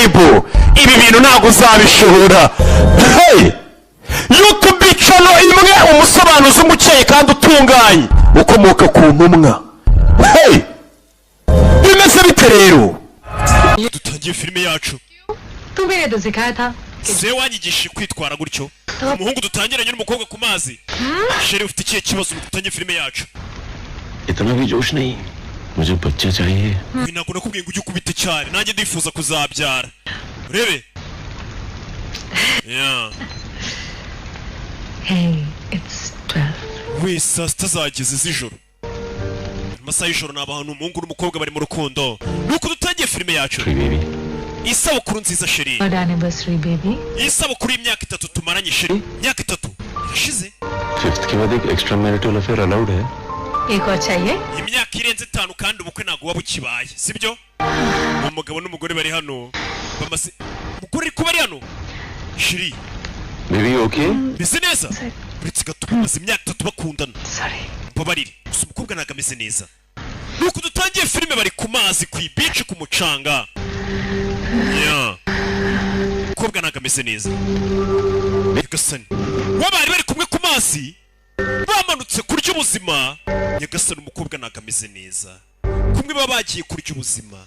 Subscribe, ibi bintu ntabwo uzabishobora. Hey! YouTube channel imwe, umusobanuzi umukeye kandi utunganye ukomoka ku ntumwa. Hey! Bimeze bite rero? Dutangiye filime yacu. तुम्हें तो सिखाया था। Se wanyigishije kwitwara gutyo. Umuhungu dutangiranye n'umukobwa ku mazi. Chérie, ufite ikihe kibazo? Dutangiye filime yacu. इतना भी जोश नहीं, मुझे बच्चा चाहिए। Ibi ntabwo nakubwiye ngo ujye ukubita cyane. Nanjye ndifuza kuzabyara, urebe. Yeah. Hey, it's 12. We, saa 6 zageze z'ijoro, amasaha y'ijoro. Ni abantu, umuhungu n'umukobwa bari mu rukundo. Nuko dutangiye filime yacu. Baby. Isabukuru nziza, chérie. Third anniversary, baby. Isabukuru y'imyaka 3 tumaranye, chérie. Imyaka 3 irashize. Fifth के बाद एक extra marital affair allowed है। एक और चाहिए। Imyaka irenze 5 kandi ubukwe ntabwo buba bukibaye, sibyo? Umugabo n'umugore bari hano bamaze, umugore ari kuba ari hano, chérie. Baby, okay? Meze neza, uretse gato. Bamaze imyaka 3 bakundana. Sorry. Mbabarire gusa, umukobwa ntabwo ameze neza. Nuko dutangiye filime, bari ku mazi, ku ibici, ku mucanga. Yeah. Umukobwa ntabwo ameze neza. Nyagasani, bo bari bari kumwe ku mazi, bamanutse kurya ubuzima. Nyagasani, umukobwa ntabwo ameze neza. Kumwe baba bagiye kurya ubuzima,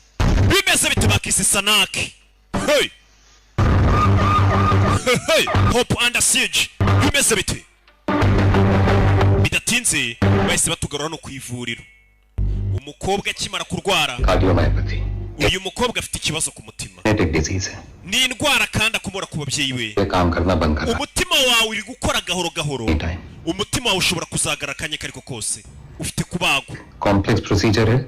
bimeze bite? Bakise Sanaki. Hey! Hey! Hope Under Siege, bimeze bite? Bidatinze bahise batugarura no ku ivuriro. Umukobwa akimara kurwara, Cardiomyopathy. uyu mukobwa afite ikibazo ku mutima. Genetic disease है। Ni indwara kandi akomora ku babyeyi we. ये काम करना बंद कर Umutima wawe uri gukora gahoro gahoro. Time. Umutima wawe ushobora kuzagara akanya kariko kose, ufite kubagwa. Complex procedure है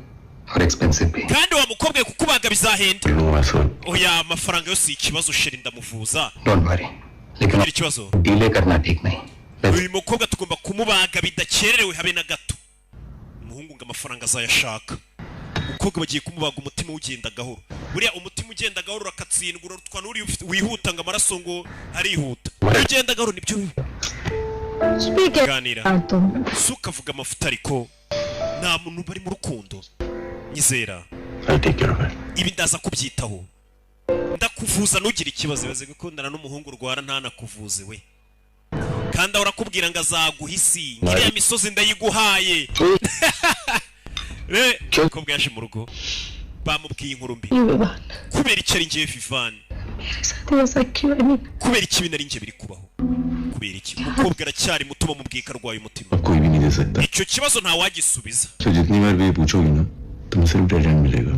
और expensive भी। Kandi wa mukobwa we, kukubaga bizahenda. लूंगा sir. Oya, amafaranga yo si ikibazo, chérie, ndamuvuza. Don't worry, लेकिन Ntugire ikibazo. Delay करना ठीक नहीं। Uyu mukobwa tugomba kumubaga bidakererewe habe na gato. Umuhungu ngo amafaranga azayashaka. Umukobwa bagiye kumubaga, umutima ugenda gahoro. Buriya umutima ugenda gahoro urakatsindwa, urarutwa n'uri wihuta, ngo amaraso ngo arihuta. Iyo ugenda gahoro nibyo ganira. तुम Si ukavuga amafuta, ariko nta muntu bari mu rukundo, nyizera. I take care of it. Ibi ndaza kubyitaho, ndakuvuza, ntugire ikibazo. Ibaze gukundana n'umuhungu urwara ntanakuvuze we, kandi ahora akubwira ngo azaguha isi, iriya misozi ndayiguhaye. Re umukobwa yaje mu rugo, bamubwiye inkuru mbi. You Vivaan. Kubera icyo ari njyewe, Vivani? मेरे साथ ऐसा क्यों? I mean, Kubera iki ibintu ari njye biri kubaho? Kubera iki? Umukobwa aracyari muto, bamubwiye ko arwaye umutima. अब कोई भी नहीं दे सकता। Icyo kibazo ntawagisubiza. तो जितनी बार भी ये पूछोगी ना, तुम्हें सिर्फ डेड एंड मिलेगा।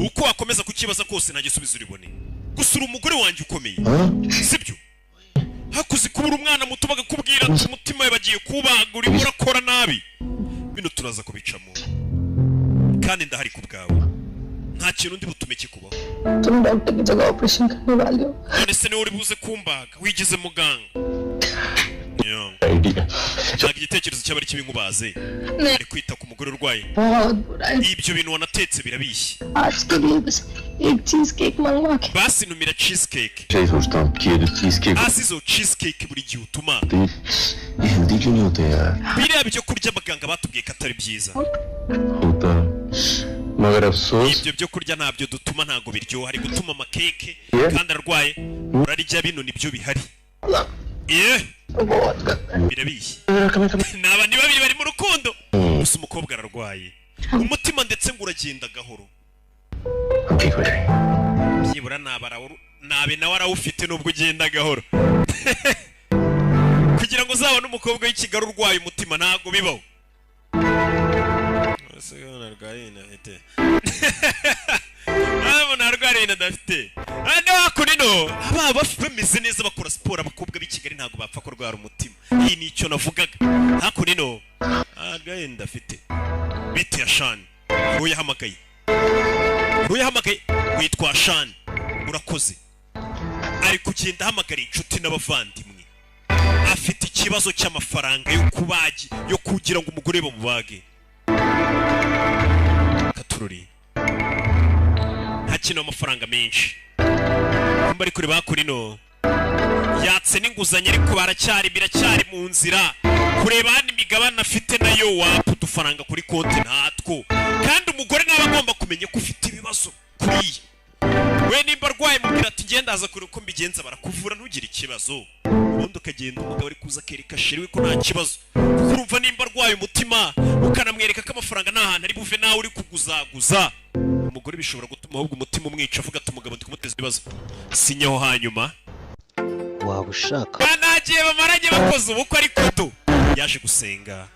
Uko wakomeza kukibaza kose, nta gisubizo uribone. Gusa uri umugore wanjye ukomeye, sibyo? Hakuze kubura umwana muto, bakakubwira ati umutima we bagiye kubaga, urimo urakora nabi. Bino turaza kubicamo kandi ndahari ku bwawe, nta kintu undi butume kikubaho. तुम डॉक्टर की जगह ऑपरेशन करने वाले हो? None se niwe uri buze kumbaga? Wigize muganga? Yeah. Idea. Ntabwo igitekerezo cyaba ari kibi nkubaze. Ari kwita ku mugore urwaye. बहुत बुरा है। Ibyo bintu wanatetse birabishye. आज के लिए बस एक चीज केक मंगवा के Basi ntumira cheesecake. यही सोचता हूँ कि ये जो चीज cake Hasi izo cheesecake buri gihe utuma, होती है, ये हेल्दी क्यों नहीं होते यार? biriya byo kurya abaganga batubwiye ko atari byiza. होता, मगर अफसोस Ibyo byo kurya ntabyo dutuma, ntabwo biryoha. Ari gutuma amakeke Yeah. kandi arwaye. Urarya bino nibyo bihari. Ye बहुत गंदा। Birabishye. Ni abantu babiri bari mu rukundo, gusa umukobwa ararwaye umutima, ndetse ngo uragenda gahoro. हम ठीक हो जाएंगे। Byibura nabe nawe arawufite nubwo ugenda gahoro. Kugira ngo uzabone umukobwa w'i Kigali urwaye umutima ntabwo bibaho. Ese ko narwaye ibintu afite? Umuntu arwara ibintu adafite. Hano hakuno ino baba bameze neza, bakora siporo. Abakobwa b'i Kigali ntabwo bapfa kurwara umutima. Iyi ni icyo navugaga. Hakuno ino arwaye inda afite bite? Ya Shani, uyahamagaye, uyahamagaye witwa Shani, urakoze. Ari kugenda ahamagara inshuti n'abavandimwe. Afite ikibazo cy'amafaranga yo kubagi, yo kugira ngo umugore bamubage. Katururi hakenewe amafaranga menshi. Kumba ari kure bakora ino, yatse n'inguzanyo, ariko baracyari, biracyari mu nzira. Kureba hano imigabane afite nayo wapa, udufaranga kuri konti ntatwo. Kandi umugore nawe agomba kumenya ko ufite ibibazo kuriya we nimba arwaye. Ndaza kure uko mbigenza, barakuvura, ntugire ikibazo. Ubundi ukagenda, umugabo ari kuza akereka chéri we ko nta kibazo, kuko urumva nimba arwaye umutima ukanamwereka ko amafaranga nta hantu ari buve, nawe uri kuguzaguza umugore, bishobora gutuma ahubwo umutima umwica, avuga ati: "Umugabo ndi kumuteza ibibazo." Sinyaho hanyuma. Waba ushaka Banagiye bamaranye bakoze ubukwe, ariko do yaje gusenga.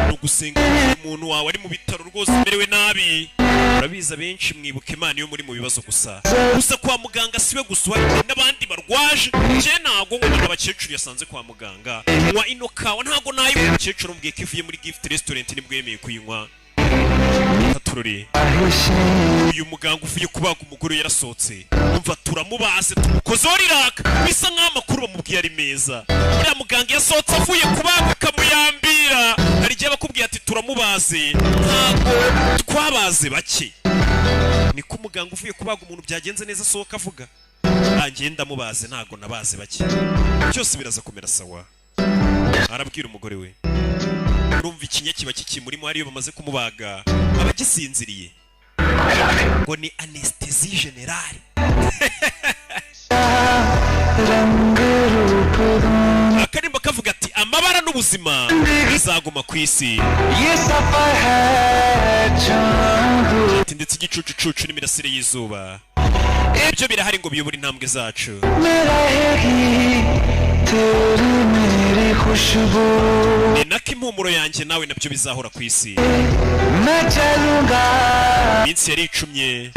Ni ugusenga umuntu wawe ari mu bitaro rwose umerewe nabi. Urabizi, abenshi mwibuka Imana iyo muri mu bibazo gusa. Gusa kwa muganga siwe gusa uhari, hari n'abandi barwaje. Njye ntabwo ngo abakecuru yasanze kwa muganga. Nywa ino kawa, ntabwo nayo umukecuru umubwiye ko ivuye muri Gift Restaurant, nibwo yemeye kuyinywa. Turore uyu muganga uvuye kubaga umugore yarasohotse. Umva, turamubaze, tumukozeho riraka, bisa nk'aho amakuru bamubwiye ari meza. Uriya muganga yasohotse avuye kubaga ukamuyambira. Hari igihe bakubwiye ati: "Turamubaze, ntabwo twabaze bake." Niko umuganga uvuye kubaga umuntu byagenze neza asohoka avuga: "Nanjye ndamubaze, ntabwo nabaze bake, byose biraza kumera sawa." Arabwira umugore we. Urumva ikinya kiba kikimurimo, ariyo bamaze kumubaga aba agisinziriye, ngo ni anesthésie générale. Akarimbo kavuga ati: "Amabara n'ubuzima bizaguma ku isi." Ati: "Ndetse igicucucucu n'imirasire y'izuba ibyo birahari ngo biyobore intambwe zacu." Ni nako impumuro yanjye nawe nabyo bizahora ku isi. Iminsi yari icumye.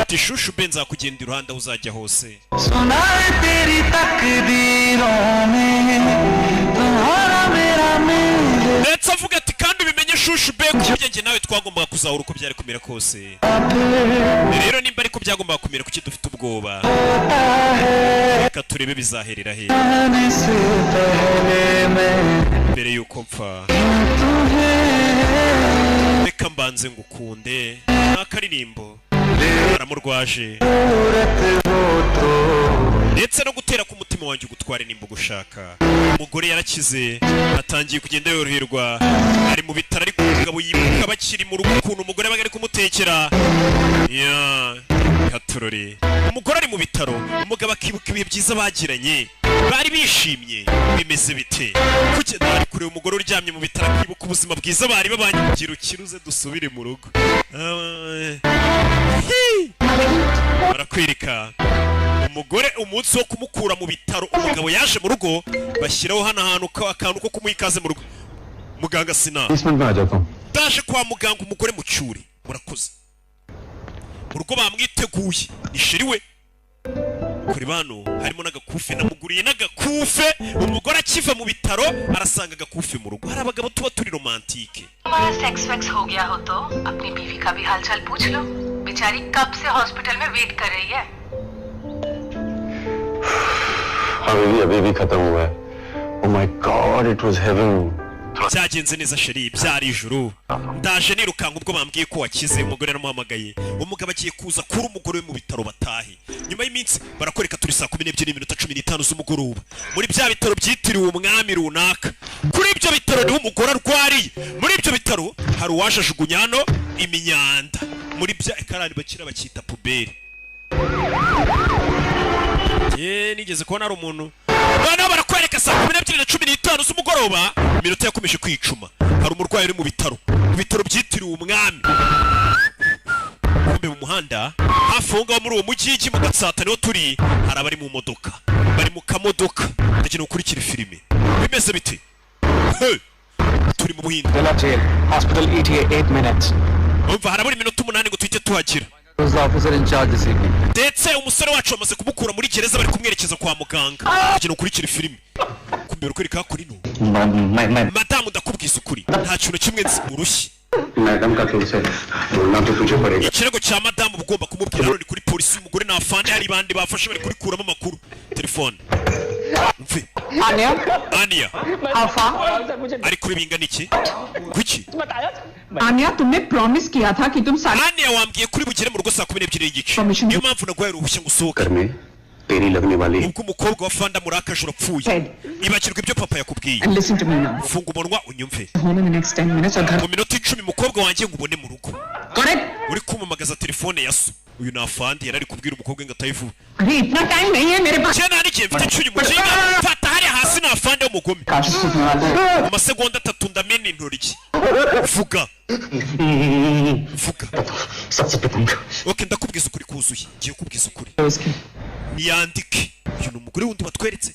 Ati: "Chouchou be, nzakugenda iruhande aho uzajya hose." सुनाए तेरी तकदीरों में तुम्हारा मेरा mail Ndetse avuga ati: "Kandi ubimenye, chouchou be, ko burya njye nawe twagombaga kuzahura uko byari kumera kose. Rero nimba ariko byagombaga kumera, kuki dufite ubwoba? Reka turebe bizaherera he." आने से पहले मैं Mbere y'uko mpfa, reka mbanze ngukunde. Ni akaririmbo aramurwaje. सूरत हो तो Ndetse no gutera k'umutima wanjye ugutware nimba ugushaka. Umugore yarakize, atangiye kugenda yoroherwa, ari mu bitaro, ariko umugabo yibuka bakiri mu rugo ukuntu umugore yabaga ari kumutekera ya katurori. Umugore ari mu bitaro, umugabo akibuka ibihe byiza bagiranye, bari bishimye. Bimeze bite? Kugenda ari kureba umugore uryamye mu bitaro, akibuka ubuzima bwiza bari babanye. Gira ukiruze dusubire mu rugo. Ah, hi! Barakwereka umugore umunsi wo kumukura mu bitaro. Umugabo yaje mu rugo, bashyiraho hano ahantu akantu ko kumuha ikaze mu rugo. Muganga sina 20 minute में आ जाता हूँ। Ndaje kwa muganga, umugore mucyure. Murakoze. Mu rugo bamwiteguye, ni chéri we. Kuri bano harimo n'agakufe, namuguriye n'agakufe. Umugore akiva mu bitaro arasanga agakufe mu rugo. Hari abagabo tuba turi romantique. तुम्हारा sex wax हो गया हो तो अपनी बीवी का भी हालचाल पूछ लो। बेचारी कब से हॉस्पिटल में वेट कर रही है। हाँ बेबी, अभी भी खत्म हुआ है। Oh my God, it was heaven. Byagenze neza chéri, byari ijuru. Ndaje nirukanka ubwo bambwiye ko wakize. Umugore yaramuhamagaye. Umugabo agiye kuza kuri umugore we mu bitaro batahe nyuma y'iminsi. Barakwereka turi saa 12:15 z'umugoroba muri bya bitaro byitiriwe umwami runaka. Kuri ibyo bitaro niho umugore arwariye. Muri ibyo bitaro hari uwaje ajugunya hano imyanda muri bya karani bakira bakita poubelle. Ye nigeze kubona hari umuntu. Noneho barakwereka saa 12:15 z'umugoroba, iminota yakomeje kwicuma. Hari umurwayi uri mu bitaro, mu bitaro byitiriwe umwami. Kumbe mu muhanda hafi aho ngaho muri uwo mujyi mu Gatsata niho turi, hari abari mu modoka, bari mu kamodoka. Ndagira ukurikira filime. Bimeze bite? Hey! Turi mu Buhinde. Jail hospital, ETA 8 minutes. Umva, harabura iminota 8 ngo tuhite tuhagera. Officer in charge this evening. Ndetse umusore wacu bamaze kumukura muri gereza, bari kumwerekeza kwa muganga. Kugira ukurikire filime, kumbera ukwereka kuri no. मैं Madamu, ndakubwiza ukuri, nta kintu kimwe nzi urushyi. Madam का केस है, बोलना तो तुझे पड़ेगा। Ikirego cya madamu uba ugomba kumubwira. Hano ni kuri polisi. Umugore ni afande, hari bandi bafashe bari kurikuramo amakuru. Telefone mve. Anya. Aniya. How far? Ari kuri bingana iki kuki? Anya, तुमने प्रॉमिस किया था कि तुम सारे Aniya, wambwiye kuri bugere mu rugo saa 12:30, Permission. Niyo mpamvu naguhaye uruhushya ngo usohoke. घर में तेरी लगने वाली Ubwo umukobwa wa fanda murakaje urapfuye, ibakirwa ibyo papa yakubwiye. And listen to me now. Funga umunwa unyumve. Home in the next 10 minutes और घर Mu minota 10 umukobwa wanjye ngo ubone mu rugo. Correct. Uri kumamagaza telefone ya so. Uyu ni afandi, yari ari kubwira umukobwa ngo atahe vuba. अरे, इतना टाइम नहीं है मेरे पास। Njye nta n'igihe mfite cy'uyu mukinga. Fata hariya hasi, ni afande w'umugome. Mu masegonda 3 ndamena intoryi. Vuga, vuga. Ok, ndakubwiza ukuri kuzuye, ngiye kubwiza ukuri. Niyandike. Uyu ni umugore wundi batweretse.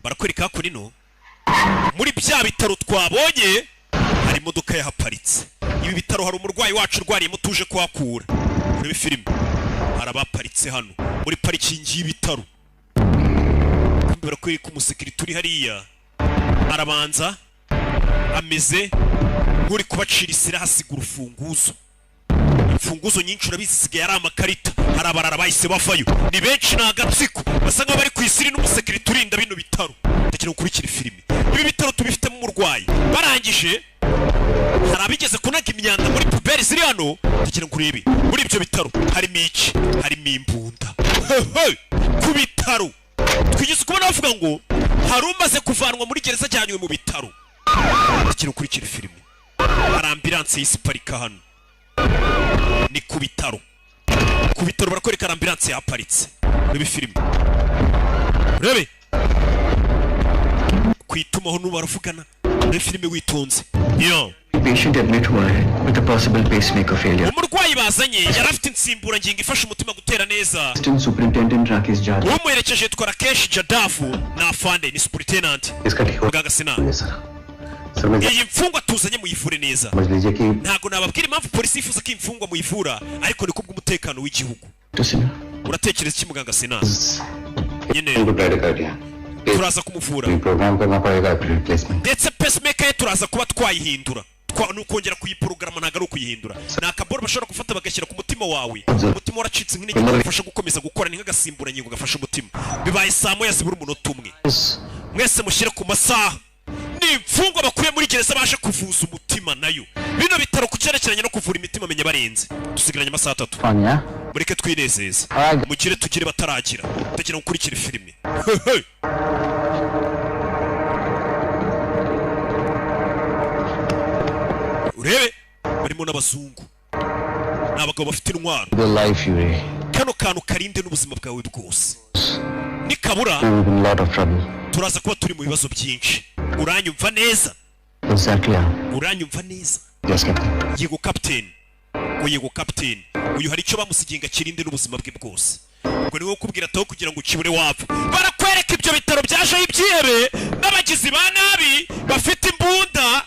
Barakwereka hakuno muri bya bitaro twabonye hari imodoka yahaparitse. Ibi bitaro hari umurwayi wacu urwariyemo tuje kuhakura. Urebe filime, hari abaparitse hano muri parikingi y'ibitaro. Kumbe barakwereka umusekirite uri hariya, arabanza ameze nk'uri kubacira isira, hasiga urufunguzo, imfunguzo nyinshi. Urabizi, zisigaye ari amakarita. Hari abarara bahise bavayo, ni benshi, ni agatsiko, basa nk'aho bari ku isiri n'umusekirite urinda bino bitaro. Ndagira ngo ukurikire filime. Ibi bitaro tubifitemo umurwayi. Barangije, hari abigeze kunaga imyanda muri poubelle ziri hano. Ndagira ngo urebe muri ibyo bitaro harimo iki? Harimo imbunda. Hehe! Ku bitaro twigeze kubona bavuga ngo hari umaze kuvanwa muri gereza ajyanywe mu bitaro. Ndagira ngo ukurikire filime. Hari ambulance y'isi iparika hano, ni ku bitaro. Ku bitaro barakwereka hari ambulance yaparitse. Urebe filime, urebe ku itumaho n'ubu baravugana. Urebe filime witonze yo. Patient admit हुआ है with a possible pacemaker failure. Umurwayi bazanye yari afite insimburangingo ifasha umutima gutera neza. Assistant superintendent Rakesh Jadhav. Umuherekeje yitwa Rakesh Jadavu, ni afande, ni superintendent. इसका ठीक हो Muganga Sina, sir, sir मैं iyi mfungwa tuzanye muyivure neza. समझ लीजिए कि Ntabwo nababwira impamvu polisi yifuza ko imfungwa muyivura, ariko ni kubw'umutekano w'igihugu. To Sinha. Uratekereza iki, muganga Sina? Nyine bradycardia turaza kumuvura. Program करना पड़ेगा, replacement. Ndetse pacemaker ye turaza kuba twayihindura. Ni ukongera kuyiporogaramu, ntabwo ari ukuyihindura. Ni akaboro bashobora gufata bagashyira ku mutima wawe, umutima waracitse nk'intege, gafasha gukomeza gukora, ni nk'agasimburangingo gafasha umutima. Bibaye saa 1 zibura umunota 1. Mwese mushyire ku masaha. Ni imfungwa bakuye muri gereza baje kuvuza umutima nayo. Bino bitaro ku cyerekeranye no kuvura imitima menya barenze. Dusigaranye amasaha 3. Fun, yeah? Mureke twinezeze, mugire tugire bataragira. Ndagira ngo ukurikire filime. Urebe barimo n'abazungu, ni abagabo bafite intwaro. The life, Yuri. Kano kantu karinde n'ubuzima bwawe bwose, nikabura We will be in a lot of trouble. turaza kuba turi mu bibazo byinshi. Uranyumva neza? Exactly. Uranyumva neza? Yes, Captain. Yego captain. Ngo yego captain. Uyu hari icyo bamusigiye ngo akirinde n'ubuzima bwe bwose. Ubwo niwe ukubwira ataho kugira ngo ukibure wapfa. Barakwereka ibyo bitaro byajeho ibyihebe n'abagizi ba nabi bafite imbunda.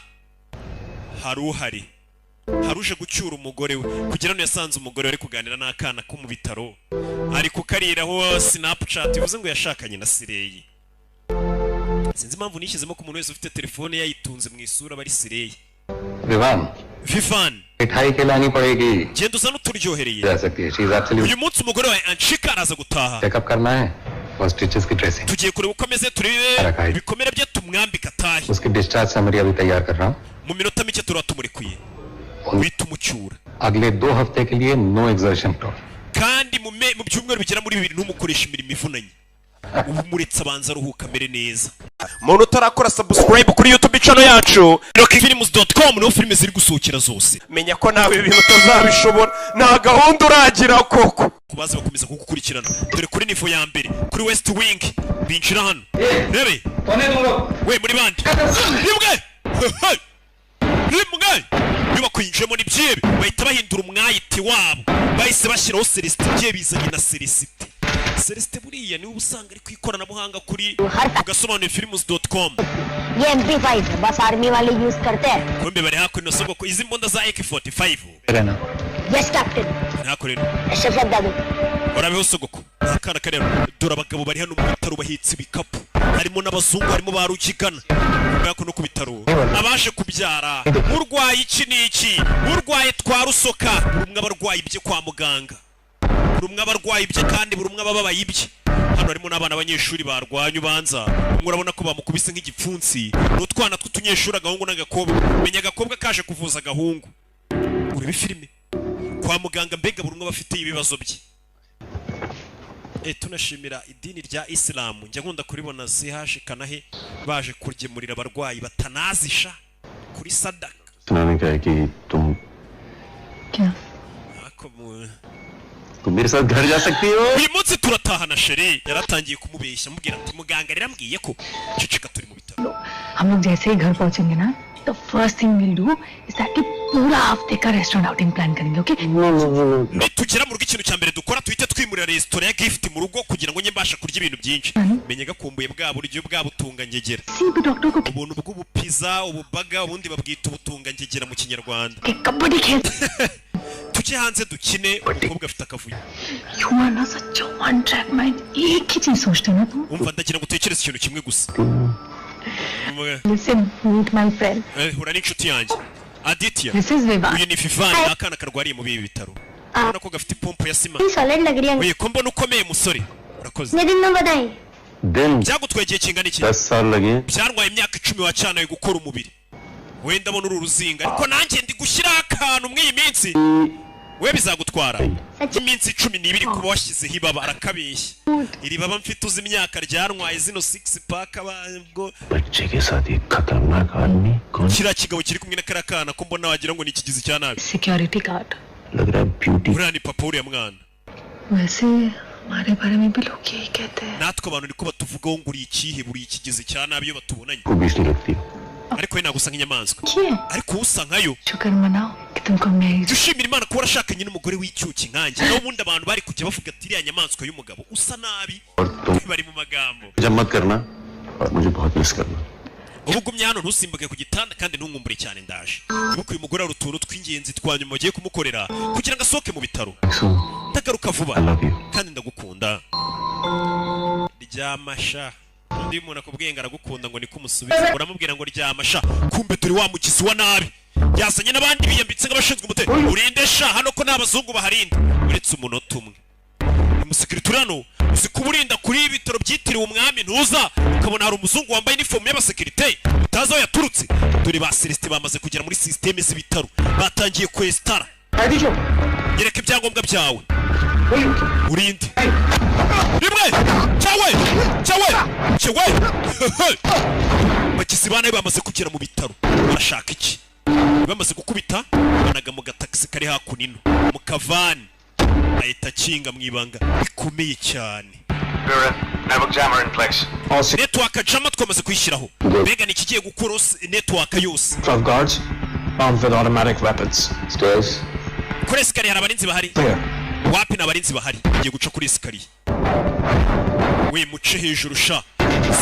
Hari uhari, hari uje gucyura umugore we kugira ngo yasanze umugore we ari kuganira n'akana ko mu bitaro, ari kukariraho Snapchat, bivuze ngo yashakanye na Sireyi. Sinzi impamvu nishyizemo ko umuntu wese ufite telefone yayitunze mu isura aba ari Sireyi. Vivaan. Vivan. मिठाई खिलानी पड़ेगी। Genda uzane uturyohereye. जा सकती है, she is absolute. Uyu munsi umugore wawe Anshika araza gutaha. Checkup करना है और स्टिचेस की dressing. Tugiye kureba uko ameze, turebe Arakaye. Ibikomere bye, tumwambike atahe. उसकी डिस्चार्ज समरी अभी तैयार कर रहा हूँ। Mu minota mike turaba tumurekuye, uhita umucyura. अगले 2 हफ्ते के लिए no exertion at all. Kandi mu byumweru bigera muri 2 ntumukoreshe imirimo ivunanye. Ubu muretse abanza aruhuka amere neza. Muntu utarakora subscribe kuri YouTube channel yacu rockfilms.com, niho filime ziri gusohokera zose. Menya ko nawe ibi bintu utazabishobora, nta gahunda uragira koko. Kubaza bakomeza kugukurikirana. Dore kuri niveau ya mbere kuri West Wing binjira hano, rebe we muri bande rimwe rimwe nyubako yinjiyemo n'ibyebe, bahita bahindura umwayiti wabo, bahise bashyiraho Celestin. Ibye bizanye na Celestin. Celestin buriya niwe usanga ari ku ikoranabuhanga kuri ugasobanuye films.com. ये MP5 है, बस आर्मी वाले यूज करते हैं। Kumbe bari hakuno soko izi mbunda za AK45. रहना। Yes captain. Hakuno. Ashaf दादू। Urabeho sogoko. Akana karero, dore abagabo bari hano mu bitaro bahetse ibikapu, harimo n'abazungu, harimo ba rukigana hakuno ku bitaro, abaje kubyara, urwaye iki n'iki, urwaye twa rusoka. Buri umwe aba arwaye ibye kwa muganga, buri umwe aba arwaye ibye, kandi buri umwe aba ababaye ibye. Hano harimo n'abana b'abanyeshuri barwanye, ubanza umwe urabona ko bamukubise nk'igipfunsi. Ni utwana tw'utunyeshuri, agahungu n'agakobwa. Menya agakobwa kaje kuvuza agahungu. Urebe filime kwa muganga, mbega buri umwe aba afite ibibazo bye. Tunashimira idini rya Isilamu, njya nkunda kuribona zihaje kanahe baje kugemurira abarwayi batanazisha kuri sadaka. सुनाने का है कि तुम क्या? Ako तुम मेरे साथ घर जा सकती हो. Uyu munsi turatahana, chérie. Yaratangiye kumubeshya, amubwira ati muganga rero ambwiye ko. Ceceka, turi mu bitaro. हम लोग जैसे ही घर पहुंचेंगे ना, तो first thing we'll do is that कि पूरा हफ्ते का restaurant outing plan करेंगे, okay? Nitugera mu rugo, ikintu cya mbere dukora, tuhite twimurira resitora ya gift mu rugo kugira ngo njye mbasha kurya ibintu byinshi. Menya gakumbuye bwa buryo bwa butungangegera. किसी भी doctor को Ubuntu bw'ubupiza, ububaga, ubundi babwita ubutungangegera mu Kinyarwanda. कि कबड्डी खेल. Tujye hanze dukine. Umukobwa afite akavuyo. You are ना such one track mind, एक ही चीज सोचते हो ना तुम. Umva, ndagira ngo utekereze ikintu kimwe gusa. Listen, meet my friend. Hura n'inshuti yanjye Aditya. This is Vivaan. Uyu ni Vivani, ni akana karwariye muri ibi bitaro. Urabona ko gafite ipompo ya sima. Solid लग रही है. Oye, ko mbona ukomeye, musore? Urakoze. कितने दिन में बताएं? दिन. Byagutwaye igihe kingana iki? 10 साल लगे. Byantwaye imyaka 10 wacanaye gukora umubiri. Wenda mbona uru ruzinga, ariko nanjye ndi gushyiraho akantu muri iyi minsi. We bizagutwara iminsi 12 kuba washyizeho ibaba. Arakabeshya. Iri baba mfite, uzi imyaka ryantwaye? Zino six pack ubwo बच्चे के साथ ये खतरनाक आदमी कौन? Kiriya kigabo kiri kumwe na kariya kana ko mbona wagira ngo ni ikigizi cya nabi? Security guard. लग रहा है beauty. Uriya ni papa uriya mwana. वैसे हमारे बारे में भी लोग यही कहते हैं. Natwe abantu niko batuvugaho ngo uri ikihe, buri ikigizi cya nabi iyo batubonanye. को बीस नहीं लगती. Ariko we ntabwo usa nk'inyamaswa. किए. Ariko usa nkayo. शुक्र मनाओ कि तुमको मैं Jya ushimira Imana kuba warashakanye n'umugore w'icyuki nkanjye, naho ubundi abantu bari kujya bavuga ati iriya nyamaswa y'umugabo usa nabi. और तुम Bari mu magambo. जब मत करना और मुझे बहुत मिस करना. Ubu ugumye hano, ntusimbuke ku gitanda kandi ntunkumbure cyane, ndaje. Ibuka uyu mugore, hari utuntu tw'ingenzi twa nyuma bagiye kumukorera kugira ngo asohoke mu bitaro. Ndagaruka vuba. I love you. Kandi ndagukunda. Ryama sha. Undi iyo umuntu akubwiye ngo aragukunda, ngo niko umusubiza, uramubwira ngo ryama sha. Kumbe turi wa mugizi wa nabi yazanye n'abandi biyambitse nk'abashinzwe umutekano. Urinde sha hano ko nta bazungu baharinda uretse umunota umwe. Umusekirite uri hano, uzi kuba urinda kuri ibi bitaro byitiriwe umwami, ntuza ukabona hari umuzungu wambaye inifomu y'abasekirite utazi aho yaturutse. Dore ba Celestin bamaze kugera muri sisiteme z'ibitaro, batangiye kwesitara. Nyereka ibyangombwa byawe. Urinde rimwe cyawe cyawe cyawe. Bagizi ba nabi bamaze kugera mu bitaro, barashaka iki? Bamaze gukubita, banaga mu gatagisi kari hakuno ino mu kavani, ahita akinga mu ibanga bikomeye cyane. Network jammer in place. Network jammer twamaze kuyishyiraho. Mbega ni ikigiye gukora network yose. 12 guards, armed with automatic weapons. Stairs. Kuri escalier hari abarinzi bahari? Clear. Wapi, ni abarinzi bahari. Ngiye guca kuri escalier, we muce hejuru sha.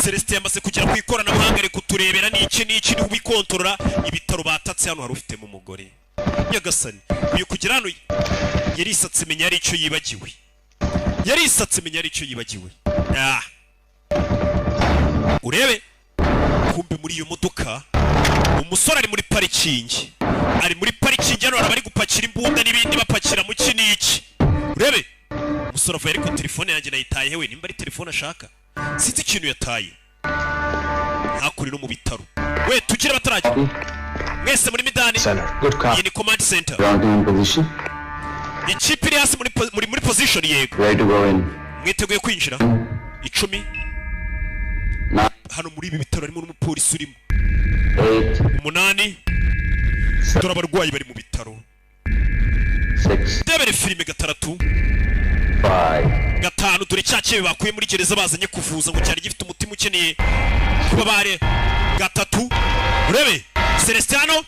Celestin yamaze kugera ku ikoranabuhanga, ari kuturebera n'iki n'iki, niwe ubikontorora. Ibitaro batatse hano, hari ufitemo umugore. Nyagasani, uyu kugera hano yarisatse, menya ari icyo yibagiwe. Yarisatse, menya ari icyo yibagiwe. Ah. Urebe kumbe muri iyo modoka umusore ari muri parikingi, ari muri parikingi. Hano hari abari gupakira imbunda n'ibindi, bapakira mu ki n'iki. Urebe umusore avuye, ariko telefone yanjye nayitaye hewe? Nimba ari telefone ashaka, sinzi ikintu yataye. Hakurino no mu bitaro we, tugire batarajya mwese muri midani. Good cop. Iyi ni command center. Ground team in position. Ikipe iri hasi muri position, yego. Ready to go in. Mwiteguye kwinjira? 10. Hano muri ibi bitaro harimo n'umupolisi urimo. 8. 8. Dore abarwayi bari mu bitaro. 6. Ndebere filime. 6. 5. 5. Dore cya kibe bakuye muri gereza bazanye kuvuza, ngo cyari gifite umutima ukeneye kuba bare. 3. Urebe Celestiano,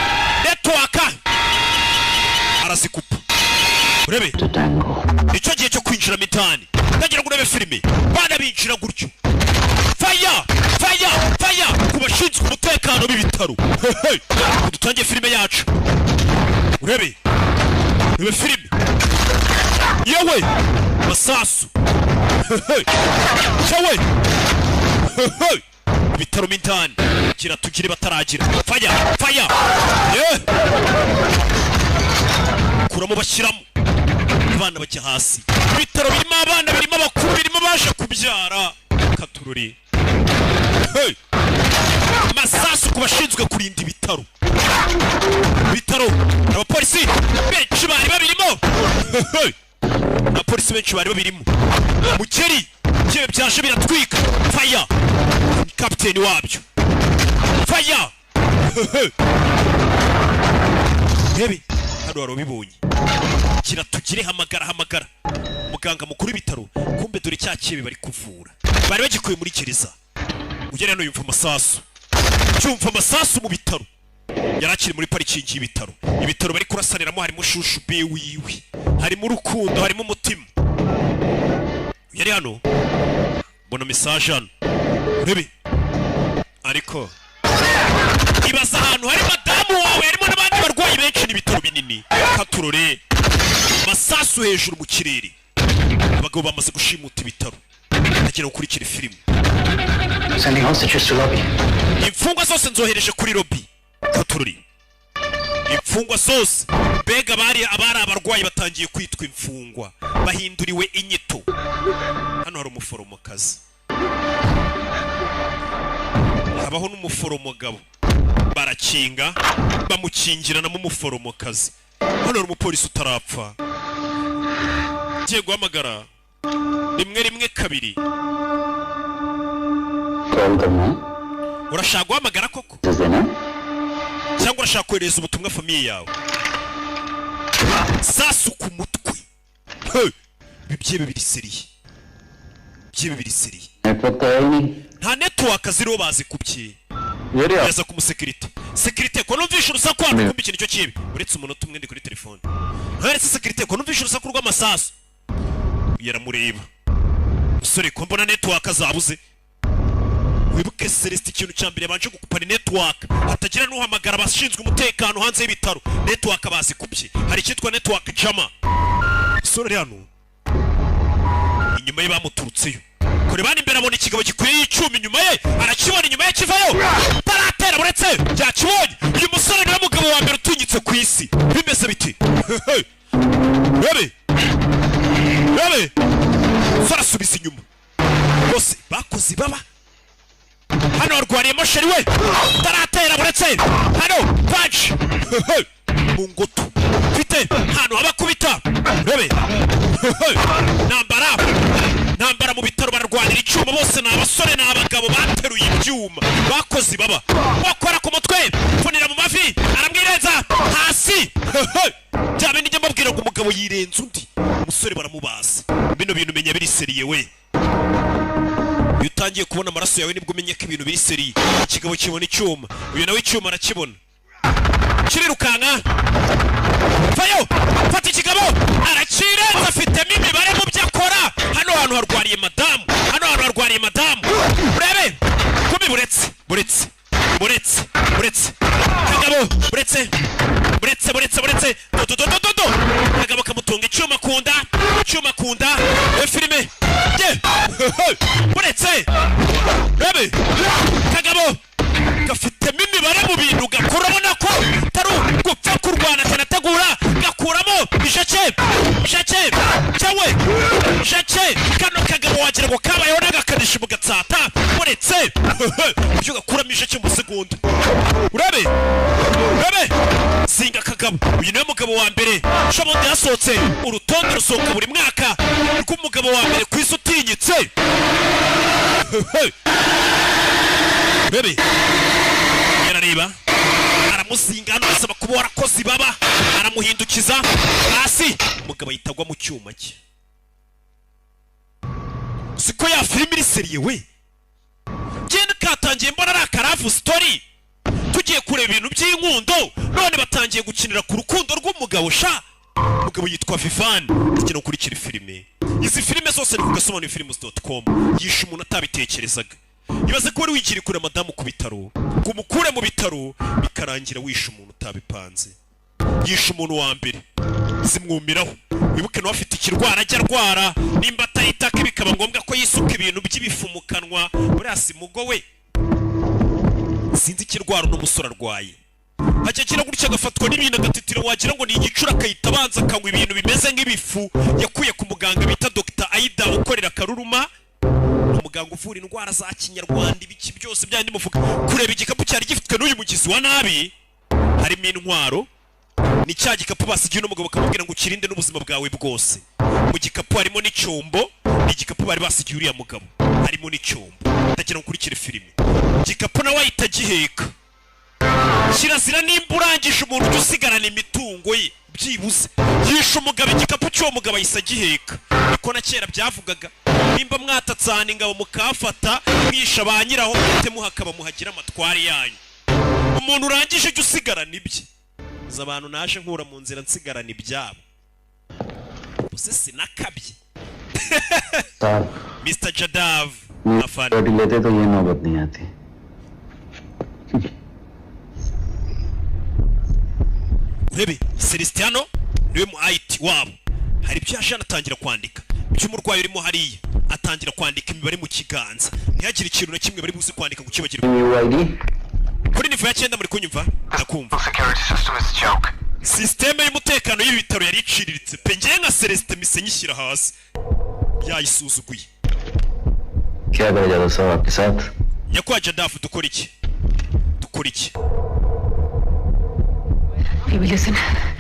network arazikupa. Urebe nicyo gihe cyo kwinjira mitani. Ndagira ngo urebe filime, bana binjira gutyo. Fire, fire, fire ku bashinzwe umutekano b'ibitaro. Hey, dutangiye filime yacu. Urebe, urebe filime yewe. Masasu. Hey, yewe. Hey, ibitaro mitani gira tugire bataragira. Fire, fire, yeah. Kuramo, bashyiramo abana bajya hasi. Ibitaro birimo abana, birimo abakuru, birimo abaje kubyara. Katururi. Hey! Masasu ku bashinzwe kurinda ibitaro. Ibitaro, abapolisi benshi bari babirimo. Hey! Abapolisi benshi bari babirimo. Mukeri kibe byaje biratwika. Fire, kapiteni wabyo. Fire. Hey! Hebi, hari Hano wari ubibonye. Kira tugire, hamagara, hamagara muganga mukuru w'ibitaro. Kumbe dore cya kibi bari kuvura bari bagikuye muri gereza. Ugera hano yumva amasasu, cyumva amasasu mu bitaro. Yari akiri muri parikingi y'ibitaro. Ibitaro bari kurasaniramo, harimo chouchou be wiwe, harimo urukundo, harimo umutima. Yari hano, mbona message hano, urebe. Ariko ibaza ahantu hari madamu wawe, harimo n'abandi barwayi benshi, n'ibitaro binini. Katurore, masasu hejuru mu kirere, abagabo bamaze gushimuta ibitaro. Ndagira gukurikira filime. Sending hostages to lobby. Imfungwa zose nzohereje kuri lobby. Katurori, imfungwa zose, mbega abari abari abarwayi batangiye kwitwa imfungwa, bahinduriwe inyito. Hano hari umuforomokazi, habaho n'umuforomogabo, barakinga, bamukingiranamo umuforomokazi. Hano hari umupolisi utarapfa, ugiye guhamagara 112. Call करना है? Urashaka guhamagara koko देना है? Cyangwa urashaka kohereza ubutumwa famille yawe? Sasu ku mutwe. Hey! Ibi byebe biri sérieux, byebe biri sérieux. Network तो है ही नहीं। Nta network ziriho, bazikubye. ये Yaza ku musekirite. Sekirite, ko numvishe urusaku hano? Kumva ikintu cyo kibi. Uretse umunota umwe, ndi kuri telefone. Ntaretse sekirite, ko numvishe urusaku rw'amasasu? Yaramureba. Musore, ko mbona network zabuze? Wibuke Celestin, ikintu cya mbere yabanje gukupa ni network, hatagira n'uhamagara abashinzwe umutekano hanze y'ibitaro. Network bazikubye, hari icyitwa network jammer. Musore ari hano, inyuma ye bamuturutseyo. Kure bana, imbere abona ikigabo gikwiye icyuma, inyuma ye arakibona, inyuma ye kivayo taratera, buretse byakibonye. Uyu musore niwe mugabo wa mbere utinyitse ku isi. Bimeze biti? Rebe, rebe, musore asubiza inyuma bose bakoze ibaba. Hano harwariyemo chéri we, taratera, buretse hano punch mu ngoto mfite hano abakubita. Rebe, ntambara, ntambara mu bitaro, bararwanira icyuma bose. Ni abasore, ni abagabo bateruye ibyuma, bakoze ibaba, bakora ku mutwe, pfunira mu mavi, aramwirenza hasi. Bya bindi njya mbabwira ngo umugabo yirenza undi umusore, baramubaza. Bino bintu menya biri sérieux we. Iyo utangiye kubona amaraso yawe, nibwo umenya ko ibintu biri sérieux. Ikigabo kibona icyuma, uyu nawe icyuma arakibona, kirirukanka vayo, fata ikigabo, arakirenza, afitemo imibare mu byo akora. Hano hantu harwariye madamu, hano hantu harwariye madamu. Urebe kumi, buretse, buretse, buretse, buretse, kagabo, buretse, buretse, buretse, buretse, do do do do do, kagabo kamutunga icyuma ku nda, icyuma ku nda. E filime ye, buretse, rebe, kagabo gafitemo imibare mu bintu gakora, ubona ko atari gupfa kurwana, kanategura, gakuramo isheke, isheke cyawe, isheke. Kano kagabo wagira ngo kabayeho n'agakanishi mu gatsata. Uretse ibyo, gakuramo isheke mu segonda. Urabe, urabe, zinga kagabo. Uyu niwe mugabo wa mbere shobundi yasohotse. Urutonde rusohoka buri mwaka rw'umugabo wa mbere ku isi utinyitse. Bebe yarareba, aramuzinga hano, asaba kuba warakoze ibaba, aramuhindukiza hasi, umugabo ahita agwa mu cyuma cye. Siko ya filime iri sérieux we. Genda katangiye mbona ari aka love story, tugiye kureba ibintu by'inkundo, none batangiye gukinira ku rukundo rw'umugabo sha. Umugabo yitwa Vivan. Tugiye gukurikira filime. Izi filime zose ni ku gasobanuyefilms.com. Yishe umuntu atabitekerezaga. Ibaze ko wari wigiriye kure madamu ku bitaro, ngo umukure mu bitaro, bikarangira wishe umuntu utabipanze. Yishe umuntu wa mbere, zimwumiraho. Wibuke nawe afite ikirwara ajya arwara, nimba atayitaka bikaba ngombwa ko yisuka ibintu by'ibifu mu kanwa. Buriya si mugo we, sinzi ikirwara uno musore arwaye. Ajya agira gutya agafatwa n'ibintu agatitira, wagira ngo ni igicura, akahita abanza akanywa ibintu bimeze nk'ibifu yakuye ku muganga bita Dr Aida ukorera Karuruma, umuganga uvura indwara za kinyarwanda, ibiki byose byandi muvuga. Kureba igikapu cyari gifitwe n'uyu mugizi wa nabi, harimo intwaro. Ni cya gikapu basigiye uno mugabo, bakamubwira ngo ukirinde n'ubuzima bwawe bwose. Mu gikapu harimo n'icyombo. Ni igikapu bari basigiye uriya mugabo, harimo n'icyombo. Ndagira ngo ukurikire filime. Igikapu nawe ahita agiheka. Kirazira, nimba urangije umuntu, ujya usigarana imitungo ye. Byibuze yishe umugabo, igikapu cy'uwo mugabo ahise agiheka. Niko na kera byavugaga, nimba mwatatsana ingabo mukafata, mwisha ba nyiraho, muhite muhakaba muhagira amatwari yanyu. Umuntu urangije ujya usigarana ibye. Izo abantu naje nkura mu nzira nsigarana ibyabo, ubuse sinakabye. साहब Mr Jadav afana. रोटी लेते तो ये नौबत नहीं आती। Urebe Celestiano niwe mu IT wabo, hari ibyo yaje anatangira kwandika by'umurwayi urimo hariya, atangira kwandika imibare mu kiganza, ntihagire ikintu na kimwe bari buze kwandika ngo ukibagirwe. UID Kuri niveau ya 9, muri kunyumva? Ndakumva. Sisiteme y'umutekano y'ibi bitaro yari iciriritse pe. Njye nka Celestin mise nyishyira hasi, yayisuzuguye. क्या करा जादव साहब आपके साथ? Nyakubahwa Jadafu, dukora iki? Dukora iki? Baby, listen.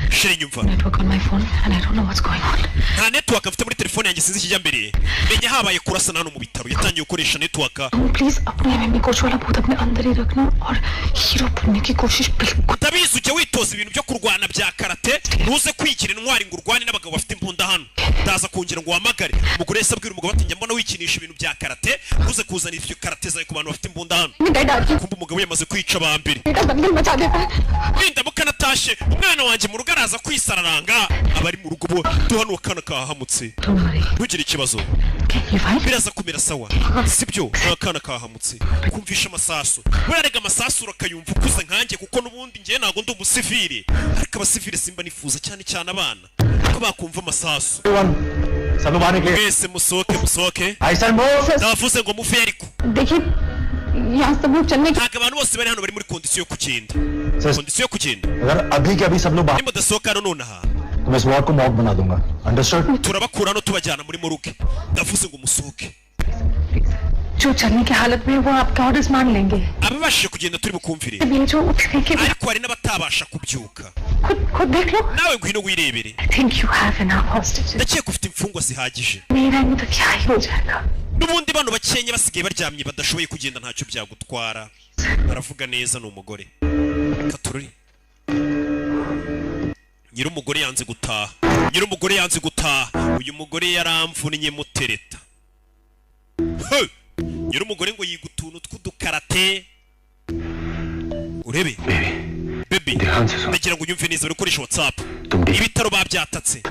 Chérie, nyumva. Network on my phone and I don't know what's going on. Nta network mfite muri telefone yanjye, sinzi ikijya mbere. Menya habaye kurasana hano mu bitaro, yatangiye gukoresha network. Please अपने MMA coach वाला भूत अपने अंदर ही रखना और हीरो बनने की कोशिश बिल्कुल Ndabizi ujya witoza ibintu byo kurwana bya karate, ntuze kwigira intwari ngo urwane n'abagabo bafite imbunda hano. Ndaza kongera ngo uhamagare. Umugore yahise abwira umugabo ati: "Njya mbona wikinisha ibintu bya karate, ntuze kuzana ibyo karate zawe ku bantu bafite imbunda hano." Kumva umugabo yamaze kwica aba mbere. बेटा दंगल मचा देता है। Nindamuka natashe, umwana wanjye mu rugo araza kwisararanga. Abari mu rugo bo duhano akana kahamutse. Ntugire ikibazo, biraza kumera sawa, sibyo? Nta kana kahamutse kumvisha amasasu. Burarega amasasu urakayumva ukuze nkanjye, kuko n'ubundi njye ntabwo ndi umusivili, ariko abasivili simba nifuza cyane cyane abana ko bakumva amasasu. सब लोग बाहर निकले। Mwese musohoke, musohoke. Ndavuze ngo muve. Ariko देखिए, यहाँ सब लोग चलने की ntabwo abantu bose bari hano bari muri condition yo kugenda, condition yo kugenda. अगर अभी के अभी सब लोग बाहर Nimudasohoka hano nonaha, तो मैं इस वार्ड को मॉक बना दूंगा, understood? Turabakura hano tubajyana muri morgue. Ndavuze ngo musohoke. जो चलने की हालत में है, वो आपका ऑर्डर्स मान लेंगे। Ababashije kugenda turi bukumvire, ये जो उठने के ariko hari n'abatabasha kubyuka. खुद खुद देख लो। Nawe ngwino wirebere. I think you have enough hostages. Ndakeka ufite imfungwa zihagije. नहीं रहेंगे तो क्या ही हो जाएगा। N'ubundi bano bakenya basigaye baryamye badashoboye kugenda, ntacyo byagutwara. Baravuga neza, ni umugore katururi. Nyir'umugore yanze gutaha, nyir'umugore yanze gutaha. Uyu mugore yaramvunnye mutereta. He! Nyir'umugore ngo yiga utuntu tw'udukarate. Urebe baby, ndagira ngo unyumve neza, bari gukoresha WhatsApp, ibitaro babyatatse.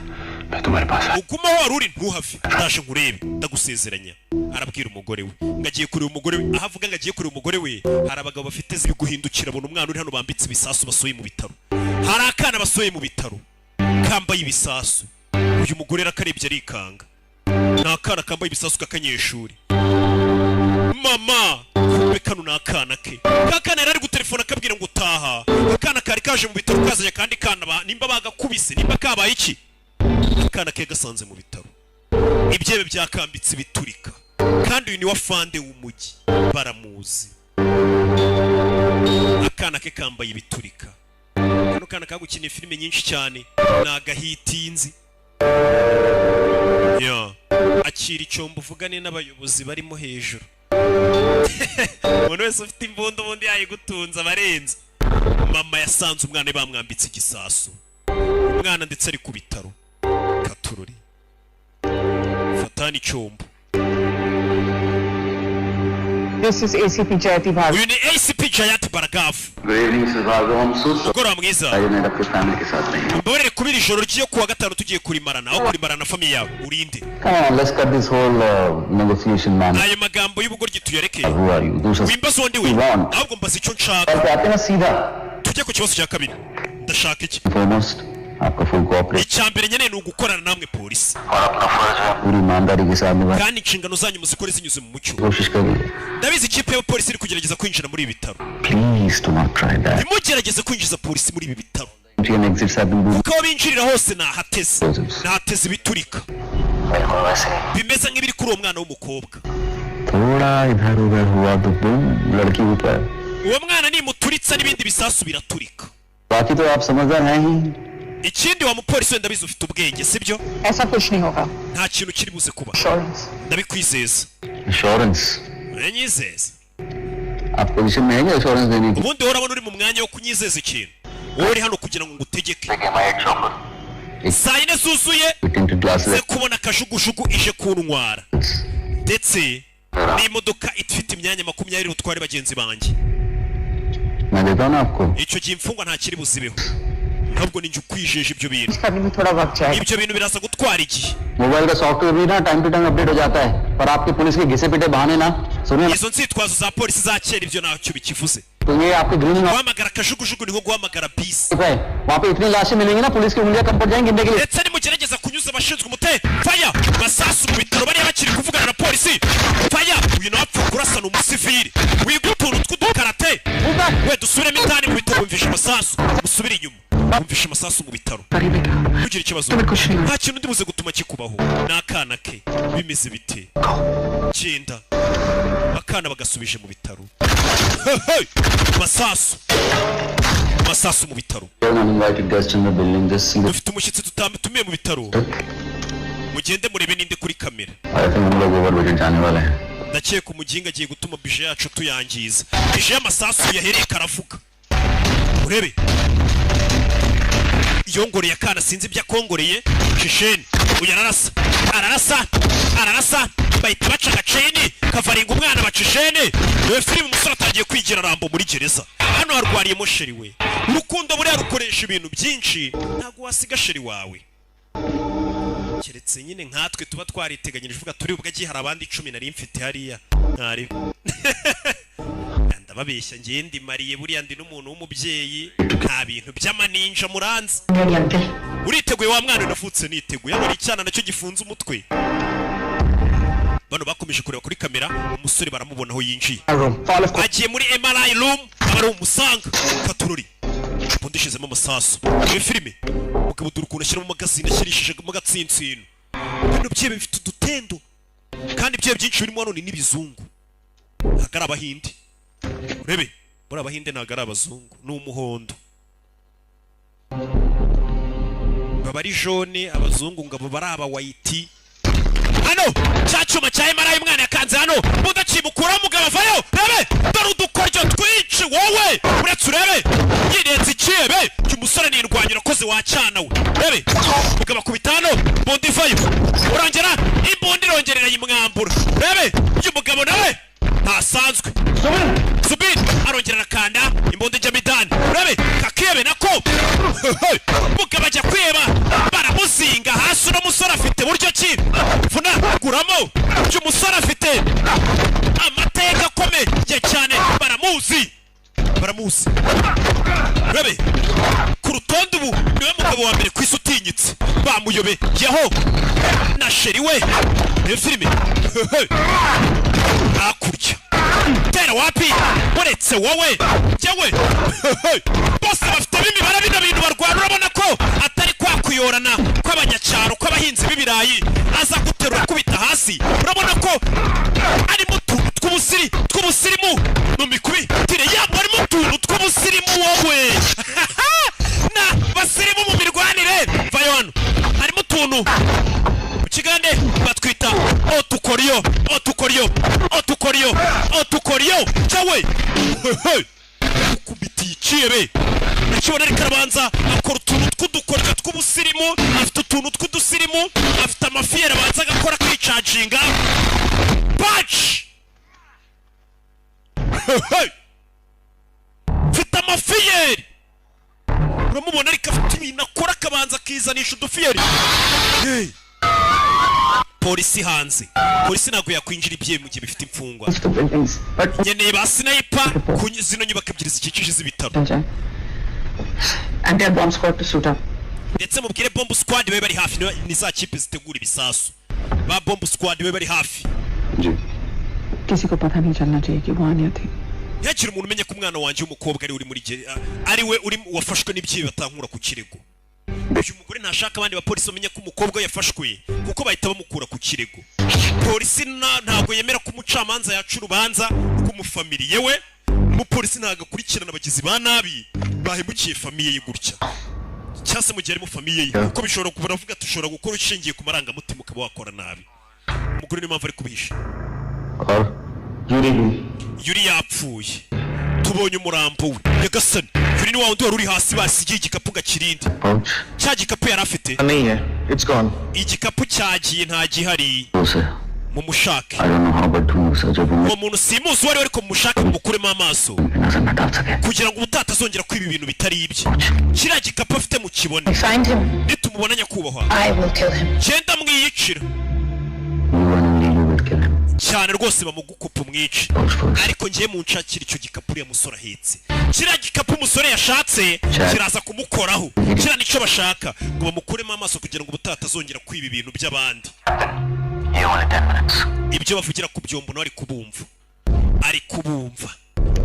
Uguma aho wari uri, ntuhave, ndaje nkurebe, ndagusezeranya. Arabwira umugore we ngo agiye kureba umugore we. Aho avuga ngo agiye kureba umugore we, hari abagabo bafite ziri guhindukira, abona umwana uri hano bambitse ibisasu basohoye mu bitaro. Hari akana basohoye mu bitaro kambaye ibisasu. Uyu mugore yarakarebye arikanga, ni akana kambaye ibisasu k'akanyeshuri. Mama, kumbe kano ni akana ke. Ka kana yari ari gutelefona akabwira ngo utaha. Akana kari kaje mu bitaro kazanye akandi kana nimba bagakubise, nimba kabaye iki, akana ke gasanze mu bitaro ibyebe byakambitse biturika. Kandi uyu ni wa fande w'umujyi, baramuzi. Akana ke kambaye ibiturika. Kano kana kagukiniye filime nyinshi cyane, ni agahitinzi ya. Akira icyombo uvugane n'abayobozi barimo hejuru. Umuntu wese ufite imbunda ubundi yayigutunze abarenze. Mama yasanze umwana we bamwambitse igisasu, umwana ndetse ari ku bitaro. Katururi fatani icyombo. This is ACP Jayati Bhargav. Uyu ni ACP Jayati Bhargav. Good evening sir Bhargav, हम so Mugoroba mwiza. Sorry आपके फैमिली के साथ नहीं। Mbabarire kubira ijoro ry'iyo kuwa gatanu tugiye kurimarana, aho kurimarana na famille yawe. Urinde? Come on, let's cut this whole negotiation, man. Ayo magambo y'ubugoryi tuyareke. Who are you? दूसरा Wimbaza uwo ndi we, want. ahubwo mbaza icyo nshaka. और आते ना सीधा। Tujye ku kibazo cya kabiri, ndashaka iki? Foremost, आपका full cooperation. Icya mbere nkeneye ni ugukorana namwe polisi, पूरी ईमानदारी के साथ निभाने kandi inshingano zanyu muzikore zinyuze mu mucyo. की कोशिश कर रही है। Ndabizi ikipe y'abapolisi iri kugerageza kwinjira muri ibi bitaro. Please do not try that. Ntimugerageze kwinjiza polisi muri ibi bitaro, Entry and exits have been kuko aho binjirira hose nahateze, nahateze ibiturika bimeze nk'ibiri kuri uwo mwana w'umukobwa. थोड़ा इधर उधर हुआ तो बुम, लड़की ऊपर। Uwo mwana nimuturitsa n'ibindi bisasu biraturika. बाकी तो आप समझदार हैं ही। Ikindi, wa mupolisi wenda bizi ufite ubwenge, sibyo? ऐसा कुछ नहीं होगा। Nta kintu kiri buze kuba, ndabikwizeza. Insurance? Uranyizeza? आप पोजीशन में है क्या इंश्योरेंस देने की? Ubundi wowe urabona uri mu mwanya wo kunyizeza ikintu? Wowe uri hano kugira ngo ngutegeke. Saa 4 zuzuye ze kubona kajugujugu ije kuntwara, ndetse n'imodoka ifite imyanya 20 utware bagenzi banjye. Icyo gihe imfungwa ntakiri buzibeho, ntabwo ninjye ukwijeje ibyo bintu. Ibyo bintu biraza gutwara igihe. Mobile का सॉफ्टवेयर भी ना time to time update हो जाता है, पर आपकी पुलिस के घिसे पिटे बहाने ना सुनिए। Izo nzitwazo za polisi za kera ibyo ntacyo bikivuze. तो ये आपके green Guhamagara kajugujugu ni nko guhamagara bisi. है, वहाँ पे इतनी लाशें मिलेंगी ना पुलिस की उंगलियां कम पड़ जाएंगी गिनने के लिए। Ndetse nimugerageza kunyuza abashinzwe umutekano faya masasu mu bitaro bariya bakiri kuvugana na polisi faya, uyu nawe apfa kurasana umusivili wiga utuntu tw'udukarate we. Dusubiremo indani mu bitaro, wumvisha amasasu, musubire inyuma, wumvisha amasasu mu bitaro. Ntugire ikibazo, nta kintu ndi buze gutuma kikubaho. Ni akana ke, bimeze bite? Genda. Akana bagasubije mu bitaro. Masasu, masasu mu bitaro. Dufite umushyitsi tutatumiye mu bitaro, mugende murebe ninde kuri kamera. Ndakeka umuginga agiye gutuma bije yacu tuyangiza. Bije y'amasasu yahereye karavuga, urebe yongoreye akana, sinzi ibyo akongoreye. Shisheni uyu ararasa, ararasa, ararasa, bahita baca agaceni kavaringa umwana, baca isheni. Dore filime, umusore atangiye kwigira Rambo muri gereza. Hano harwariyemo chérie we. Urukundo buriya rukoresha ibintu byinshi, ntabwo wasiga chérie wawe, keretse nyine nkatwe tuba twariteganyirije uvuga turi ubwo agiye hari abandi 10 nari mfite hariya ntari. Ndababeshya, ngiye ndi mariye, buriya ndi n'umuntu w'umubyeyi, nta bintu by'amaninja muranzi. Uriteguye wa mwana? Navutse niteguye. Hano hari icyana nacyo gifunze umutwe. Bano bakomeje kureba kuri kamera, umusore baramubona aho yinjiye, agiye muri MRI room, aba ari umusanga katururi ubundi ishizemo amasasu. Iyo filime, umugabo dore ukuntu ashyiramo magazine, ashyirishijemo agatsinsino. Bino byebe bifite udutendo, kandi ibyebe byinshi birimo hano ni n'ibizungu, ntabwo ari abahinde. Urebe muri abahinde ntabwo ari abazungu, ni umuhondo, baba ari jaune. Abazungu ngo baba ari aba white. Hano cya cyuma cya MRI umwana yakanze hano, mudacimukuraho, umugabo avayo. Rebe dore udukoryo twinshi wowe, uretse urebe yirenze ikiyebe uyu musore nirwanya urakoze wacana we. Rebe umugabo akubita hano, imbunda ivayo, urongera imbunda irongera irayimwambura. Rebe uyu mugabo nawe ntasanzwe. Subiri, arongera arakanda, imbunda ijya midani. Urebe kakiyebe nako, mugabo ajya kwiheba, baramuzinga hasi. Uno musore afite buryo ki vunaguramo. Uyu musore afite amateka akomeye cyane, baramuzi, baramuzi. Urebe ku rutonde, ubu niwe mugabo wa mbere ku isi utinyitse, bamuyobeyeho na chérie we. Niyo filime hakurya tera wapi, uretse wowe jyewe bose bafitemo imibare. Bino bintu barwana urabona ko atari kwa kuyorana kw'abanyacyaro kw'abahinzi b'ibirayi, aza guterura akubita hasi. Urabona ko arimo utuntu tw'ubusirimu mu mikubitire yabo, harimo utuntu tw'ubusirimu wowe na basirimu mu mirwanire. Vayo hano, harimo utuntu mu kigande batwita otukoriyo, otukoriyo, otukoriyo, otukoriyo cyawe ukubitiye ikiyebe nakibona. Ariko arabanza akora utuntu tw'udukoryo tw'ubusirimu, afite utuntu tw'udusirimu, afite amafiyeri, abanza agakora akicaginga baci. Mfite amafiyeri, uramubona, ariko afite ibintu akora akabanza akizanisha udufiyeri. Hey! Polisi hanze, polisi ntabwo yakwinjira ibyeyi mu gihe bifite imfungwa. Nkeneye ba sniper ku zino nyubako ebyiri zikikije z'ibitaro. And their bomb squad to suit up. Ndetse mubwire bomb squad babe bari hafi, ni za kipe zitegura ibisasu, ba bomb squad babe bari hafi. किसी को पता नहीं चलना चाहिए कि वो आनिया थी। Ntihagire umuntu umenya ko umwana wanjye w'umukobwa ari we uri muri ari we uri wafashwe n'ibyibi, batankura ku kirego. Uyu mugore ntashaka abandi bapolisi bamenya ko umukobwa we yafashwe, kuko bahita bamukura ku kirego. Polisi ntabwo yemera ko umucamanza yaca urubanza rw'umufamiliye we. Umupolisi ntabwo akurikirana abagizi ba nabi bahemukiye famille ye gutya, cyangwa se mu gihe arimo famille ye, kuko bishobora kuba baravuga ati ushobora gukora ushingiye ku marangamutima ukaba wakora nabi. Umugore niyo mpamvu ari kubihisha. Yuri Yuri yapfuye, tubonye umurambo we. Nyagasani, Kuri ni wa wundi wari uri hasi basigiye igikapu gakirinde. Pouch Cya gikapu yari afite. नहीं है, it's gone. Igikapu cyagiye, nta gihari. उसे Mumushake. I don't know how but ढूंढ उसे जब Uwo muntu simuzi uwo ari we, ariko mumushake mumukuremo amaso नजर न डाल सके। kugira ngo ubutaha atazongera kwiba ibintu bitari ibye. Kiriya gikapu afite mukibone. I find him, Nitumubona, nyakubahwa, I will kill him. genda mwiyicira. You and only you will kill him. Cyane rwose, bamugukupa umwice, Pouch first. ariko ngiye munshakira icyo gikapu uriya musore ahetse. Kiriya gikapu umusore yashatse kiraza kumukoraho. Kiriya nicyo bashaka, ngo bamukuremo amaso kugira ngo ubutaha atazongera kwiba ibintu by'abandi. You only 10 minutes. Ibyo bavugira ku byombo nawe ari kubumva, ari kubumva,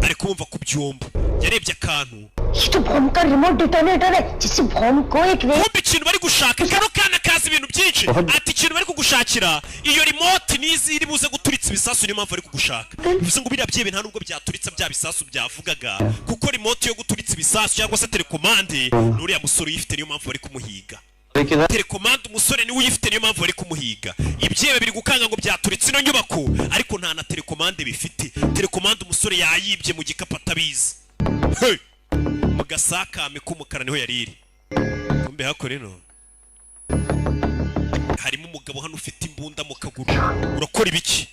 ari kubumva ku byombo. Yarebye akantu. ये तो बॉम्ब का remote detonator है जिससे बॉम्ब को एक रे Kumva ikintu bari gushaka, kano kana kazi ibintu byinshi. Ati ikintu bari kugushakira, iyo remote nizi iri buze guturitsa ibisasu, niyo mpamvu bari kugushaka. Bivuze ngo biriya byebe nta nubwo byaturitsa bya bisasu byavugaga, kuko remote yo guturitsa ibisasu cyangwa se télécommande ni uriya musore uyifite, niyo mpamvu bari kumuhiga. Télécommande umusore niwe uyifite, niyo mpamvu bari kumuhiga. Ibyebe biri gukanga ngo byaturitse ino nyubako, ariko nta na télécommande bifite. Télécommande umusore yayibye mu gikapu atabizi. Hey! Mu gasakame k'umukara niho yari iri. Kumbe hakora ino harimo umugabo hano ufite imbunda mu kaguru. Urakora ibiki?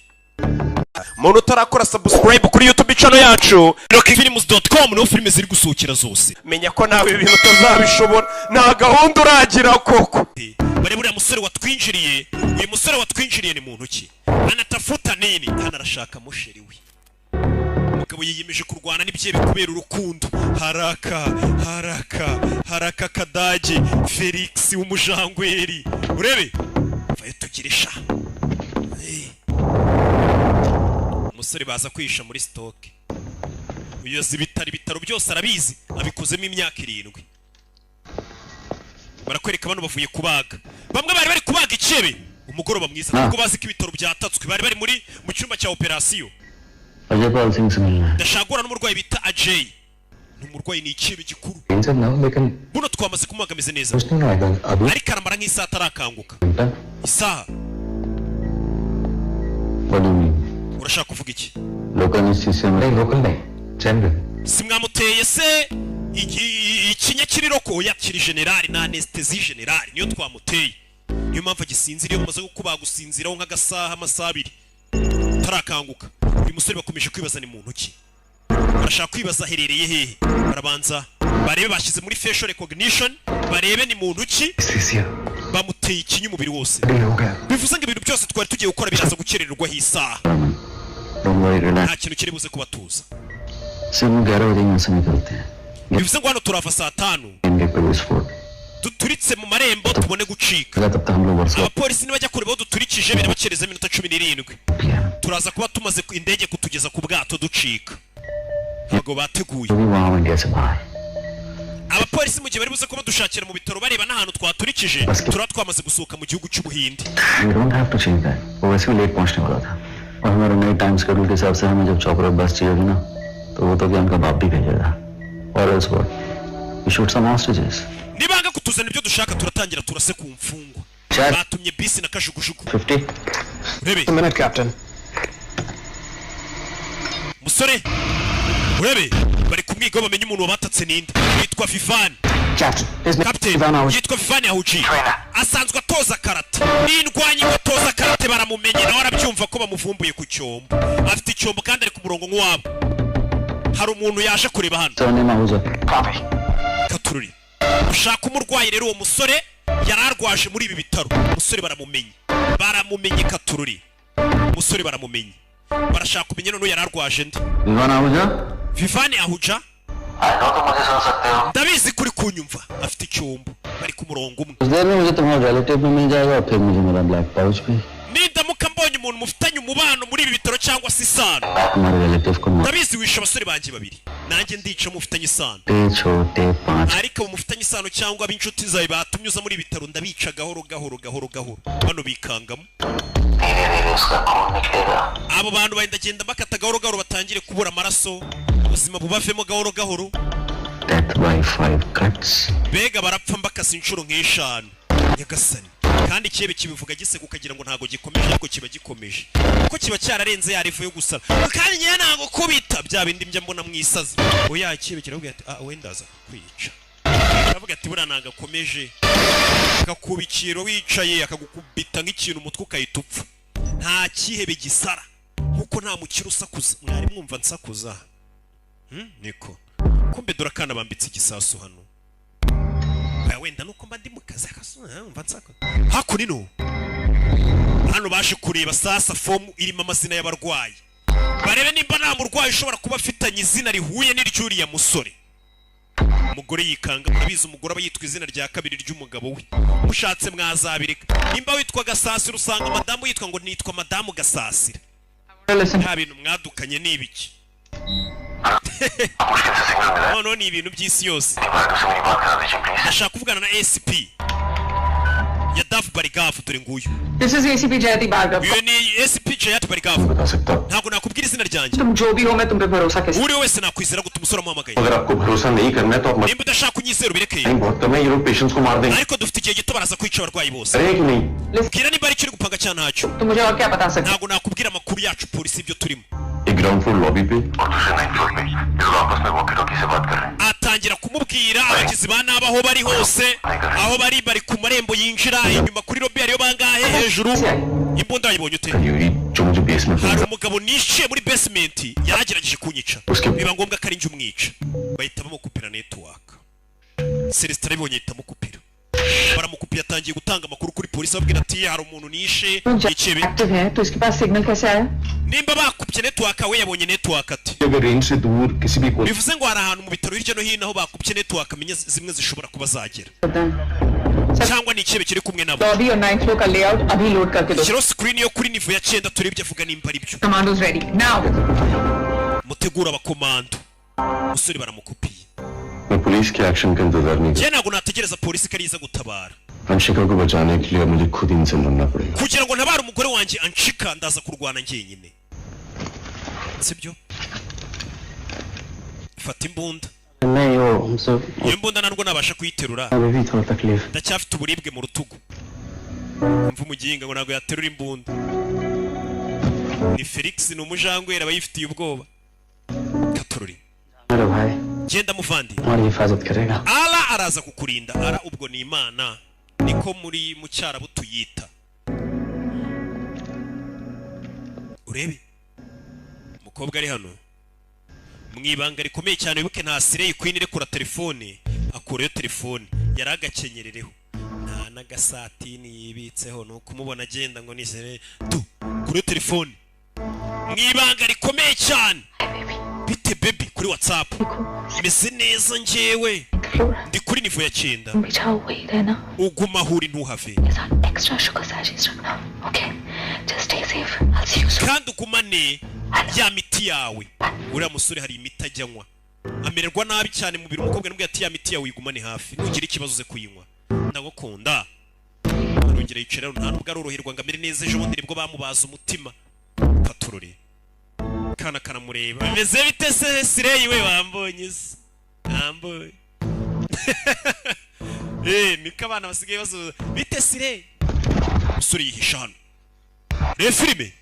Umuntu utarakora subscribe kuri YouTube channel yacu, Films.com niho filime ziri gusohokera zose. Menya ko nawe ibintu utazabishobora, nta gahunda uragira koko. Bari buriya musore watwinjiriye. Uyu musore watwinjiriye ni muntu ki? Anatafuta nini hano? Arashaka musheri we. Umugabo yiyemeje kurwana n'ibyebe kubera urukundo. Haraka haraka haraka! Kadage Felix w'umujangweri, urebe vayo tugire sha. Hey. Umusore baza kwihisha muri stock. Uyoza ibitaro, ibitaro byose arabizi, abikozemo imyaka 7. Barakwereka bano bavuye kubaga, bamwe bari bari kubaga ikebe. Umugoroba mwiza. Nubwo bazi ko ibitaro byatatswe, bari bari muri mu cyumba cya operasiyo. Ajay Pal Singh से मिलना है। Ndashagura n'umurwayi bita Ajay, ni umurwayi, ni ikebe gikuru. Tension ना हो लेकिन Buno twamaze kumubaga, ameze neza. कुछ नहीं आएगा अभी। Ariko aramara nk'isaha atarakanguka. घंटा? Isaha. What do you mean? Urashaka kuvuga iki? Local anaesthesia में? नहीं, लोकल नहीं, general. Si mwamuteye se ikinya kiriroko yakiri générale na anesthésie générale niyo twamuteye, niyo mpamvu agisinziriye. Bamaze kukubaga usinziraho nk'agasaha, amasaha 2 utarakanguka. Uyu musore bakomeje kwibaza ni muntu ki, barashaka kwibaza aherereye hehe. Barabanza barebe, bashyize muri facial recognition, barebe ni muntu ki. Anaesthesia. Bamuteye ikinya umubiri wose. Delay हो गया। Bivuze ngo ibintu byose twari tugiye gukora biraza gukerererwaho isaha. Don't worry, relax. Nta kintu kiri buze kubatuza. सिर्फ 11 बजे यहाँ से निकलते हैं। Bivuze ngo hano turava saa 5, इनके police fort duturitse mu marembo tubone gucika. तब तक हम लोग Warsaw Abapolisi nibajya kureba aho duturikije birabakereza iminota 17, turaza kuba tumaze indege kutugeza ku bwato ducika. Ntabwo bateguye. भी वहाँ इंडिया से बाहर। Abapolisi mu gihe bari buze kuba dushakira mu bitaro, bareba n'ahantu twaturikije, turaba twamaze gusohoka mu gihugu cy'Ubuhinde. We don't have to change that. वो वैसे भी लेट पहुंचने वाला था और हमारे नए टाइम शेड्यूल के हिसाब से हमें जब चौपर बस चाहिए होगी ना, तो वो तो क्या, उनका बाप भी भेजेगा। और else what, we shoot some hostages. Nibanga kutuzana ibyo dushaka, turatangira turase ku mfungwa. Batumye bisi na kajugujugu. 50. Urebe. Minute, captain. Musore, urebe, bari kumwiga bamenye umuntu wabatatse ninde. Yitwa Vivani. Captain, his name Captain yitwa Vivani Ahuji, asanzwe atoza karate n'indwanyi. Ngo atoza karate, baramumenye nawe arabyumva ko bamuvumbuye ku cyombo. Afite icyombo kandi ari ku murongo nk'uwabo. Hari umuntu yaje kureba hano. Surname Ahuja. Katururi ushaka umurwayi rero, uwo musore yari arwaje muri ibi bitaro. Umusore baramumenye, baramumenye. Katururi, umusore baramumenye, barashaka kumenya noneho yari arwaje nde. Vivaan Ahuja. Vivani Ahuja, ndabizi kuri kunyumva. Afite icyombo, bari ku murongo umwe. कुछ देर में मुझे तुम्हारा रिलेटिव भी मिल जाएगा और फिर मुझे मेरा black pouch भी। Nindamuka mbonye umuntu mufitanye umubano muri ibi bitaro cyangwa se isano, तुम्हारे रिलेटिव को ndabizi wishe abasore banjye babiri, nanjye ndica mufitanye isano. मोटे छोटे पांच। Ariko abo mufitanye isano cyangwa ab'inshuti zawe batumye uza muri ibi bitaro, ndabica gahoro gahoro gahoro gahoro. Bano bikangamo abo bantu bagenda bakata gahoro gahoro, batangire kubura amaraso, ubuzima bubavemo gahoro gahoro. Death by five cuts. Mbega barapfa mbakase inshuro nk'eshanu. Nyagasani, Kandi ikihebe kibivuga giseka ukagira ngo ntabwo gikomeje, ariko kiba gikomeje kuko kiba cyararenze ya level yo gusara. Kandi ngewe ntabwo kubita bya bindi njya mbona mu isazi. Oya, ikihebe kiravuga ati: "Ah, wenda aza kwica." Aravuga ati: "Buriya ntabwo akomeje." Akakubikira wicaye, akagukubita nk'ikintu umutwe ukahita upfa. Nta kihebe gisara nkuko nta mukire usakuza. Mwari mwumva nsakuza? Niko kumbe dore akana bambitse igisasu hano. Aya wenda nuko mba ndi mu kazi mva nsakuza. Hakuno hano baje kureba sasa fomu irimo amazina y'abarwayi, barebe nimba nta murwayi ushobora kuba afitanye izina rihuye n'iry'uriya musore. Umugore yikanga, murabizi umugore aba yitwa izina rya kabiri ry'umugabo we. Mushatse mwazabireka. Nimba witwa Gasasira, usanga madamu yitwa ngo nitwa madamu Gasasira. Nta bintu mwadukanye ni ibiki? Noneho ni ibintu by'isi yose. Ndashaka kuvugana na SP Yadav Bhargav, dore nguyu. This is ACP Jayati Bhargav. Uyu ni SP Jayati Bhargav. Ntabwo nakubwira izina ryanjye. तुम जो भी हो, मैं तुम पे भरोसा कैसे Uri wese nakwizera gute? Umusore amuhamagaye. अगर आपको भरोसा नहीं करना है तो आप Nimba udashaka kunyizera ubireke. Time बहुत कम है, ये लोग पेशेंट्स को मार देंगे। Ariko dufite igihe gito, baraza kwica abarwayi bose. अरे कि नहीं? Bwira niba ari icyo uri gupanga cyangwa ntacyo. तुम मुझे और क्या बता सकते? Ntabwo nakubwira amakuru yacu polisi ibyo turimo. एक ground floor lobby पे और दूसरे 9th floor पे ये लोग आपस में वॉकी टॉकी से बात कर रहे हैं। Atangira kumubwira abagizi ba nabi aho bari hose, aho bari, bari ku marembo yinjira inyuma kuri lobby. Hariyo bangahe hejuru? Imbunda wayibonye ute? जो मुझे basement. Hari umugabo nishiye muri basement, yaragerageje kunyica, biba ngombwa ko ari njye umwica. Bahita bamukupira network. Celestin arabibonye, ahita amukupira. Baramukupiye, atangiye gutanga amakuru kuri polisi, ababwira ati: "Hari umuntu nishe ikebe." Active है तो इसके पास signal कैसे आया? Nimba bakupye network, we yabonye network ati? अगर range से दूर किसी भी को Bivuze ngo hari ahantu mu bitaro hirya no hino aho bakupye network, amenye zimwe zishobora kuba zagera, cyangwa ni ikebe kiri kumwe nabo. Lobby और 9th floor का लेआउट अभी लोड करके दो। Shyiraho screen yo kuri niveau ya 9, turebe ibyo avuga nimba ari byo. Commandos ready now. Mutegura abakomando. Umusore baramukupiye. मैं पुलिस के एक्शन का इंतजार नहीं Njye ntabwo nategereza polisi ko ariza gutabara. कर अंशिका को बचाने के लिए अब मुझे खुद ही इनसे लड़ना पड़ेगा। Kugira ngo ntabare umugore wanjye Anshika, ndaza kurwana njyenyine, sibyo? Fata imbunda. नहीं वो हमसे Iyo mbunda ntabwo nabasha kuyiterura. अभी भी थोड़ा तकलीफ Ndacyafite uburibwe mu rutugu. Mva umuginga ngo ntabwo yaterura imbunda. Ni Felix, ni umujangwera, aba yifitiye ubwoba. Katururi. मेरा भाई Genda muvandi. तुम्हारी हिफाजत करेगा। Ara araza kukurinda. Ara ubwo ni Imana, niko muri mu Cyarabu tuyita. Urebe umukobwa ari hano mu ibanga rikomeye cyane. Wibuke nta slay queen irekura telefone. Akurayo telefone, yari agakenyerereho, nta n'agasatini yibitseho, ni ukumubona agenda ngo ni slay tu. Kuri telefone mu ibanga rikomeye cyane: "Bite baby?" Kuri WhatsApp: "Meze neza, njyewe ndi kuri niveau ya 9." बिछाओ वही रहना। Uguma aho uri, ntuhave. Extra sugar sachets रखना। Okay, just stay safe, I see you. Kandi ugumane ya miti yawe. Uriya musore hari imiti ajya anywa, amererwa nabi cyane mu mubiri. Umukobwa namubwiye ati: "Ya miti yawe uyigumane hafi, nugira ikibazo uze kuyinywa, ndagukunda." Arongera yicara. Nta nubwo aroroherwa ngo amere neza, ejo bundi nibwo bamubaza umutima. Katurore kana karamureba: "Bimeze bite se slay we? Wambonye se? Wambonye?" Niko abana basigaye bazuza: "Bite slay?" Umusore yihisha hano. Reba filime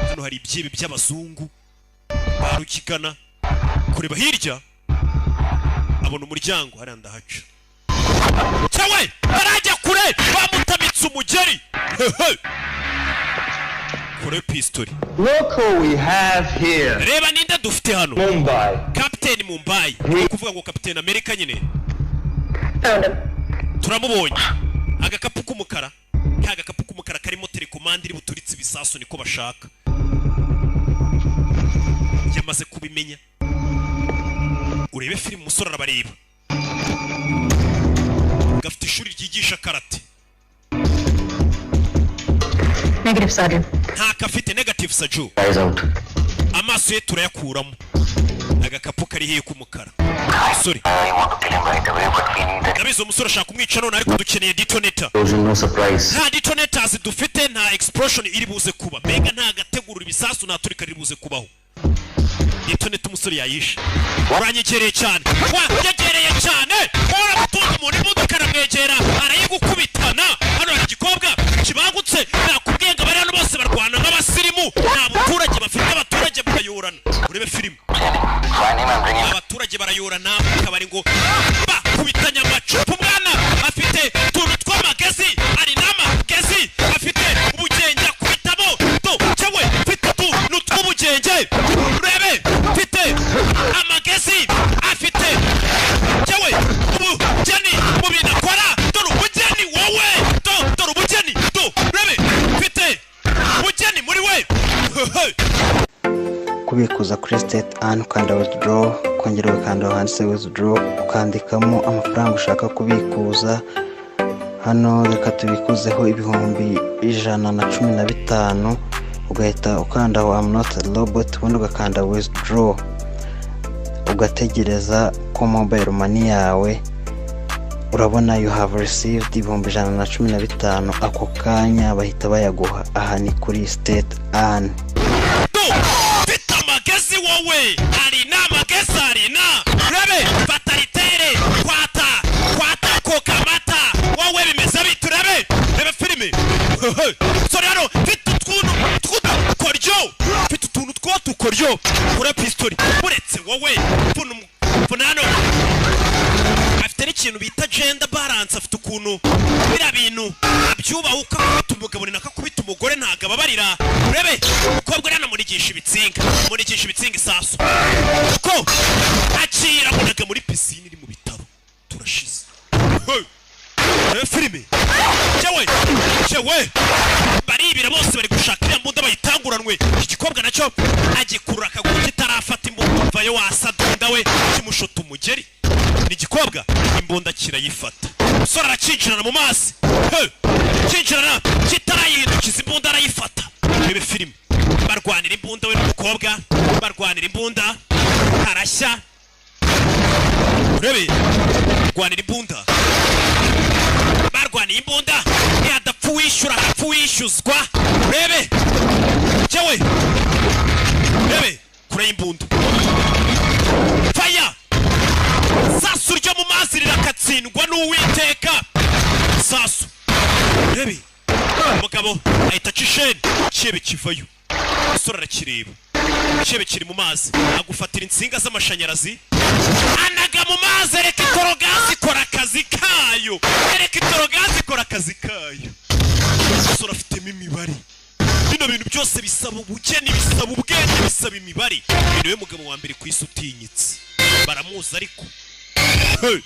hano, hari ibyibi by'abazungu ba rukigana. Kureba hirya abona umuryango hariya, ndahaca cyawe. Barajya kure, bamutamitse umugeri. Hehe. Kure pistori. Look who we have here. Reba ninde dufite hano. Mumbai. Kapiteni Mumbai, ni ukuvuga ngo Kapiteni Amerika nyine. Turamubonye. Agakapu k'umukara, ka gakapu k'umukara karimo telekomande iri buturitse ibisasu, niko bashaka. Yamaze kubimenya. Urebe filime, umusore arabareba. Gafite ishuri ryigisha karate. Negative sergeant. Ntako afite, negative saju. Eyes out. Amaso ye turayakuramo. Agakapu kari hehe k'umukara? Umusore ndabizi, umusore ashaka kumwica none, ariko dukeneye detonator. Explosion, no surprise. Nta detonators dufite, nta explosion iri buze kuba, mbega nta gategurura ibisasu, nta turika riri buze kubaho. Detonator umusore yayishe. Uranyegereye cyane, wanyegereye cyane. Uramutunga umuntu, imodoka aramwegera, arayigukubitana. Hano hari igikobwa. Kubikuza kuri State Earn, ukanda withdraw, ukongera ugakanda aho handitse withdraw, ukandikamo amafaranga ushaka kubikuza. Hano reka tubikuzeho 115,000. Ugahita ukanda aho "I'm not a robot", ubundi ugakanda withdraw, ugategereza ko mobile money yawe, urabona "You have received 115,000". Ako kanya bahita bayaguha. Aha ni kuri State Earn. Mfite amagezi wowe, arina amagezi, arina urabe fatalitere kwata kwata kokamata wowe, bimeze bite? Urabe, reba filime sore hano. Mfite utuntu tw'udukoryo, mfite utuntu tw'udukoryo kuri pistori uretse wowe. Mvuna hano afite n'ikintu bita gender balance, afite ukuntu biriya bintu abyubaha. Uko akubita umugabo ni nako akubita umugore, ntabwo ababarira. Urebe umukobwa uriya, anamunigisha ibitsinga, amunigisha ibitsinga isasu ko akira, amunaga muri pisine iri mu bitaro. Turashize. Hey! Reba filime cyewe cyewe, baribira bose, bari gushaka iriya mbunda bayitanguranwe. Iki gikobwa nacyo agikurura akaguru kitarafata imbunda, vayo wasadunda we, kimushota umugeri. Ni igikobwa, imbunda kirayifata, umusore arakinjirana mu mazi. Hey! Kinjirana kitarayihindukiza, imbunda arayifata. Rebe filime, barwanira imbunda, we n'umukobwa barwanira imbunda, arashya. Urebe, barwanira imbunda, barwaniye imbunda, ntiyadapfa uwishyura, hapfa uwishyuzwa. Urebe cyewe, urebe kure y'imbunda, faya sasu ryo mu mazi rirakatsindwa n'Uwiteka sasu. Urebe umugabo ahita aca isheni, cyebe kivayo, umusore arakireba, cyebe kiri mu mazi, agufatira insinga z'amashanyarazi anaga mu mazi. Reka itorogazi ikora akazi kayo, reka itorogazi ikora akazi kayo. Umusore afitemo imibare, bino bintu byose bisaba ubugeni, bisaba ubwenge, bisaba imibare. Uyu niwe mugabo wa mbere ku isi utinyitse, baramuzi ariko. Hey!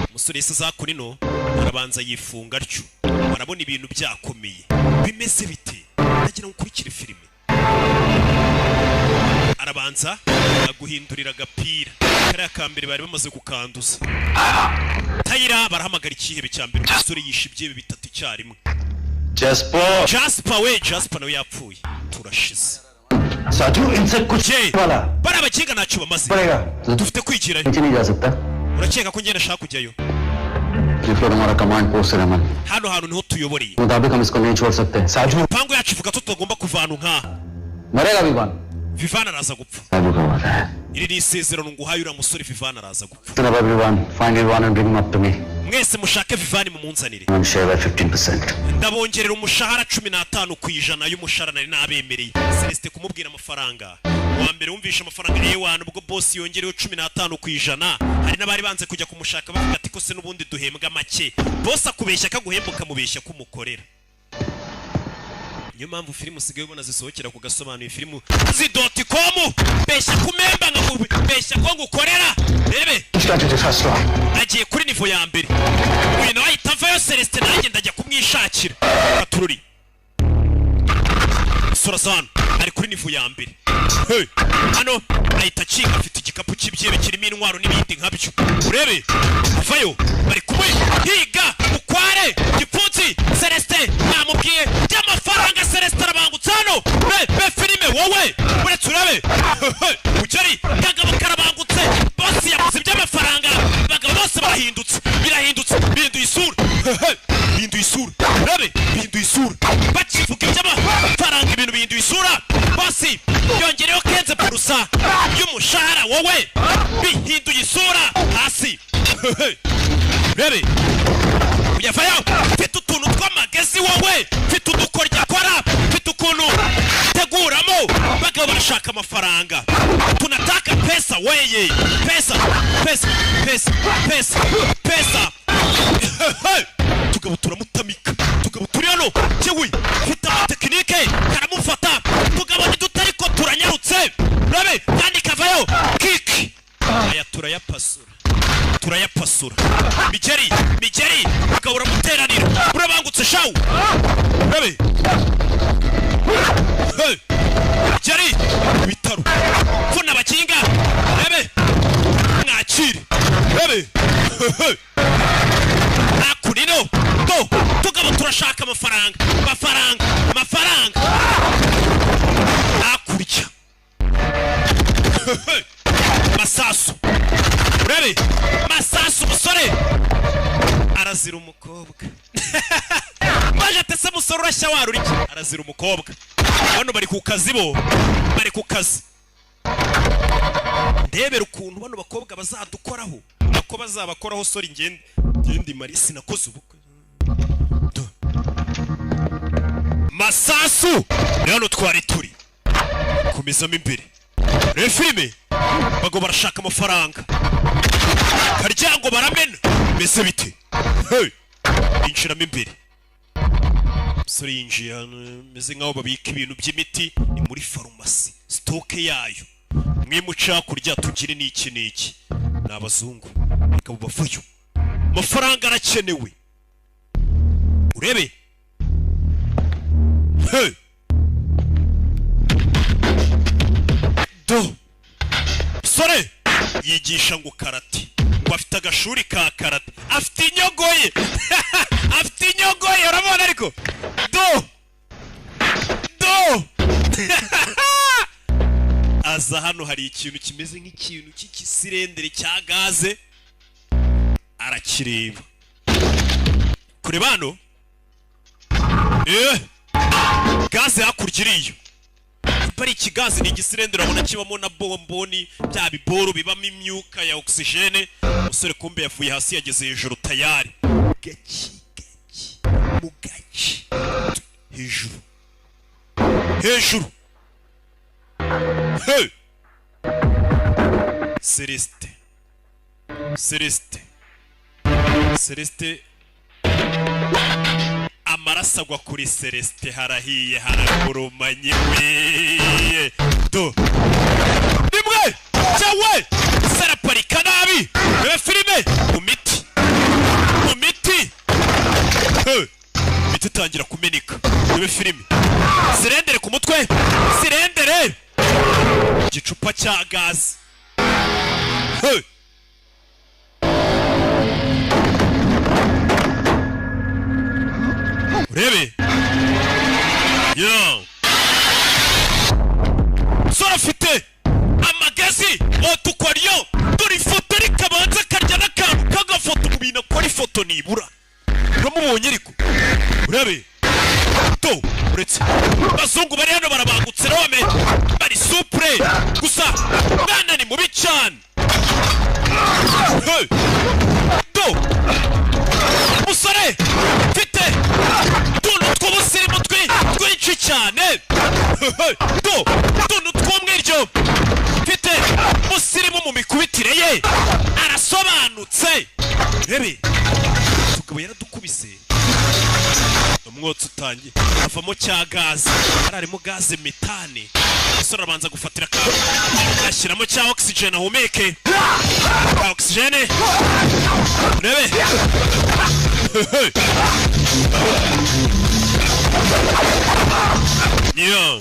Umusore yise za ino arabanza yifunga atyo, arabona ibintu byakomeye bimeze bite? Ndagira ngo ukurikire filime. Arabanza aguhindurira agapira kariya ka mbere bari bamaze kukanduza. Tayira barahamagara ikihebe cya mbere, umusore yishe ibyebe bitatu icyarimwe. Jasper. Jasper we, Jasper nawe yapfuye, turashize. Saju इनसे कुछ Je वाला bari abakinga, ntacyo bamaze. पड़ेगा। Dufite kwigirayo. नीचे नहीं जा सकता। Urakeka ko ngenda ashaka kujyayo? ये फ्लोर हमारा command post है Raman. Hano hantu niho tuyoboreye. मुताबिक हम इसको नहीं छोड़ सकते साजू। Pangu yacu ivuga ko tutagomba kuva ahantu nk'aha. मरेगा Vivaan. Vivana araza gupfa. Saju का वादा है। Iri ni isezerano nguhaye uriya musore Vivana araza gupfa. सुना Vivaan, find Vivaan and bring him up to me. Mwese mushake Vivani mumunzanire. One share by 15%. Ndabongerera umushahara 15% y'umushahara nari nabemereye. Celestin kumubwira amafaranga wa mbere wumvishe amafaranga yewana, ubwo boss yongereho 15%. Hari n'abari banze kujya kumushaka, bavuga ati ko se n'ubundi duhembwa make? Boss akubeshya akaguhemba, ukamubeshya ko umukorera. Niyo mpamvu filime usigaye ubona zisohokera ku gasobanuye filime zi .com, beshya kumemba nkakubeshya ko ngukorera. Rebe agiye kuri niveau ya mbere, uyu nawe ahita avayo. Celestin nanjye ndajya kumwishakira katururi. Sorazano ari kuri niveau ya mbere. Hey, hano ahita akinga, afite igikapu cy'ibyebe kirimo intwaro n'ibindi nkabyo. Urebe avayo, bari kumwe higa mukware gipfunsi. Celestin namubwiye by'amafaranga, Celestin arabangutse hano. Be be filime wowe, uretse urabe ugeri kagabo karabangutse. Boss yabuze iby'amafaranga, abagabo bose barahindutse, birahindutse, bihinduye isura, bihinduye isura. Urabe bihinduye isura, bakivuga iby'amafaranga ibintu bihinduye isura. Boss yongereho 15% y'umushahara wowe, bihinduye isura hasi. Rebe uyavayo, mfite utuntu tw'amagezi wowe, mfite udukoryo akora, mfite ukuntu teguramo. Bagabo barashaka amafaranga, tunataka pesa weye, pesa pesa pesa pesa pesa. Tugabo turamutamika, tugabo turi hano cyewe, mfite amatekinike karamufata. Tugabo ntidutariko turanyarutse, urabe kandi kavayo kiki. Aya turayapasura, turayapasura migeri migeri. Ukaba uramuteranira, urabangutse shawu. Urabe. Hey! Hakurino do tugabo turashaka amafaranga, amafaranga, amafaranga. Hakurya masasu, urebe masasu, musore arazira umukobwa. Maje atese musore urashya waruriki, arazira umukobwa. Bano bari ku kazi, bo bari ku kazi. Ndebera ukuntu bano bakobwa bazadukoraho, nako bazabakoraho. Sori, ngende ngende mari sinakoze ubukwe. Masasu rero twari turi komezamo imbere. Rero filime bago barashaka amafaranga, karyango baramena, mbese bite? Hey, injiramo imbere. Umusore yinjiye hano, meze nkaho babika ibintu by'imiti, ni muri farumasi, stock yayo. Mwe muca kurya tugire n'iki n'iki. Ni abazungu, reka bavayo, amafaranga arakenewe. Urebe, hey, do sore yigisha ngo karate, ngo afite agashuri ka karate, afite inyogoye, afite inyogoye, urabona ariko do do. Aza hano hari ikintu kimeze nk'ikintu cy'ikisirendere cya gaze, arakireba kureba hano. Gaze hakurya iriyo ari ikigazi, ni igisirendere urabona kibamo na bomboni, bya biboro bibamo imyuka ya oxygene. Umusore kumbe yavuye hasi yageze hejuru tayari, gaki gaki mu gaci, hejuru hejuru. Hey! Celeste, Celeste, Celeste, amaraso agwa kuri Celeste, harahiye, haragurumanye we. Do nimwe cyawe saraparika nabi. Reba filime mu miti, mu miti. Hey! Imiti itangira kumeneka. Reba filime, sirendere ku mutwe, sirendere, igicupa cya gaze. Hey! Urebe yo sora afite amagazi otukoryo, dore ifoto rikabanza karya n'akantu k'agafoto mu bintu akora ifoto nibura. Uramubonye ariko urebe to uretse abazungu bari hano barabangutse rome, bari supre gusa mwana ni mubi cyane. Hey! Do musore mfite utuntu tw'ubusirimu twinshi cyane. Do utuntu tw'umwiryo mfite musirimu mu mikubitire ye arasobanutse. Rebe tugabo yaradukubise, umwotsi utangiye avamo cya gaze, harimo gaze metane. Umusore arabanza gufatira ka ashyiramo cya oxygen ahumeke ka oxygen. Rebe yo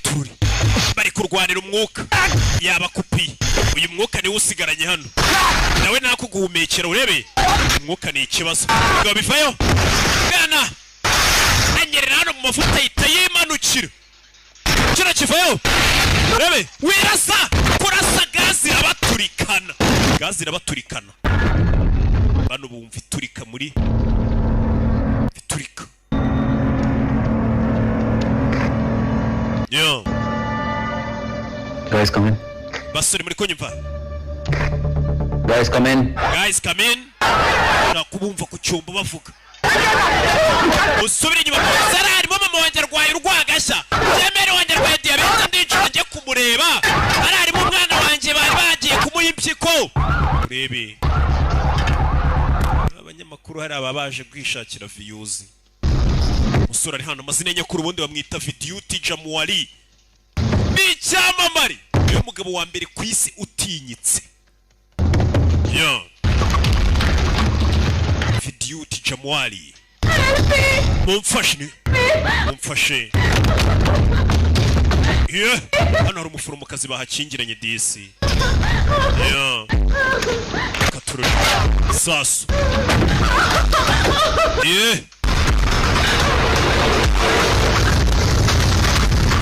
turi bari kurwanira umwuka, yabakupiye uyu mwuka niwo usigaranye hano, nawe nakuguhumekera. Urebe umwuka ni ikibazo. Ngo bivayo bwana anyerera hano mu mavuta yita yimanukira, kino kivayo. Urebe wirasa kurasa gazi irabaturikana, gazi irabaturikana. Bano bumva iturika muri iturika. Yo guys, come in. Basore muri kunyumva? Guys, come in. Guys, come in. Nakubumva ku cyumba bavuga. Usubire inyuma, sara harimo mama wanjye arwaye urwagashya, byemere wanjye arwaye diyabete, ndicara njye kumureba. Ari harimo umwana wanjye bari bagiye kumuha impyiko. Urebe abanyamakuru hari ababaje kwishakira views. Umusore ari hano, amazina nyakuri ubundi bamwita Vidyuti Jamuari, ni icyamamare, niwe mugabo wa mbere ku isi utinyitse. Yo Vidyuti Jamuari, mumfashe, mumfashe. Ye, hano hari umuforomokazi bahakingiranye disi. Yeah. Katururi sasu. Ye,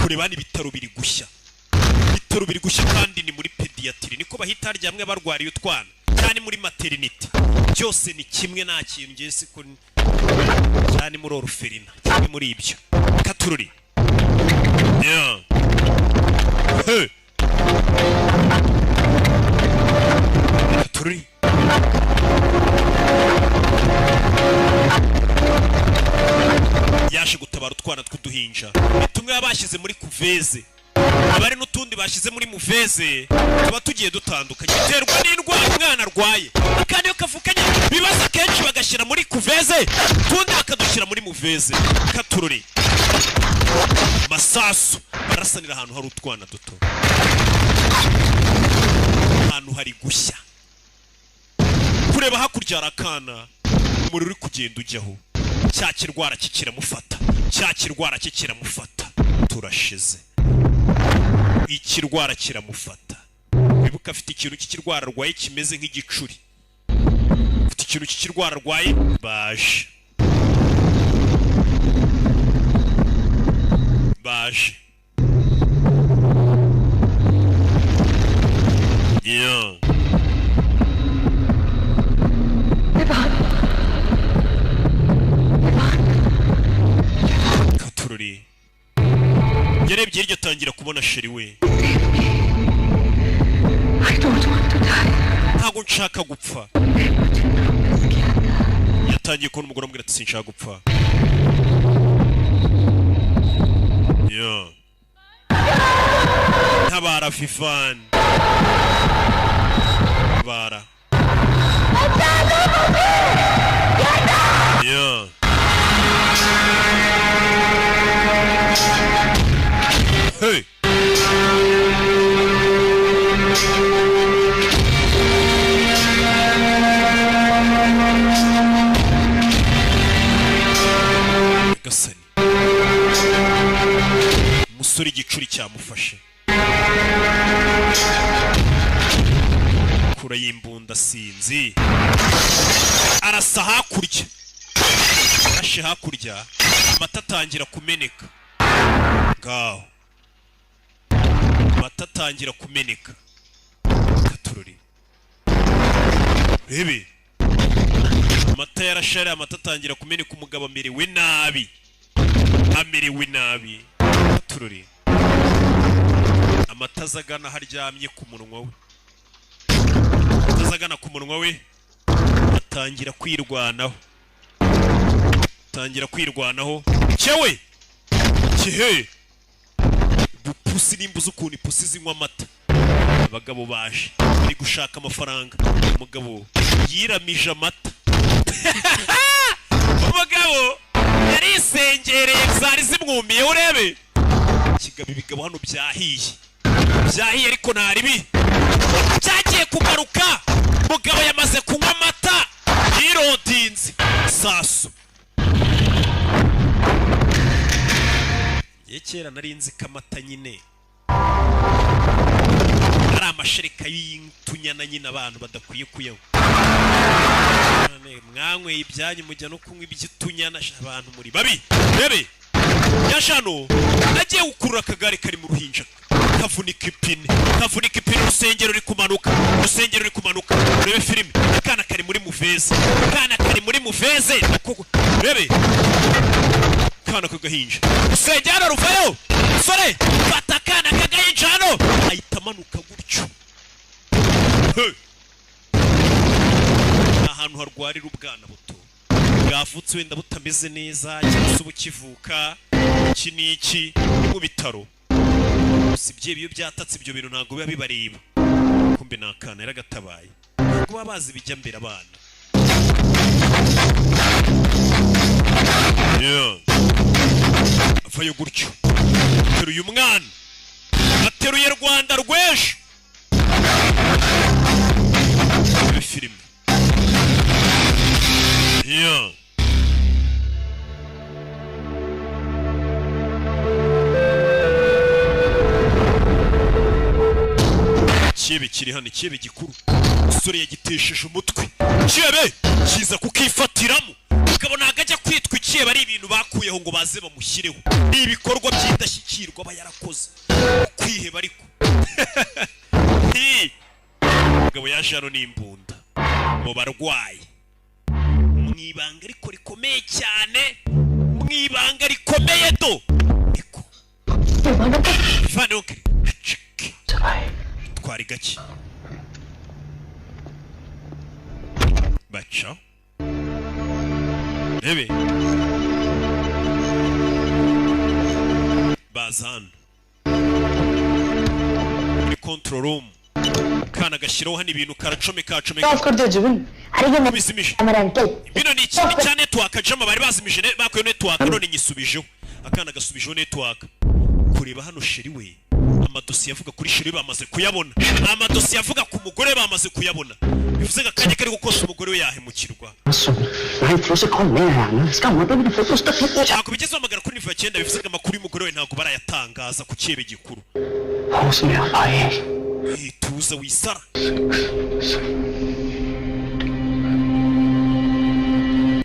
kureba ni ibitaro biri gushya, ibitaro biri gushya kandi ni muri pediatry, niko bahita haryamwe abarwariye utwana, cyane muri maternity, byose ni kimwe, nta kintu ngiye siko, cyane muri orphelinat, kimwe muri ibyo. Katururi. Yeah. Hey. Katururi. Yaje gutabara utwana tw'uduhinja, tumwe bashyize muri kuveze, abari n'utundi bashyize muri muveze, tuba tugiye dutandukanye biterwa n'indwara umwana arwaye. Kandi iyo kavukanye bibaza kenshi bagashyira muri kuveze, tundi bakadushyira muri muveze. Katururi. Masasu barasanira ahantu hari utwana duto, ahantu hari gushya. Kureba hakurya arakana, umuriro uri kugenda ujyaho, cya kirwara kikiramufata, cya kirwara kikiramufata. Turashize, ikirwara kiramufata. Wibuka afite ikintu cy'ikirwara arwaye kimeze nk'igicuri, afite ikintu cy'ikirwara arwaye. Baje baje. Yeah. Katururi yarebye iryo atangira kubona sheri we. Ntabwo nshaka gupfa. Yatangiye kubona umugore amubwira ati sinshaka gupfa. Yeah. Ntabara Vivaan. Ntabara. Yeah. Hey. Gasani. Umusore igicuri cyamufashe. Kura y'imbunda sinzi. Arasa hakurya. Arashe hakurya, amata atangira kumeneka. Ngaho. Amata atangira kumeneka. Katururi. Rebe. Amata yarashare, amata atangira kumeneka, umugabo amerewe nabi. Amerewe nabi. Katururi. Amata azagana haryamye ku munwa we. Amata azagana ku munwa we, atangira kwirwanaho. Atangira kwirwanaho. Cyewe. Kihe. Bupusi nimbuze ukuntu ipusi zinywa amata. Abagabo baje bari gushaka amafaranga. Umugabo yiramije amata. Umugabo yarisengereye zari zimwumiye urebe. Kigabo ibigabo hano byahiye. Byahiye ariko ntaribi. Cyagiye kugaruka. Mugabo yamaze kunywa amata. Yirodinze. Sasu. Kera nari nzi ko amata nyine ari amashereka y'intunyana nyine abantu badakwiye kuyanywa. Mwanyweye ibyanyu mujya no kunywa iby'utunyana, abantu muri babi. Rebe yashano agiye gukurura akagare kari mu ruhinja, kavunika ipine, kavunika ipine, urusengero ruri kumanuka, urusengero ruri kumanuka. Rebe filime, akana kari muri muveze, akana kari muri muveze. Rebe kana kagahinja, usengero ruvayo. Sore fata akana kagahinja hano, ahita amanuka gutyo. Ahantu harwarira ubwana buto bwavutse wenda butameze neza, cyangwa se bukivuka, iki n'iki, mu bitaro. Usibye iyo byatatse ibyo bintu ntabwo biba bibareba. Kumbe nakana yaragatabaye, ntabwo baba bazi bijya mbere abana. Yeah. Avayo gutyo, ateruye umwana, ateruye Rwanda rw'ejo. Filime. Yeah. Ikihebe gikuru, umusore yagitesheje umutwe, ikihebe kiza kukifatiramo. Mugabo ntabwo ajya kwitwa ikihebe, ari ibintu bakuyeho ngo baze bamushyireho, ni ibikorwa by'indashyikirwa aba yarakoze. Kwiheba ariko. Hi! Mugabo yaje hano n'imbunda mu barwayi, mu ibanga ariko rikomeye cyane, mu ibanga rikomeye do. Niko Vane oncle, twari gake baca rebe baza hano muri control room, kana gashyiraho hano ibintu karacomeka acomeka. Off कर दो जुबिन। अरे ये Bizimije. मेरा uncle. Bino ni ikindi cya network, jama bari bazimije bakuye network, none nyisubijeho. Akana gasubijeho network. Kureba hano chéri we, amadosiye avuga kuri chéri we bamaze kuyabona, amadosiye avuga ku mugore bamaze kuyabona, bivuze ngo akanya kari kose umugore we yahemukirwa. Ninth floor से call नहीं आया ना, इसका मतलब कि photos तक नहीं पहुंचा। Ntabwo bigeze bahamagara kuri niveau ya cyenda, bivuze ngo amakuru y'umugore we ntabwo barayatangaza ku cyebe gikuru. होश में आ पाए। Eh, tuza wisara.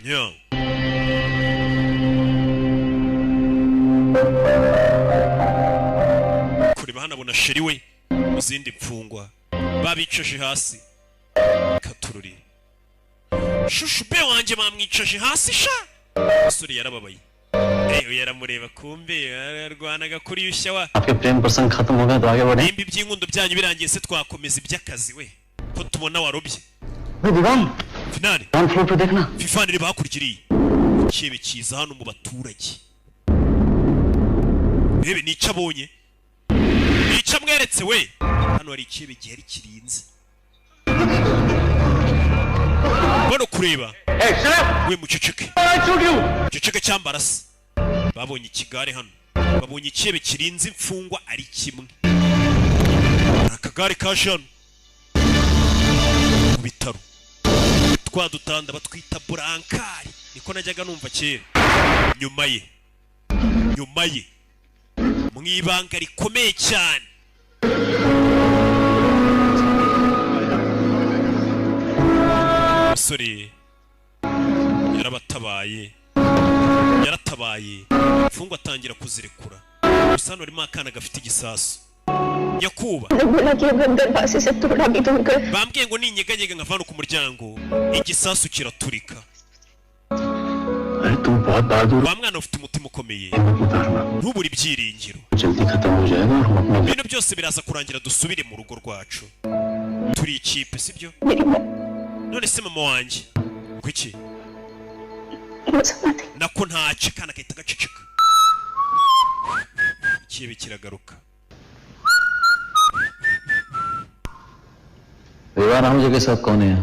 Yeah. Kureba hano abona chéri we mu zindi mfungwa babicaje hasi, katururi chouchou be wanjye bamwicaje hasi sha. Umusore yarababaye. Eyo yaramureba, kumbe yararwanaga kuri yushya wa. आपके प्रेम प्रसंग खत्म हो गए तो आगे बढ़े। Nimba iby'inkundo byanyu birangiye se twakomeza iby'akazi we, ko tubona warobye. Vivaan. Finale. Ground floor पे देखना। Vivaan, reba hakurya iriya. Ikihebe kiza hano mu baturage, rebe nicyo abonye, nicyo amweretse we. Hano hari ikihebe gihari kirinze bano kureba we. Muceceke, muceceke cyambarasa. Babonye ikigare hano, babonye ikihebe kirinze imfungwa ari kimwe. Hari akagare kaje hano mu bitaro, twa dutanda batwita brancard, niko najyaga numva kera. Nyuma ye, nyuma ye, mu ibanga rikomeye cyane, umusore yarabatabaye, yaratabaye imfungwa atangira kuzirekura. Gusa hano harimo akana gafite igisasu. Nyakuba, बोला कि अगर दरवाजे से थोड़ा भी दूर गए bambwiye ngo ninyeganyega nkava hano ku muryango igisasu kiraturika. अरे तुम बहुत बहादुर Wa mwana ufite umutima ukomeye, ntubure ibyiringiro. जल्दी खत्म हो जाएगा और हम अपने Ibintu byose biraza kurangira, dusubire mu rugo rwacu, turi ikipe, sibyo? None se mama wanjye kuki nako ntacyo? Akana gahita gaceceka, ikihebe kiragaruka. Vivaan Ahuja के साथ कौन है?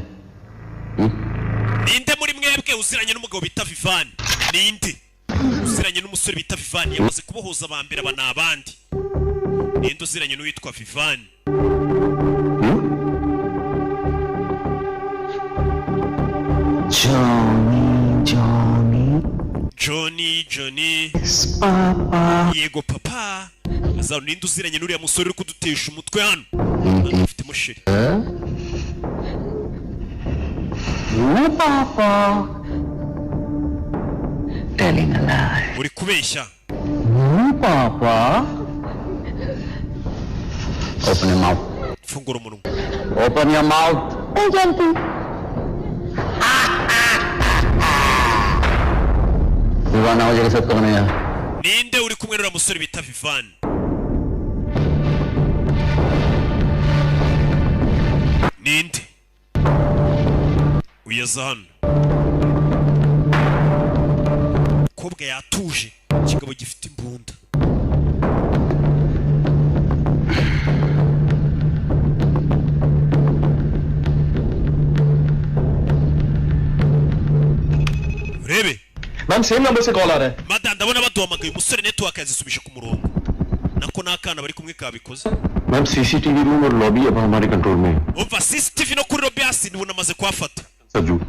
Ninde muri mwebwe uziranye n'umugabo bita Vivani? Ninde uziranye n'umusore bita Vivani? Yamaze kubohoza abambere, aba ni abandi. Ninde uziranye n'uwitwa Vivani? Johnny, Johnny. Johnny, Johnny. Papa. Yego papa. Azaro, ninde uziranye n'uriya musore uri kudutesha umutwe hano? Ufite chéri. No, papa. Telling a lie. Uri kubeshya. No, papa. Open your mouth. Fungura umunwa. Open your mouth. Vivaan Ahuja के साथ कौन है? Ninde uri kumwe n'uriya musore bita Vivani? Ninde uyeza hano? Umukobwa yatuje, ikigabo gifite imbunda. Urebe. Ma'am, same number से call आ रहा है। Madam, ndabona baduhamagaye. Umusore network yazisubije ku murongo, nako n'akana bari kumwe kabikoze. Ma'am, CCTV room और lobby अब हमारे control में है। Umva, CCTV no kuri lobby hasi nibona amaze kuhafata. Saju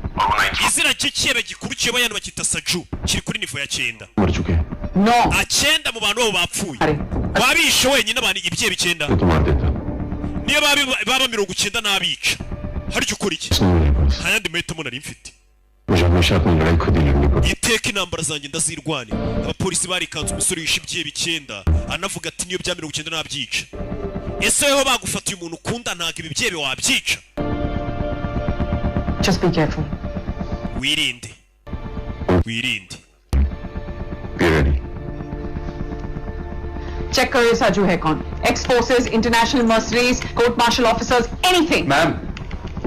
Izina cy'ikihebe gikuru kiyoboye hano bakita Saju, kiri kuri niveau ya cyenda. मर चुके हैं। Acyenda mu bantu babo bapfuye, wabishe wenyine abantu ibyihebe icyenda. तो मार देता। Niyo baba 90 n'abica, harya ukora iki? Nta yandi mahitamo nari mfite. मुझे हमेशा अपनी लड़ाई खुद ही लड़नी पड़ती। Iteka intambara zanjye ndazirwanira. Abapolisi barikanze umusore wishe ibyihebe 9, anavuga ati niyo bya 90 nabyica. Ese weho bagufatiye umuntu ukunda, ntabwo ibi byihebe wabyica? Just be careful. Wirinde, wirinde. Be ready. Check करो ये साजू है कौन। Ex forces, international mercenaries, court martial officers, anything. Ma'am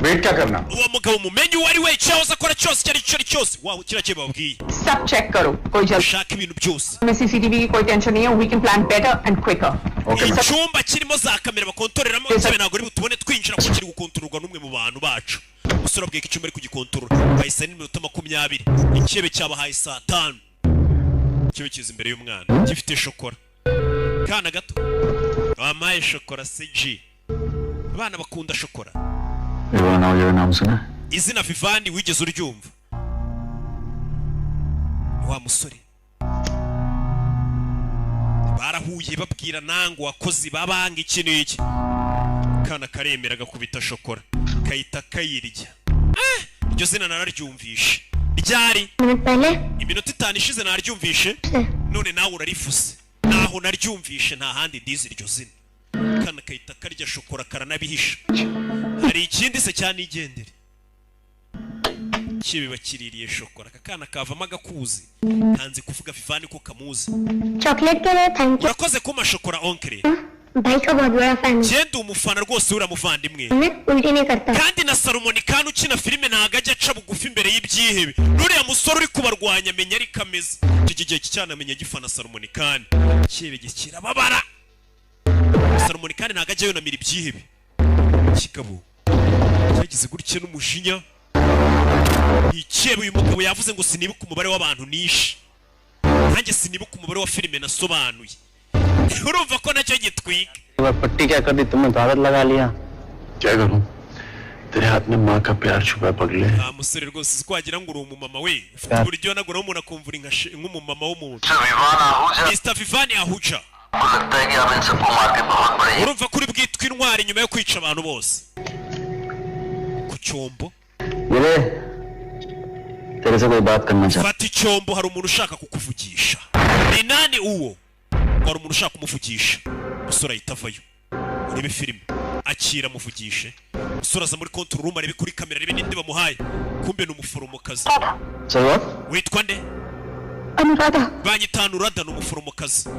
wait क्या करना? Uwo mugabo mumenye uwo ari we, icyahoze akora cyose, icyo ari cyo ari cyose, wawe kiriya cyo babwiye. सब चेक करो, कोई जल्द Ushaka ibintu byose. में सीसीटीवी की कोई टेंशन नहीं है। We can plan better and quicker. Icyumba kirimo za kamera bakontoreramo cyane, ntabwo ari butubone twinjira kuko kiri gukontororwa n'umwe mu bantu bacu. Umusore abwiye ko icyumba ari kugikontorora. Bahise n'iminota 20, icyebe cyabahaye saa 5. Icyebe kiza imbere y'umwana gifite shokora. Kana gato wampaye shokora CG. Abana bakunda shokora. Vivaan Ahuja का नाम सुना है? Izina Vivani wigeze uryumva? Wa musore barahuye babwira nango wakozi babanga iki n'iki. Kana karemera gakubita shokora kayita kayirya. Iryo zina nararyumvishe ryari iminota 5 ishize naryumvishe, none nawe urarifuse. Naho naryumvishe nta handi ndizi iryo zina. Kana kayita karya shokora karanabihisha. Hari ikindi se cyanigendere kibi bakiririye shokora. Aka kana kavamo agakuzi kanze kuvuga Vivani ko kamuzi. Chocolate के लिए thank you. Urakoze kuma shokora oncle. भाई का बहुत बड़ा fan हूँ। Genda umufana rwose uramuvandimwe. मैं उल्टी नहीं करता। Kandi na Salomon kandi ukina filime ntago ajya aca bugufi imbere y'ibyihebe. Nuriya musore uri kubarwanya amenya ariko ameze. Icyo gihe cyane amenya gifana Salomon kandi kibe kirababara. Salomon kandi ntago ajya yunamira ibyihebe. Kigabo cyagize gutya n'umujinya. Ikebe uyu mugabo yavuze ngo sinibuka umubare w'abantu nishe. Nanjye sinibuka umubare wa filime nasobanuye. Urumva ko nacyo gitwika. पट्टी क्या कर दी तुमने, आदत लगा लिया। क्या करूं, तेरे हाथ में माँ का प्यार छुपा है पगले। Nta musore rwose uzi ko wagira ngo uri umumama we. Ufite uburyo wanagura umuntu akumva uri nk'umumama w'umuntu. Mr. Vivani Ahuja, urumva ko uri bwitwa intwari nyuma yo kwica abantu bose ku cyombo. मेरे तेरे से कोई बात करना चाहता। Fata icyombo, hari umuntu ushaka kukuvugisha. Ni nani uwo? Hari umuntu ushaka kumuvugisha. Umusore ahita avayo. Urebe filime akira amuvugishe. Umusore aza muri control room arebe kuri kamera arebe ninde bamuhaye. Kumbe ni umuforomokazi. Sir Witwa nde? Anuradha. Banyita Anuradha, ni umuforomokazi.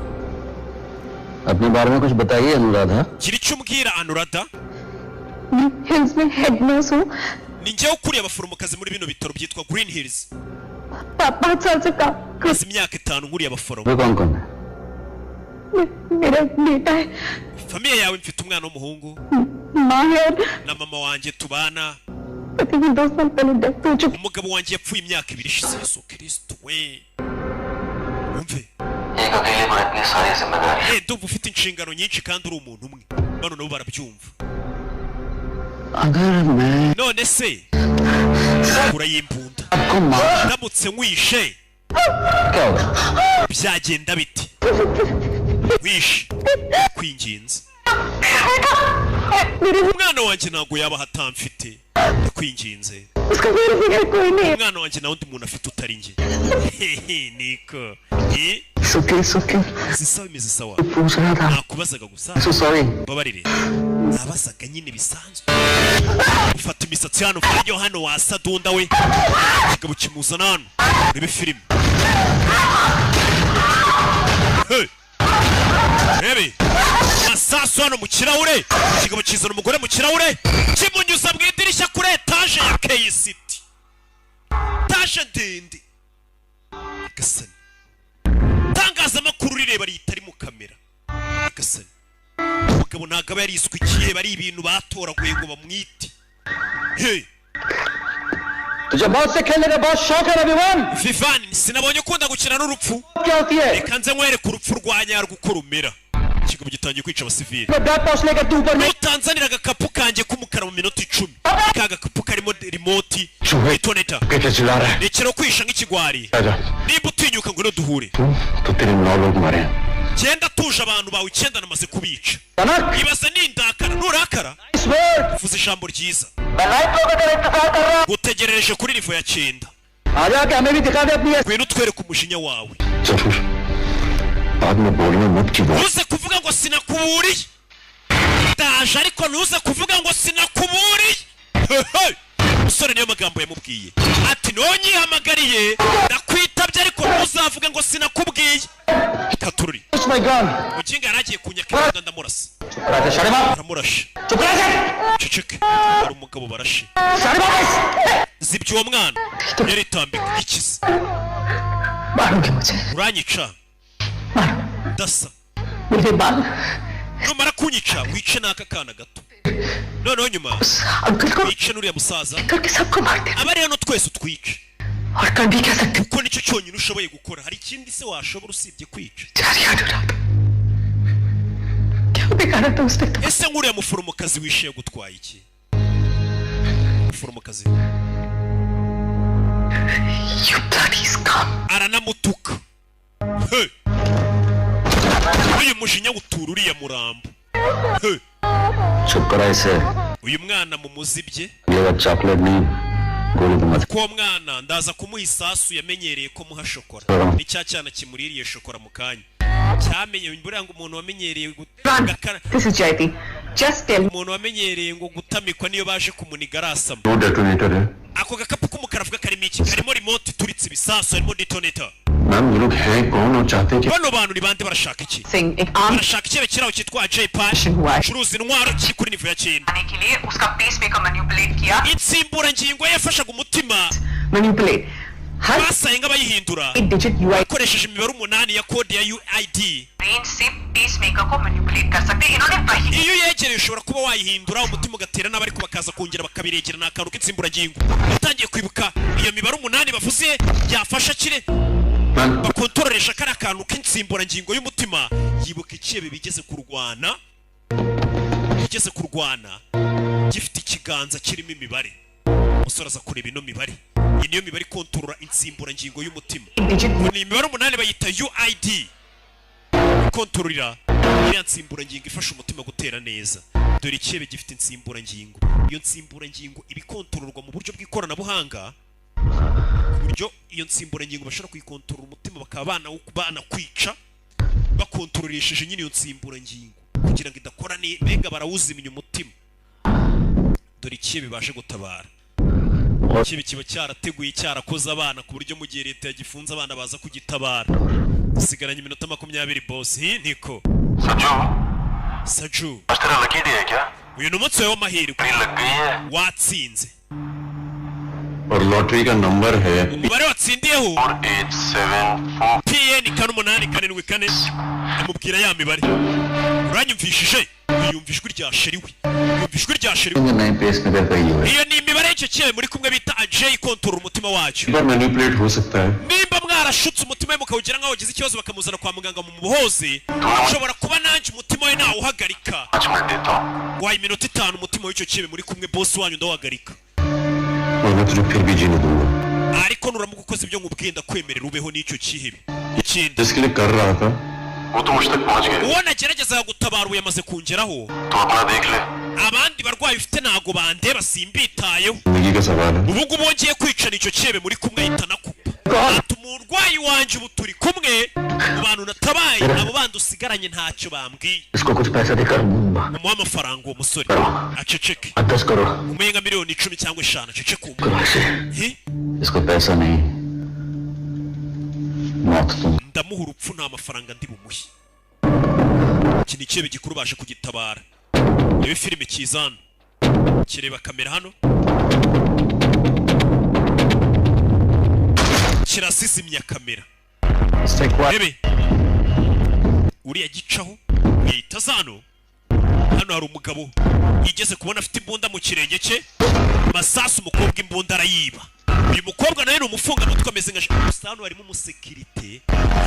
अपने बारे में कुछ बताइए Anuradha. Gira icyo umbwira Anuradha. मैं हिल्स में head nurse हूँ। Ni njyewe ukuriye abaforomokazi muri bino bitaro byitwa Green Hills. 5 साल से काम। Maze imyaka 5 nkuriye abaforomo. वे कौन कौन है? मेरा बेटा है, Famille yawe? Mfite umwana w'umuhungu माँ है और na mama wanjye tubana. पति की 2 साल पहले डेथ हो चुकी। Umugabo wanjye yapfuye imyaka 2 ishize. Yesu Kristo we, umve एक अकेले पर इतनी सारी जिम्मेदारी। Ndumva ufite inshingano nyinshi kandi uri umuntu umwe. Bano nabo barabyumva. अगर मैं None se kura y'imbunda आपको मार ndamutse nkwishe क्या होगा? byagenda bite? Wishe kwinginze umwana wanjye ntabwo yaba atamfite, ndakwinginze. उसका मेरे बगैर कोई नहीं है। Umwana wanjye nta wundi muntu afite utari njye. Hehe, niko It's okay, it's okay. Sawa, imeze sawa. पूछ रहा था। Nakubazaga gusa. So sorry. Mbabarire, nabazaga nyine bisanzwe. Ufata imisatsi hano yo hano wasadunda we. Kigabo kimuzana hano urebe filime. Hey! Rebe masasu hano mu kirahure. Kigabo kizana umugore mu kirahure kimunyuza mu idirishya kuri etaje ya K-City, etaje ndende. Gasani itangazamakuru rireba ritari mu kamera. Gasani umugabo ntabwo aba yariswe ikihe, bari ibintu batoraguye ngo bamwite. Hey! तुझे मौत से खेलने का बहुत शौक है Vivan. Vivani, sinabonye ukunda gukina n'urupfu. क्या होती है? Reka nze nkwereke urupfu rwa nyarwo uko rumera. Ikigo gitangiye kwica abasivili. Bag पहुंचने का तू ऊपर में Nutanzanira agakapu kanjye k'umukara mu minota 10, ka gakapu karimo remote itoneta. कैसे चिल्ला रहा है? Rekera kwisha nk'ikigwari. आजा। Nimba utinyuka ngwino duhure. तू तो तेरे 9 लोग मरे हैं। Genda tuje, abantu bawe icyenda namaze kubica. Ibaza nindakara. Nurakara uvuze ijambo ryiza. Gutegerereje kuri niveau ya cyenda. आजा के हमें भी दिखा दे अपनी Ngwino utwereke umujinya wawe. चतुर बाद में बोलना मत कि वो Ntuze kuvuga ngo sinakuburiye. Ndaje, ariko ntuze kuvuga ngo sinakuburiye. Hey! Umusore niyo magambo yamubwiye, ati nonyihamagariye ndakwitabye, ariko ntuzavuge ngo sinakubwiye. Katururi. My gun. Mukinga yari agiye kunyaka imbunda, ndamurasa. Aramurashe. Ceceke, hari umugabo barashe. Zibye uwo mwana yaritambika ikize. मारोगे मुझे? Uranyica ndasa. मेरे बाल. Numara kunyica wice n'aka kana gato, noneho nyuma uncle को wice n'uriya musaza. करके सबको मार दे. Abari hano twese utwice. और कर भी क्या सकते? Kuko nicyo cyonyine ushoboye gukora. Hari ikindi se washobora usibye kwica? जारी अनुराग, क्या बिगाड़ा था उसने तो? Ese nk'uriya muforomokazi wishe yagutwaye iki, muforomokazi? You bloody scum. Aranamutuka. Hey! Uyu mujinya utura uriya murambo. Hey! चुप करा इसे. Uyu mwana mumuzibye. ये chocolate नहीं, गोली दूंगा. Ko uwo mwana ndaza kumuha isasu, yamenyereye ko muha shokora. Ni cya cyana kimuririye shokora mu kanya, cyamenye buriya ngo umuntu wamenyereye gakara. This is Jayati. Just tell Umuntu wamenyereye ngo gutamikwa, niyo baje kumuniga arasama. दो detonator है. Ako gakapu k'umukara avuga karimo iki? Karimo remote ituritse ibisasu, harimo detonator. Ma'am, ये लोग हैं कौन और चाहते क्या? Bano bantu ni bande? Barashaka iki? Singh एक आम Barashaka ikebe kiraho cyitwa J-Pan, curuza intwaro, kiri kuri niveau ya cyenda. आने के लिए उसका pacemaker manipulate किया. Insimburangingo ye yafashaga umutima manipulate हर basaye nk'abayihindura digit UI bakoresheje imibare umunani ya kode ya UID. Range से पेसमेकर को मैनिपुलेट कर सकते हैं। इन्होंने वही Iyo uyegereye ushobora kuba wayihindura, umutima ugatera nabi, ariko bakaza kongera bakabiregera. Ni akantu k'insimburangingo. Utangiye kwibuka iyo mibare umunani bavuze yafasha kire bakontororesha kariya kantu k'insimburangingo y'umutima. Yibuka ikebe bigeze kurwana gifite ikiganza kirimo imibare. Umusore aza kureba ino mibare. Iyi niyo mibare ikontorora insimburangingo y'umutima. Ngo ni imibare umunani bayita UID, ikontororera iriya nsimburangingo ifasha umutima gutera neza. Dore ikebe gifite insimburangingo. Iyo nsimburangingo iba ikontororwa mu buryo bw'ikoranabuhanga, ku buryo iyo nsimburangingo bashobora kuyikontorora umutima, bakaba banakwica bakontororesheje nyine iyo nsimburangingo kugira ngo idakora mbega barawuzimya umutima. Dore ikebe baje gutabara. Ikibi kiba cyarateguye, cyarakoze abana, ku buryo mu gihe leta yagifunze abana baza kugitabara. Dusigaranye iminota 20, boss. Hi, niko Saju. आज तेरा lucky day है क्या? Uyu ni umunsi wawe w'amahirwe. लग गई है. Watsinze. और लॉटरी का नंबर है Umubare watsindiyeho 874. PN 4874. Amubwira ya mibare. Uranyumvishije? Yumva ijwi rya chéri we, yumva ijwi rya chéri we. नए pacemaker का ही है. Iyo ni imibare y'icyo kibe muri kumwe bita Ajay, kontorora umutima wacyo. बार manipulate हो सकता है. Nimba mwarashutse umutima we mukawugira nk'aho wagize ikibazo, bakamuzana kwa muganga mu muhoze, ushobora kuba nanjye umutima we nawuhagarika. पाँच मिनट देता हूँ. Waye iminota 5, umutima w'icyo kibe muri kumwe, boss wanyu, ndawuhagarika. और मैं तुझे फिर भी जीने दूंगा. Ariko nuramuka ukoze ibyo nkubwiye, ndakwemerera ubeho n'icyo kihebe. Ikindi, जिसके लिए कर रहा था वो तो मुझ तक पहुंच गया. Uwo nageragezaga gutabara ubu yamaze kungeraho. तो अपना देख ले. Abandi barwayi ufite ntago bandeba, simbitayeho. जिंदगी का सवाल है. Ubu ngubu wongeye kwicana icyo cyebe muri kumwe, ahita anakupa, ati umurwayi wanjye ubu turi kumwe mu bantu natabaye, abo bandi usigaranye ntacyo bambwiye. इसको कुछ पैसा देकर Umuhe amafaranga uwo musore aceceke. 10 crore. Umuhe nka miliyoni 10 cyangwa 5, aceceke uwo. Crore से. Hi? इसको पैसा नहीं, मौत दूं. Ndamuha urupfu, nta mafaranga ndi bumuhe. Iki ni icyebe gikuru baje kugitabara. Rebe filime kiza hano, kireba kamera hano, kirasizimya kamera. Rebe uriya gicaho yahita aza hano. Hano hari umugabo yigeze kubona afite imbunda mu kirenge cye, masasu. Umukobwa imbunda arayiba. Uyu mukobwa nawe ni umufungamutwe, ameze nka gusa. Hano harimo umusekirite,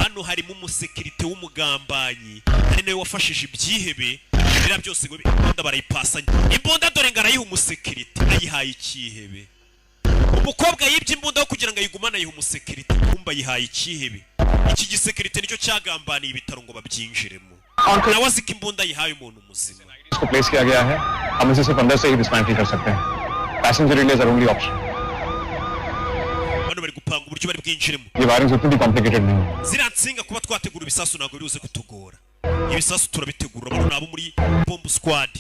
hano harimo umusekirite w'umugambanyi, ari nawe wafashije ibyihebe biriya byose ngo imbunda barayipasanye. Imbunda dore ngo arayiha umusekirite, ayihaye ikihebe. Umukobwa yibye imbunda yo kugira ngo ayigumane, ayiha umusekirite, kumba ayihaye ikihebe. Iki gisekirite nicyo cyagambaniye ibitaro ngo babyinjiremo. Nawe azi ko imbunda yihaye umuntu muzima. इसको place किया गया है हम इसे सिर्फ अंदर से ही डिसमेंटल कर सकते हैं passenger relays are only option Bano bari gupanga uburyo bari bwinjiremo. ये वायरिंग उतनी भी कॉम्प्लिकेटेड नहीं है Ziriya nsinga kuba twategura ibisasu ntabwo biri buze kutugora. Ibisasu turabitegura. Bano ni abo muri bomb squad.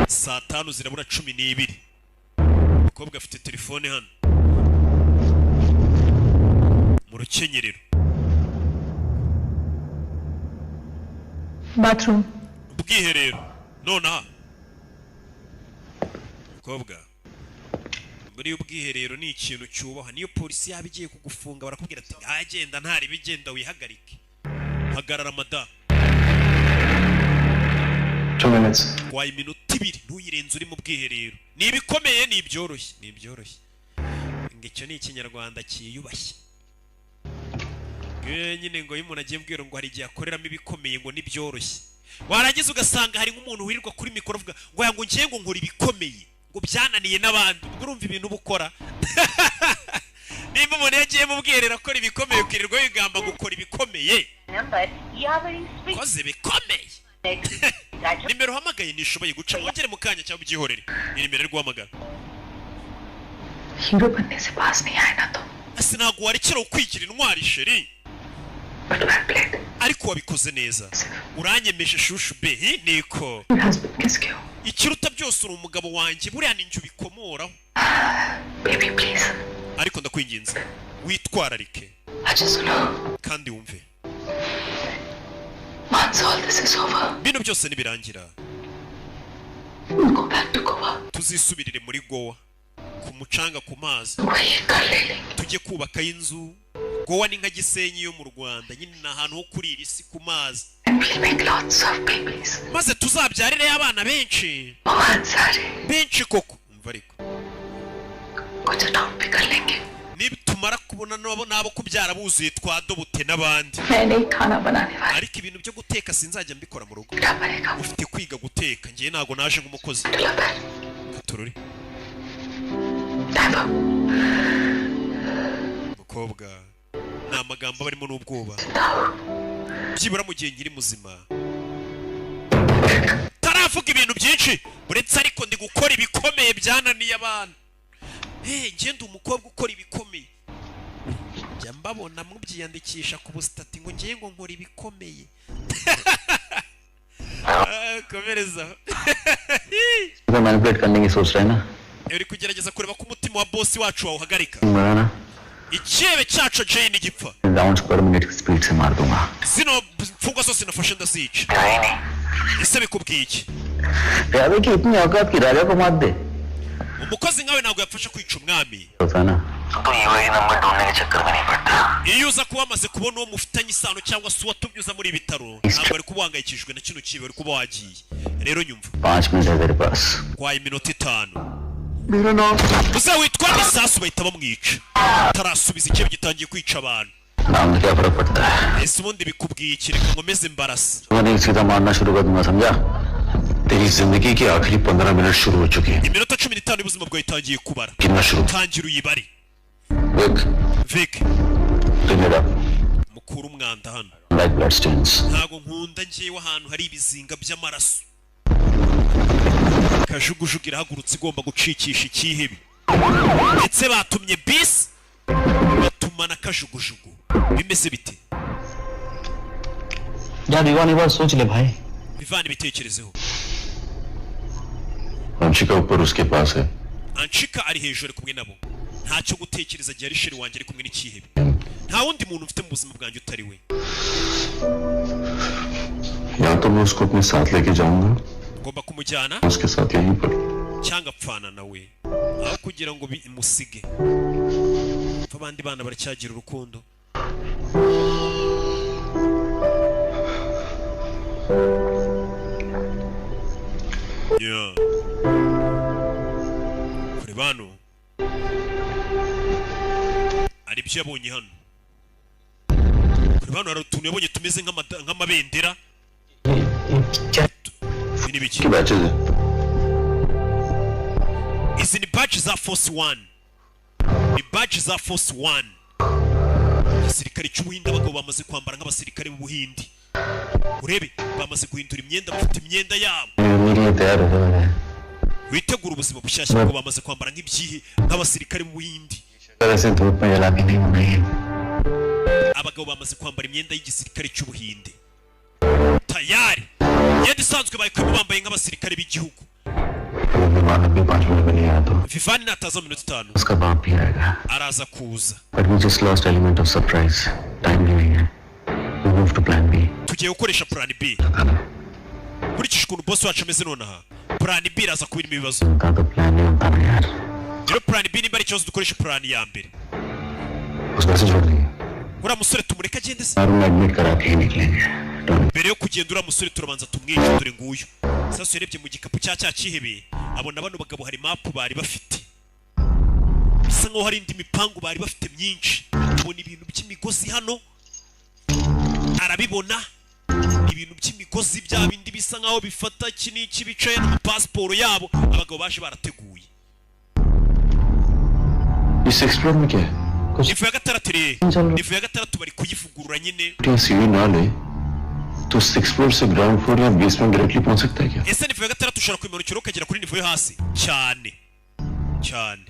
Saa 5 zirabura 12. Umukobwa afite telefone hano mu rukenyerero. Bathroom. Ubwiherero nonaha. Mukobwa, muri ubwiherero ni ikintu cyubahwa. Niyo polisi yaba igiye kugufunga barakubwira ati agenda ntari bigenda wihagarike, hagarara mada. 2 minutes. Waye iminota 2 ntuyirenze uri mu bwiherero. Ni ibikomeye ni ibyoroshye, ni ibyoroshye. Ngo icyo ni ikinyarwanda cyiyubashye. Nyine ngo iyo umuntu agiye mbwira ngo hari igihe akoreramo ibikomeye ngo nibyoroshye, warangiza ugasanga hari nk'umuntu wirirwa kuri mikoro avuga ngo yango ngiye ngo nkora ibikomeye ngo byananiye n'abandi. Ubwo urumva ibintu ubukora. Nimba umuntu yagiye mu bwiherero akora ibikomeye ukirirwa wigamba gukora ibikomeye, koze bikomeye. Nimero uhamagaye ntishoboye guca, wongere mu kanya cyangwa ubyihorere. Ni nimero iri guhamagara. Hero banne se paas nahi aaye na to. Ese ntabwo warekera ukwigira intwari sheri, ariko wabikoze neza, uranyemeje shushu be niko. Ikiruta byose uri umugabo wanjye, buriya ninjye ubikomoraho. Baby please. Ariko ndakwinginze witwararike kandi wumve. Once all this is over, bino byose nibirangira we'll go back to Goa. Tuzisubirire muri Goa ku mucanga ku mazi, tujye kubaka inzu. Goa ni nka Gisenyi yo mu Rwanda nyine, ni ahantu ho kurira isi ku mazi. And we'll make lots of babies. Maze tuzabyarire abana benshi benshi koko. Umva ariko kuch adopt bhi kar lenge. Nitumara kubona nabo kubyara buzuye twadobute n'abandi. Ariko ibintu byo guteka sinzajya mbikora mu rugo. Ufite kwiga guteka, ngiye ntago naje nk'umukozi. Katururi mukobwa, ni amagambo barimo n'ubwoba. Byibura mu gihe nkiri muzima taravuga ibintu byinshi uretse ariko ndi gukora ibikomeye byananiye abantu. Ngende umukobwa ukora ibikomeye, njya mbabona mubyiyandikisha ku busitati ngo ngiye ngo nkora ibikomeye. Komereza. Manipulate करने की सोच रहे हैं ना. Uri kugerageza kureba ko umutima wa boss wacu wawuhagarika. Ikirebe cyacu Jane gipfa. Rounds per minute speed se maar dunga. Zino mfungwa zose nafashe ndazica. Ese bikubwiye iki? Raja ki itni औकात ki raja ko maat de. Umukozi nkawe ntabwo yapfasha kwica umwami. Hota na. Iyo uza kuba wamaze kubona uwo mufitanye isano cyangwa se uwatubyuza muri bitaro, ntabwo ari kubahangayikishijwe na kino kibe, ari kuba wagiye. Rero nyumva. 5 minutes hai tere paas. Kwaye iminota 5. Uze witwa isasu bahita bamwica. Tarasubiza ikibe gitangiye kwica abantu. नाम क्या फर्क पड़ता है? Ese ubundi bikubwiye iki? Reka nkomeze mbarasa. मैंने सीधा मारना शुरू कर दूंगा समझा? तेरी जिंदगी के आखिरी 15 मिनट शुरू हो चुके हैं. Iminota 15 y'ubuzima bwawe itangiye kubara. गिनना शुरू. Tangira uyibare. Vic. Vic. Clean it up. Mukuru umwanda hano. Like blood stains. Ntago nkunda ngiye ahantu hari ibizinga by'amaraso. Kajugujugu irahagurutse igomba gucikisha ikihebe. Ndetse batumye bisi batuma na kajugujugu. Bimeze bite? यार दीवान एक बार सोच ले भाई. Bivana ibitekerezeho. Anshika ऊपर उसके पास है. Anshika ari hejuru ari kumwe nabo. Ntacyo gutekereza gihe ari sheri wanjye ari kumwe n'ikihebe. Nta wundi muntu mfite mu buzima bwanjye utari we. या तो मैं उसको अपने साथ लेके जाऊंगा. Ngomba kumujyana. उसके साथ यहीं पर. Cyangwa apfana nawe. Aho kugira ngo bimusige. Abandi bana baracyagira urukundo. Yeah. Kuri bano ari byo yabonye hano. Kuri bano hari utuntu yabonye tumeze nk'amabendera. Ibi ni biki? Izi ni badge za Force 1. Ni badge za Force 1. Igisirikare cy'Ubuhinde, abagabo bamaze kwambara nk'abasirikare b'Ubuhindi. Urebe, bamaze guhindura imyenda, bafite imyenda yabo. मेरे लिए तैयार हो जाना है। Witegura ubuzima bushyashya kuko bamaze kwambara nk'ibyihe, nk'abasirikare b'Ubuhindi. अगर ऐसे धूप में जला के नहीं बनाई। Abagabo bamaze kwambara imyenda y'igisirikare cy'Ubuhinde, tayari imyenda isanzwe bayikuyemo, bambaye nk'abasirikare b'igihugu. अगर विमान अभी 5 मिनट में नहीं आया तो Vivani nataza mu minota 5 उसका बाप भी आएगा। Araza kuza. But we just lost element of surprise. Time भी नहीं है। We move to plan B. Tugiye gukoresha plan B. Nkurikije ukuntu boss wacu ameze nonaha, plan B iraza kuba irimo ibibazo. उनका तो प्लान नहीं होता ना यार। Rero plan B nimba ari ikibazo, dukoresha plan ya mbere. उस घर से छोड़ देंगे। Uriya musore tumureke agende se? Room में एडमिट करा के ही निकलेंगे। Mbere yo kugenda, uriya musore turabanza tumwice. Dore nguyu. Sasa urebye mu gikapu cya cyihebe, abona bano bagabo hari mapu bari bafite, bisa nkaho hari indi mipangu bari bafite myinshi. Abona ibintu by'imigozi hano, arabibona, ibintu by'imigozi bya bindi bisa nkaho bifata iki n'iki, bicaye no mu pasiporo yabo. Abagabo baje barateguye. ये six floor में क्या है कुछ? Niveau ya gatandatu iri, niveau ya gatandatu bari kuyivugurura nyine. सीढ़ी ना ले तो six floor से ग्राउंड फ्लोर या बेसमेंट डायरेक्टली पहुंच सकता है क्या? Ese niveau ya gatandatu ushobora kuyimanukira ukagera kuri niveau yo hasi? Cyane cyane.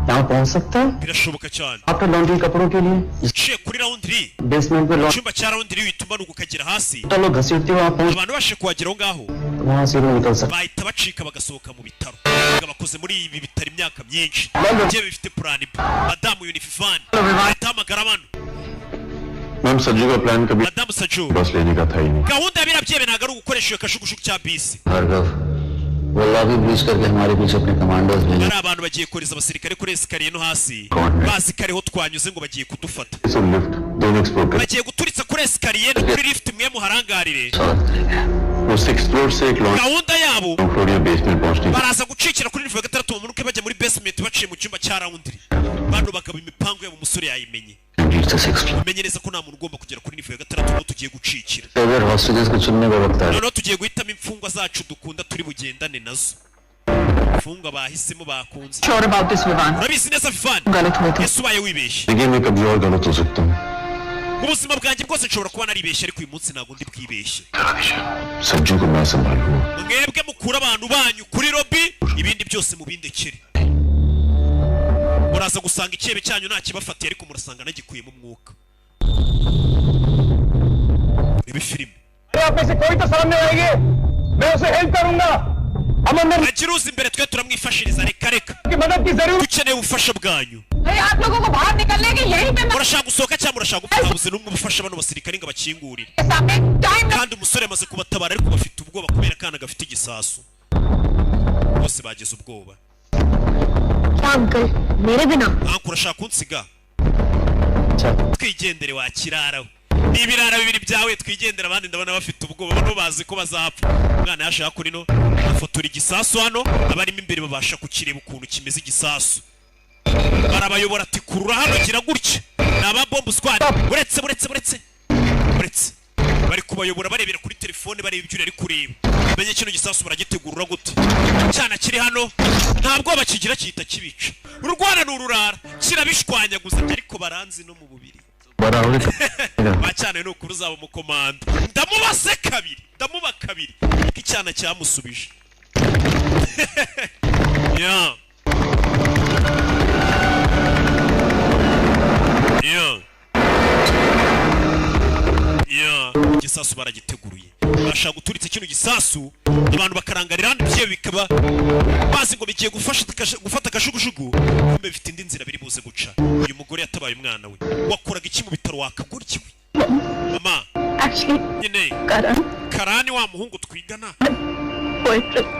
यहाँ पहुँच सकता है। Birashoboka cyane. आपका लॉन्ड्री कपड़ों के लिए Uciye kuri laundry, basement पे mu cyumba cya laundry, uhita umanuka ukagera hasi. लोग घसीटते हुए वहाँ पहुँच Abantu bashe kuhagera aho ngaho, वहाँ से वो निकल सकते। bahita bacika bagasohoka mu bitaro. Abagabo bakoze muri ibi bitaro imyaka myinshi, bigiye bifite plan B. Madamu Unifivani ahita ahamagara bano. Ma'am, Sajju का प्लान कभी Madamu Saju, बस लेने का था ही नहीं। gahunda ya biriya byebe ntabwo ari ugukoresha iyo kajugujugu cya bisi. Bhargava, वो lobby breach करके हमारे पीछे अपने commandos भेजे। Ari abantu bagiye kohereza abasirikare kuri escalier no hasi, bazi ko ariho twanyuze, ngo bagiye kudufata. Lift दोनों explode कर Bagiye guturitsa kuri escalier no kuri lift, mwe muharangarire. वो six floor से एक launch Gahunda yabo, floor या बेसमेंट पहुंचने baraza gucikira kuri niveau ya gatandatu, bamanuke bajya muri basement baciye mu cyumba cya laundry. Bano bagabo imipango yabo umusore yayimenye. Reach the six floor. Umenye neza ko nta muntu ugomba kugera kuri niveau ya gatandatu aho tugiye gucikira. अगर hostages को चुनने का वक्त आया Noneho tugiye guhitamo imfungwa zacu dukunda turi bugendane nazo, imfungwa bahisemo bakunze. Sure about this, Vivan? Urabizi neza, Vivani? गलत हुए थे। Ese ubaye wibeshye? जिंदगी में कभी और गलत हो सकता हूँ। Mu buzima bwanjye bwose nshobora kuba naribeshye, ariko uyu munsi ntabwo ndi bwibeshye. Sajju को मैं संभालूंगा। Mwebwe mukure abantu banyu kuri lobby, ibindi byose mubindekere. Muraza gusanga icyebe cyanyu nta kibafatiye, ariko murasanga nagikuyemo umwuka. Rebe filime. आप में से कोई तो सामने आएंगे, मैं उसे हेल्प करूंगा। हम अंदर Agira uza imbere, twe turamwifashiriza. Reka reka, की मदद की जरूरत dukeneye ubufasha bwanyu. अरे आप लोगों को बाहर निकलने की यहीं पे Murashaka gusohoka cyangwa murashaka gupfa? Habuze n'umwe ubufasha bano basirikare ngo abakingurire. सामने time. Kandi umusore amaze kubatabara, ariko bafite ubwoba kubera akana gafite igisasu. Bose bagize ubwoba. क्या अंकल, मेरे बिना? Uncle, urashaka kunsiga? Twigendere wa kirara we, ni ibirara bibiri byawe, twigendere. Abandi ndabona bafite ubwoba, bano bazi ko bazapfa. Umwana yaje kuri no afotora igisasu hano, abarimo imbere babasha kukireba ukuntu kimeze igisasu. Barabayobora ati kurura hano, gira gutya. Ni aba bomb squad. Uretse, uretse, uretse, uretse, bari kubayobora barebera kuri telefone, bareba ibyo uri kureba, menye kino gisasu baragitegurura gute. Cyana kiri hano nta bwoba kigira, gihita kibica. Ururwana ni ururara, kirabishwanyaguza, ariko baranzi no mu bubiri. Bacyana ni ukuri uzaba umukomando. Ndamubase kabiri, ndamuba kabiri ko icyana cyamusubije. Yeah. Igisasu baragiteguruye, bashaka guturitsa kino gisasu, abantu bakarangarira hano, ibyo bikaba bazi ngo bigiye gufasha gufata akashugujugu, kumbe bifite indi nzira biri buze guca. Uyu mugore yatabaye umwana we. Wakoraga iki mu bitaro wakaguryiwe? Mama. Actually, nyine Karan. Karani, wa muhungu twigana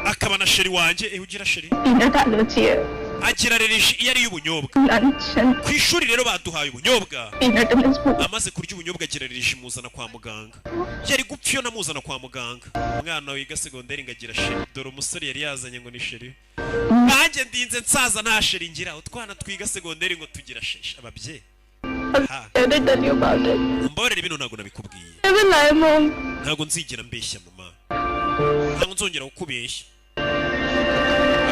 akaba na chéri wanjye. Eh, ugira chéri? Peanut allergy है। Agira allergie iyo ariye ubunyobwa. Lunch and Ku ishuri rero baduhaye ubunyobwa. Peanut in his food. Amaze kurya ubunyobwa agira allergie, muzana kwa muganga. Yari gupfa iyo namuzana kwa muganga. Umwana wiga segonderi ngo agira chéri. Dore umusore yari yazanye ngo ni chéri. Nanjye ndinze nsaza nta chéri ngira. Utwana twiga segonderi ngo tugira chéri, ababyeyi Ha. I didn't tell you about it. Umbabarire, bino ntabwo nabikubwiye. I will lie, Mom. Ntabwo nzigera mbeshya mama, ntabwo nzongera kukubeshya.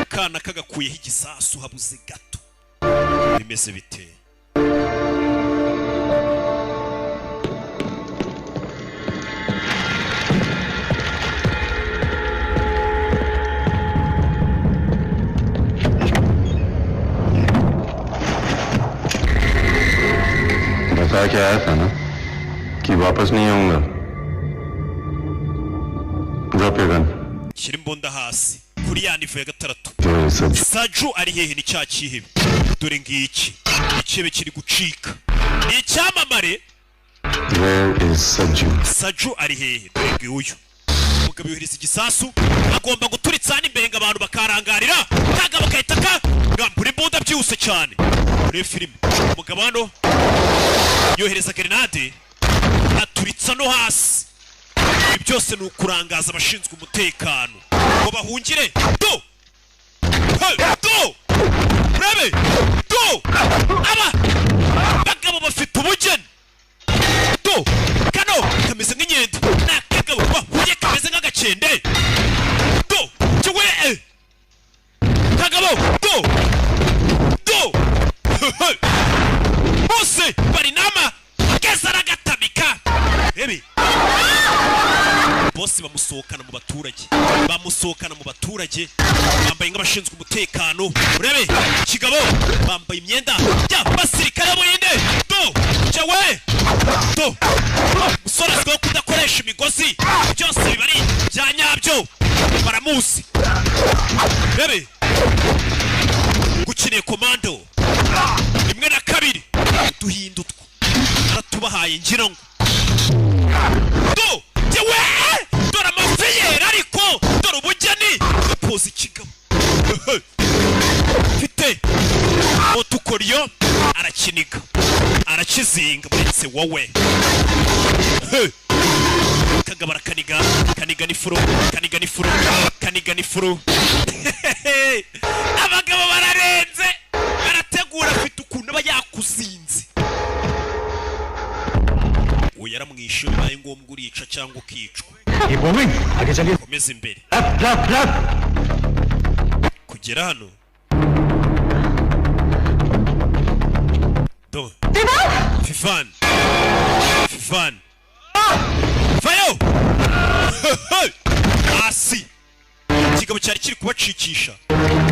Akana kagakuyeho igisasu, habuze gato. Bimeze bite? बता के आया था ना कि वापस नहीं आऊंगा। Drop your gun. Shyira imbunda hasi kuri ya niveau ya gatandatu. Where is Saju? Saju ari hehe? Ni cya kihebe. Dore ngiki ikihebe kiri gucika, ni icyamamare. Where is Saju? Saju ari hehe? Dore nguyu umugabo yohereza igisasu, agomba guturitsa hano imbere ngo abantu bakarangarira, kagabo gahita kagambura imbunda byihuse cyane. Muri filime umugabo hano yohereza grenade, aturitsa no hasi. Ibi byose ni ukurangaza abashinzwe umutekano ngo bahungire. Do! Hey, do! Rebe! Do! Aba bagabo bafite ubugeni. Do! Kano kameze nk'inkende, ni akagabo bahuye kameze nk'agakende. Do! Kiwe! Kagabo! Do! Do! Hey! Bose bari nama keza aragatamika. Rebe! Bose bamusohokana mu baturage, bamusohokana mu baturage bambaye nk'abashinzwe umutekano. Urebe kigabo, bambaye imyenda y'abasirikare b'Ubuhinde. Do cyawe do, musore azwiho kudakoresha imigozi, byose biba ari bya nyabyo, baramuzi. Rebe gukiniye komando rimwe na kabiri, uduhinda utwo aratubahaye ngira ngo do yewe. Dore amafi yera, ariko dore ubugeni poza ikigabo mfite otukoryo, arakiniga arakizinga ndetse wowe. Kagabo arakaniga, kaniga n'ifuro, kaniga n'ifuro, kaniga n'ifuro. Abagabo bararenze, barategura, afite ukuntu aba yakuzinze. Uwo yaramwishe, bibaye ngombwa urica cyangwa ukicwa. Komeza imbere kugera hano. Do Fivan, Fivan vayo hasi. Ikigabo cyari kiri kubacikisha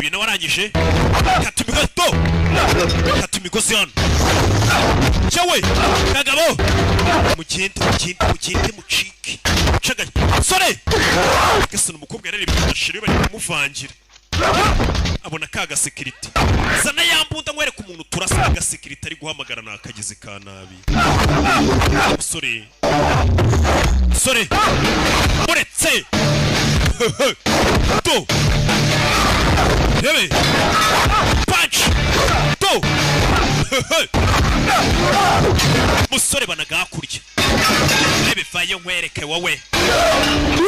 uyu nawe arangije kata imigozi. Do kata imigozi hano cyawe kagabo, mugende mugende mugende mucike caganye sore. Gasana umukobwa yarareba ashiri bari kumuvangira, abona ka gasekiriti. Zana ya mbunda nkwereka umuntu turasa. Agasekiriti ari guhamagara ni akagizi ka nabi. Musore, musore uretse do yebe punch do musore banaga hakurya. Rebe vayo nkwereke wowe,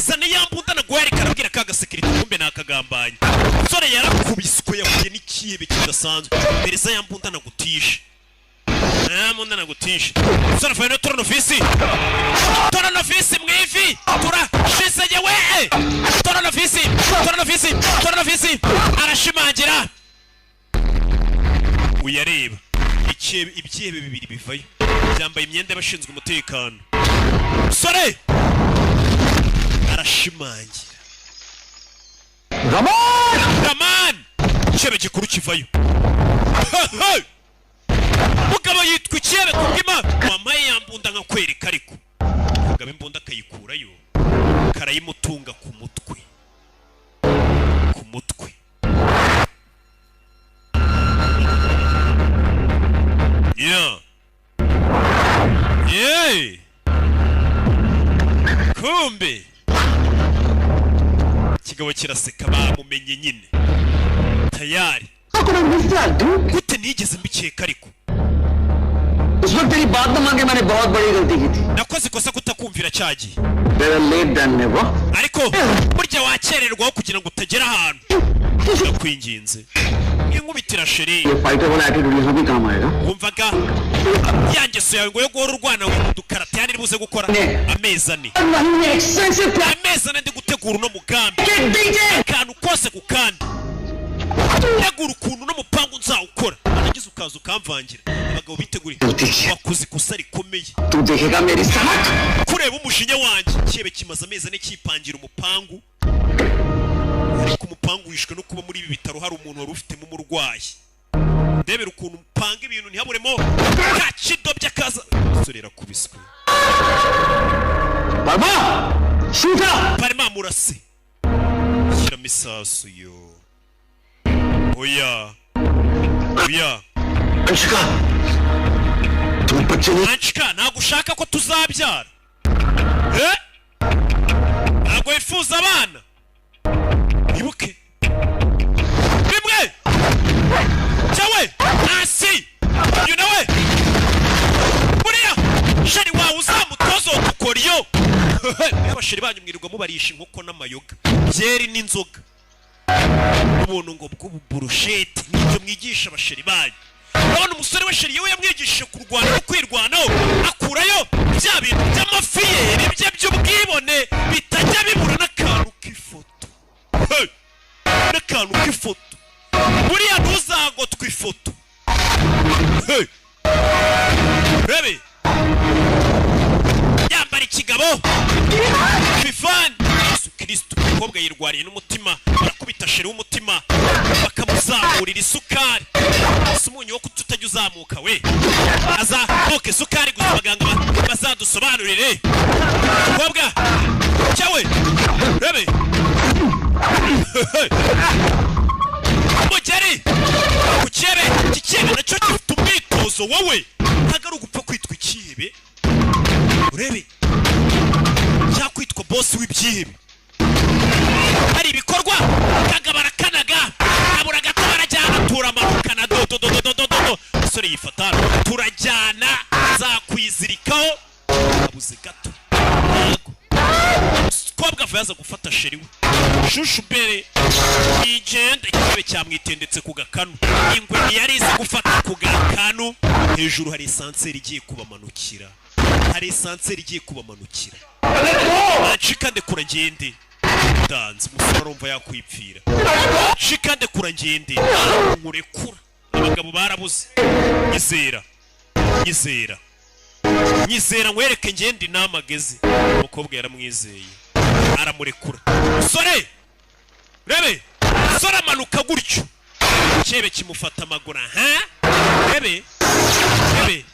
zana ya mbunda naguhereka. Arabwira ka gasekiriti, kumbe ni akagambanye. Musore yarakubiswe, yahuye n'ikihebe kidasanzwe. Pereza ya mbunda nagutishe, ya mbunda nagutishe. Musore vayo no tournevis, tournevis mu ivi, turashize yewe. Tournevis, tournevis, tournevis, arashimangira. Uyareba ibyihebe bibiri bivayo byambaye imyenda y'abashinzwe umutekano. Musore arashimangira. Raman! Raman! Ikihebe gikuru kivayo. Mugabo yitwa ikihebe kubw'Imana. Wampaye ya mbunda nkakwereka ariko. Mugabo imbunda akayikurayo, karayimutunga ku mutwe, ku mutwe. Yeah. Yeah. Kumbe ikigabo kiraseka, bamumenye nyine tayari. Gute nigeze mbikeka ariko? उस वक्त तेरी बात न मांगे मैंने बहुत बड़ी गलती की थी। Nakoze ikosa kutakumvira cya gihe. Better late than never. Ariko burya wakererwaho kugira ngo utagera ahantu. Ndakwinginze inkubitira chérie. ये फाइटर वाला एटीट्यूड यहाँ भी काम आएगा। Wumvaga ya ngeso yawe ngo yo guhora urwana udukarate yani buze gukora amezi 4, amezi 4 ndi gutegura uno mugambi, akantu kose ku kandi tegura ukuntu uno mupangu nzawukora, nagize ukaza ukamvangira. Abagabo biteguriye, wakoze ikosa rikomeye. तू देखेगा मेरी साथ। Kureba umujinya wanjye. Ikihebe kimaze amezi 4 kipangira umupangu, ariko umupangu wishwe no kuba muri ibi bitaro hari umuntu wari ufitemo umurwayi. Ndebera ukuntu mpanga ibintu ntihaburemo kakidobya kaza. Umusore yarakubiswe. Barma shuta Barma murase. Shyiramo isasu yo. Oya. Oya. Anshika. Anshika ntabwo ushaka ko tuzabyara. Eh? Ntabwo wifuza abana. Ibuke. Bimwe. Cyawe. Hasi. You know it. Buriya. Sheri wawe uzamutozo tukoriyo. Abasheri banyu mwirirwa mubarisha inkoko n'amayoga. Byeri n'inzoga. Ubuntu ngo bw'uburushete nibyo mwigisha abasheri banyu. Urabona umusore we sheri yewe yamwigishije kurwana no kwirwanaho, akurayo bya bintu by'amafiyeri bye by'ubwibone bitajya bibura n'akantu k'ifoto. N'akantu k'ifoto. Buriya ntuzagotwa ifoto. Rebe. Yambara ikigabo. Fifan. Yesu Kristo umukobwa yirwariye n'umutima, barakubita sheri w'umutima bakamuzamurira isukari. Umunyu wo kututajya uzamuka we azamuka isukari gusa abaganga bazadusobanurire. Mukobwa cyawe rebe mugeri ku cyebe. Iki cyebe nacyo gifite umwitozo wowe, ntabwo ari ugupfa kwitwa icyihebe. Urebe cyakwitwa boss w'ibyihebe. Hari ibikorwa kagabara kanaga abura gato barajyana turamanukana do do do do do do. Umusore yifata turajyana zakwizirikaho abuze gato. Kobwa avuye gufata sheri we shushu bere igenda ikibe cyamwitendetse ku gakanu. Ingwe ntiyari izi gufata ku gakanu. Hejuru hari esanseri igiye kubamanukira. Hari esanseri igiye kubamanukira. Nshika ndekura ngende. Danze umusore arumva yakwipfira. Nshika ndekura ngende. Nkurekura. Abagabo barabuze. Nyizera. Nyizera. Nyizera nkwereke ngende namageze. Umukobwa yaramwizeye. Aramurekura. Musore! Rebe! Musore amanuka gutyo. Cyebe kimufata amaguru ha? Rebe! Rebe!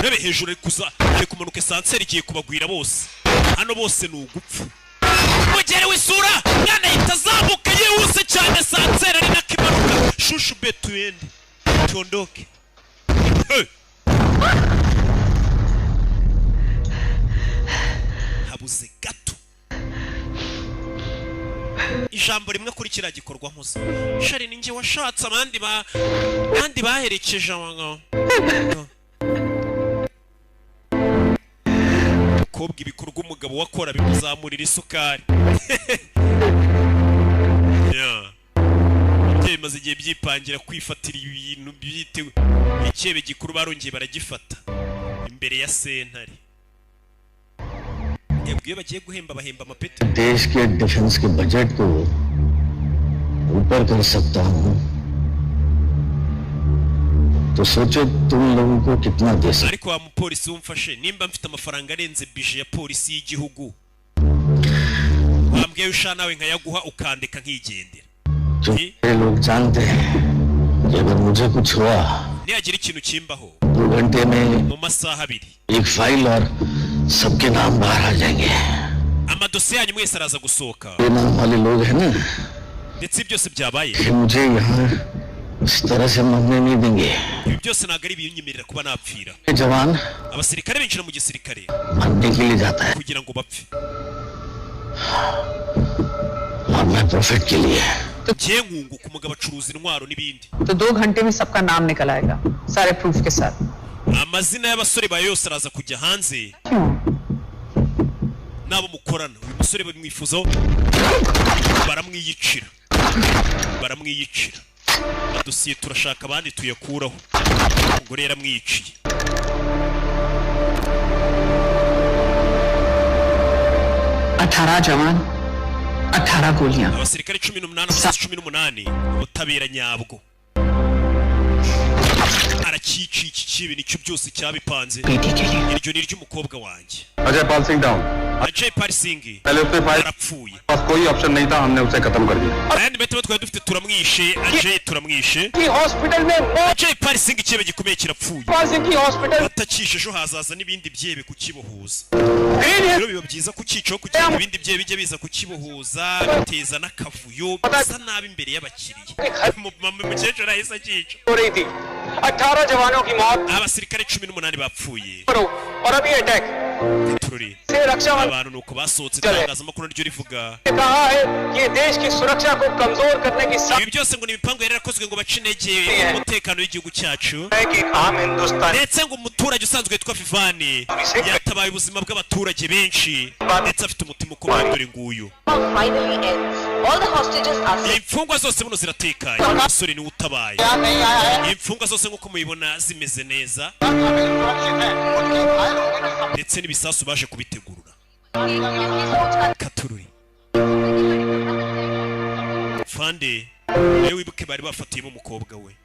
Rebe hejuru kuza ari kumanuka esanseri igiye kubagwira bose. Hano bose ni ugupfa. Mugere w'isura mwana yitazamuka yihuse cyane esanseri ari nakimanuka. Shushu be tuende. Tuondoke. Hey! Habuze gato. Ijambo rimwe kuri kiriya gikorwa nkoze. Shari ninjye washatse abandi ba abandi baherekeje abangabo. Kobwa ibikorwa umugabo wakora bimuzamurira isukari. Yeah. Bimaze igihe byipangira kwifatira ibintu byitewe. Icyebe gikuru barongeye baragifata imbere ya sentare. Yabwiye bagiye guhemba bahemba amapeti. देश के डिफेंस के बजट को ऊपर कर सकता हूँ तो सोचो तुम लोगों को कितना दे सकता। Ariko wa mupolisi wumfashe nimba mfite amafaranga arenze bije ya polisi y'igihugu wambwiye usha nawe nkayaguha ukandeka nkigendera. ये लोग जानते हैं कि अगर मुझे कुछ हुआ nihagira ikintu kimbaho 2 घंटे में mu masaha 2 एक फाइल और सबके नाम बाहर आ जाएंगे। Amadosiye yanyu mwese araza gusohoka। ये नाम वाले लोग हैं ना ndetse byose byabaye कि मुझे यहाँ इस तरह से मरने नहीं देंगे। Ibi byose ntabwo ari ibinyemerera kuba napfira। जवान abasirikare binjira mu gisirikare मरने के लिए जाता है kugira ngo bapfe और मैं प्रॉफिट के लिए। Njye nkunguka umugabo acuruza intwaro n'ibindi। तो 2 घंटे में सबका नाम निकल आएगा सारे प्रूफ के साथ। Amazina y'abasore bayo yose araza kujya hanze nabo mukorana. Uyu musore bamwifuzaho baramwiyicira baramwiyicira. Dosiye turashaka abandi tuyakuraho. Umugore yaramwiyiciye. जवान 18 गोलियां। Abasirikare 18 abasasu 18 ubutabera nyabwo. Baracyiciye iki kibi, nicyo byose cyabipanze. Iryo ni iry'umukobwa wanjye. Ajay Pal Singh down. Ajay Pal Singh पहले उसने fire arapfuye. पास कोई option नहीं था, हमने उसे खत्म कर दिया। Ayandi mahitamo twari dufite, turamwishe Ajay, turamwishe hospital में Ajay Pal Singh. Ikihebe gikomeye kirapfuye. Pal Singh की hospital Batakishe, ejo hazaza n'ibindi byebe kukibohuza. Rero biba byiza kucyicaho kugira ngo ibindi byebe bijye biza kukibohuza, biteza n'akavuyo, bisa nabi imbere y'abakiriya. Mukecuru ahise akica. हो रही थी। 18 जवानों की मौत Abasirikare 18 bapfuye. और अभी attack Tururi से रक्षा मंत्री abantu nuko basohotse, itangazamakuru naryo rivuga ने कहा है कि देश की सुरक्षा को कमजोर करने की ibi byose ngo ni imipango yari yarakozwe ngo bace intege umutekano w'igihugu cyacu, है कि आम हिंदुस्तानी ndetse ngo umuturage usanzwe witwa Vivani yatabaye ubuzima bw'abaturage benshi, ndetse afite umutima ukomeye. Dore nguyu. Finally ends. All the hostages are safe. Imfungwa zose buno ziratekanye, umusore niwe utabaye. Imfungwa zose nk'uko mubibona zimeze neza, ndetse n'ibisasu baje kubitegurura. Katururi fande nawe wibuke bari bafatiyemo umukobwa we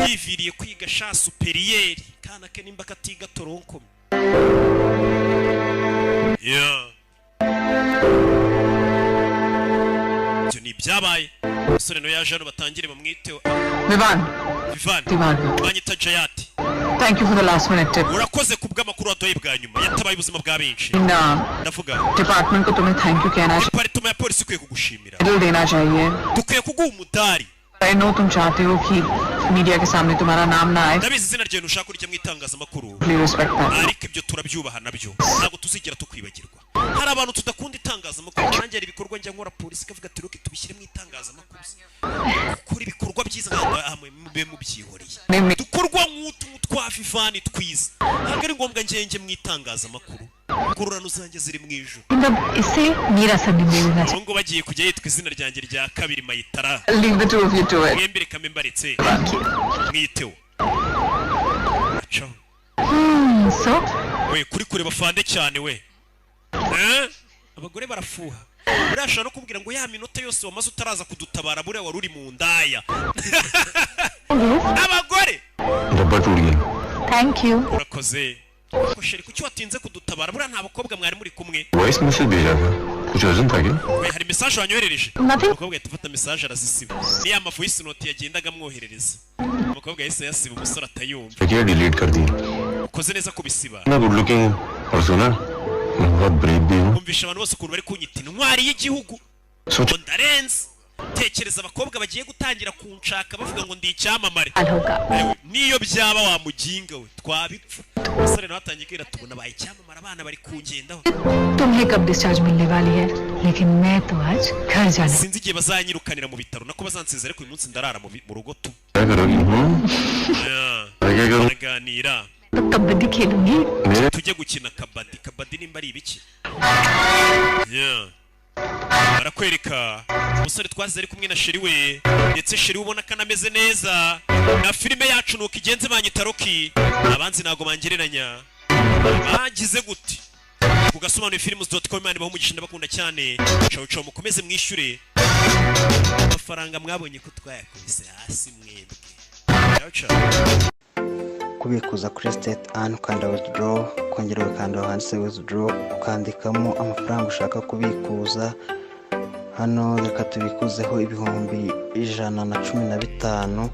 yiviriye kwiga sha supérieur, kana ke nimba katiga tronc commun. Yeah. Ibyo ni ibyabaye. Umusore nawe yaje hano, batangire bamwiteho. Vivaan. Vivani. Vivaan. Banyita Jayati. Thank you for the last minute tip. Urakoze ku bw'amakuru waduhaye bwa nyuma, yatabaye ubuzima bwa benshi. Ndavuga department को तुम्हें thank you कहना department ya polisi ikwiye kugushimira. Medal देना चाहिए। Dukwiye kuguha umudari. I know तुम चाहते हो कि मीडिया के सामने तुम्हारा नाम ना आए। Ndabizi izina ryawe ntushaka kurijya mu itangazamakuru. Please respect that. Ariko ibyo turabyubaha nabyo, ntabwo tuzigera tukwibagirwa. Hari abantu tudakunda itangazamakuru. Nanjye hari ibikorwa njya nkora, polisi ikavuga ati: "Rocky, tubishyire mu itangazamakuru." Gukora ibikorwa byiza ntabwo mube mubyihoreye. Dukorwa nk'utu twa Vivani twiza, ntabwo ari ngombwa ngenge mu itangazamakuru. Ingororano zanjye ziri mu ijuru. मतलब इससे मेरा surname ले लेना। Ubu ngubu bagiye kujya yitwa izina ryanjye rya kabiri, Mayitara. Leave the two of you to it. Mwembi reka mbe mbaretse mwiteho. Acaho. So We kuri kureba fande cyane we. Eh? Abagore barafuha. Buriya ashobora no kubwira ngo ya minota yose wamaze utaraza kudutabara, buriya wari uri mu ndaya. Abagore. डब्बा टूट गया। Thank you. Urakoze. Ariko chérie, kuki watinze kudutabara? Buriya nta bakobwa mwari muri kumwe? Voice message भेजा था, कुछ urgent था क्या? We, hari message wanyoherereje? Nothing. Umukobwa ahita afata message arazisiba. Ni ya ma voice note yagendaga amwoherereza, umukobwa yahise yasiba, umusore atayumva. क्या delete कर दी? Ukoze neza kubisiba. मैं good looking हूँ और सुना मैं बहुत ब्रेव भी हूँ। Kumvisha abantu bose ukuntu bari kunyita intwari y'igihugu, ngo ndarenze. Tekereza abakobwa bagiye gutangira kunshaka bavuga ngo ndi icyamamare. Ewe, niyo byaba wa muginga we, twabipfa. Umusore nawe atangiye kwira, tubona abaye icyamamare, abana bari kungendaho. तुम्हें कब डिस्चार्ज मिलने वाली है, लेकिन मैं तो आज घर जाने Sinzi igihe bazanyirukanira mu bitaro, nako bazansezera, ariko uyu munsi ndarara mu rugo tu. क्या करोगी? Yeah. मैं क्या करूँ? Baraganira. तो कबड्डी खेलूंगी। मेरे Tujye gukina kabadi. Kabadi nimba ari ibiki? Yeah. Barakwereka umusore twazize ari kumwe na chérie we, ndetse chérie we ubona ko anameze neza. Na filime yacu nuko igenze. Banyita Rocky, abanzi ntabwo bangereranya. Bagize gute ku gasobanuye films.com. Imana ibahe umugisha, ndabakunda cyane. Ciao ciao, mukomeze mwishyure amafaranga mwabonye ko twayakubise hasi mwebwe. Ciao ciao. Kubikuza kuri State An, ukanda withdraw, ukongera ugakanda aho handitse withdraw, ukandikamo amafaranga ushaka kubikuza. Hano reka tubikuzeho 115,000.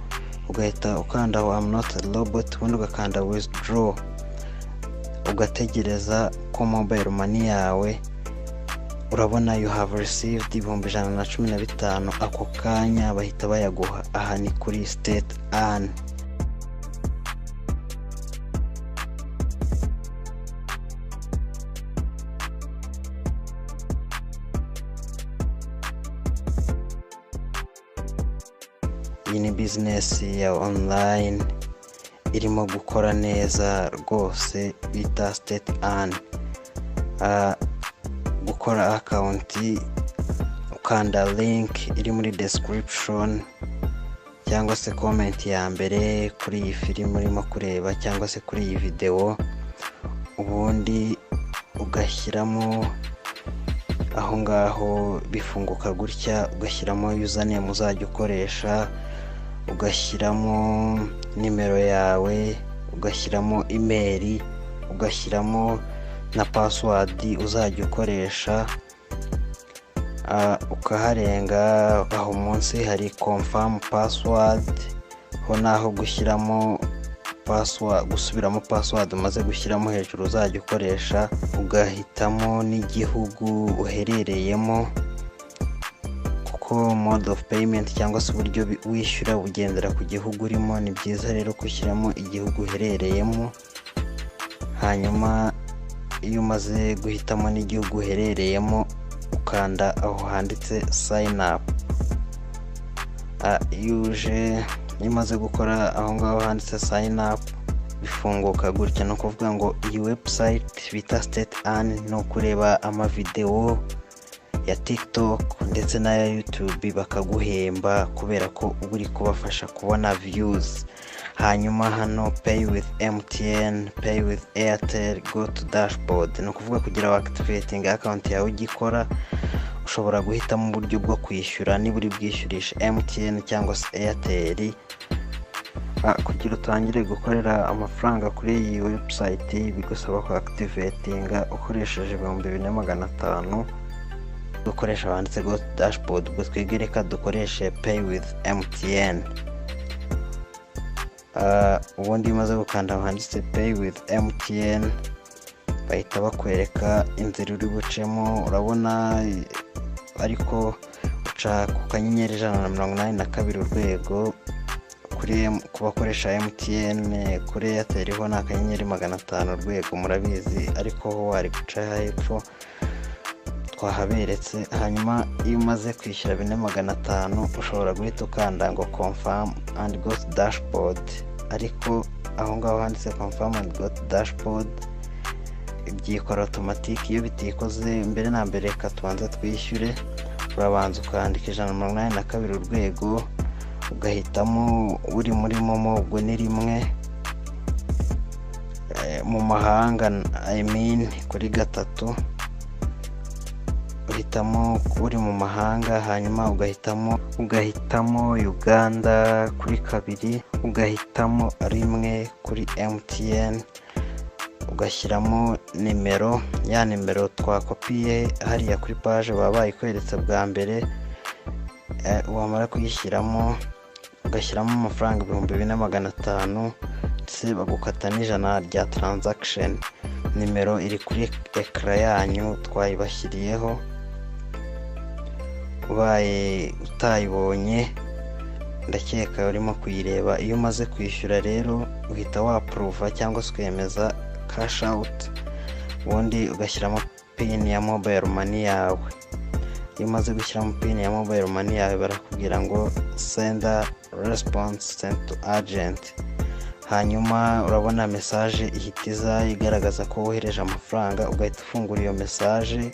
Ugahita ukanda aho "I'm not a robot", ubundi ugakanda withdraw, ugategereza ko mobile money yawe, urabona "You have received 115,000", ako kanya bahita bayaguha. Aha ni kuri State An. Iyi ni bizinesi ya online irimo gukora neza rwose, bita State An. Gukora account, ukanda link iri muri description cyangwa se comment ya mbere kuri iyi filime urimo kureba cyangwa se kuri iyi videwo, ubundi ugashyiramo aho ngaho, bifunguka gutya, ugashyiramo username uzajya ukoresha. Ugashyiramo nimero yawe, ugashyiramo email, ugashyiramo na password uzajya ukoresha. Ukaharenga aho munsi hari confirm password, ho naho gushyiramo password, gusubiramo password umaze gushyiramo hejuru uzajya ukoresha. Ugahitamo n'igihugu uherereyemo, kuko mode of payment cyangwa se uburyo wishyura bugendera ku gihugu urimo. Ni byiza rero gushyiramo igihugu uherereyemo. Hanyuma iyo umaze guhitamo n'igihugu uherereyemo, ukanda aho handitse sign up. Iyo uje, iyo umaze gukora aho ngaho handitse sign up, bifunguka gutya. Ni ukuvuga ngo iyi website bita State Earn ni ukureba amavidewo ya TikTok ndetse n'aya YouTube bakaguhemba, kubera ko uba uri kubafasha kubona views. Hanyuma hano pay with MTN, pay with Airtel, go to dashboard. Ni ukuvuga kugira ngo activating account yawe ugikora, ushobora guhitamo uburyo bwo kwishyura, niba uri bwishyurisha MTN cyangwa se Airtel. Kugira utangire gukorera amafaranga kuri iyi website, bigusaba ku activatinga ukoresheje 4500. Dukoresha banditse go to dashboard. Ubwo twebwe reka dukoreshe pay with MTN. Ubundi iyo umaze gukanda aho handitse pay with MTN, bahita bakwereka inzira uri bucemo. Urabona ariko uca ku *182# kuri ku bakoresha MTN. Kuri Airtel ho ni *500#, murabizi, ariko ho wari guca hepfo twahaberetse. Hanyuma iyo umaze kwishyura 4,500, ushobora guhita ukanda ngo confirm and go to dashboard. Ariko aho ngaho handitse confirm and go to dashboard byikora automatic. Iyo bitikoze, mbere na mbere reka tubanze twishyure. Urabanza ukandika *182#, ugahitamo uri muri MoMo, ubwo ni 1, mu mahanga, I mean, kuri 3 uhitamo uri mu mahanga. Hanyuma ugahitamo Uganda kuri 2, ugahitamo 1 kuri MTN, ugashyiramo nimero, ya nimero twakopiye hariya kuri page baba bayikweretse bwa mbere. Wamara kuyishyiramo, ugashyiramo amafaranga 4,500, ndetse bagukata n'100 rya transaction. Nimero iri kuri écran yanyu, twayibashyiriyeho. Ubaye utayibonye, ndakeka urimo kuyireba. Iyo umaze kwishyura rero, uhita wapuruva cyangwa se ukemeza cash out, ubundi ugashyiramo PIN ya mobile money yawe. Iyo umaze gushyiramo PIN ya mobile money yawe, barakubwira ngo sender response sent to agent. Hanyuma urabona message ihita iza igaragaza ko wohereje amafaranga. Ugahita ufungura iyo message,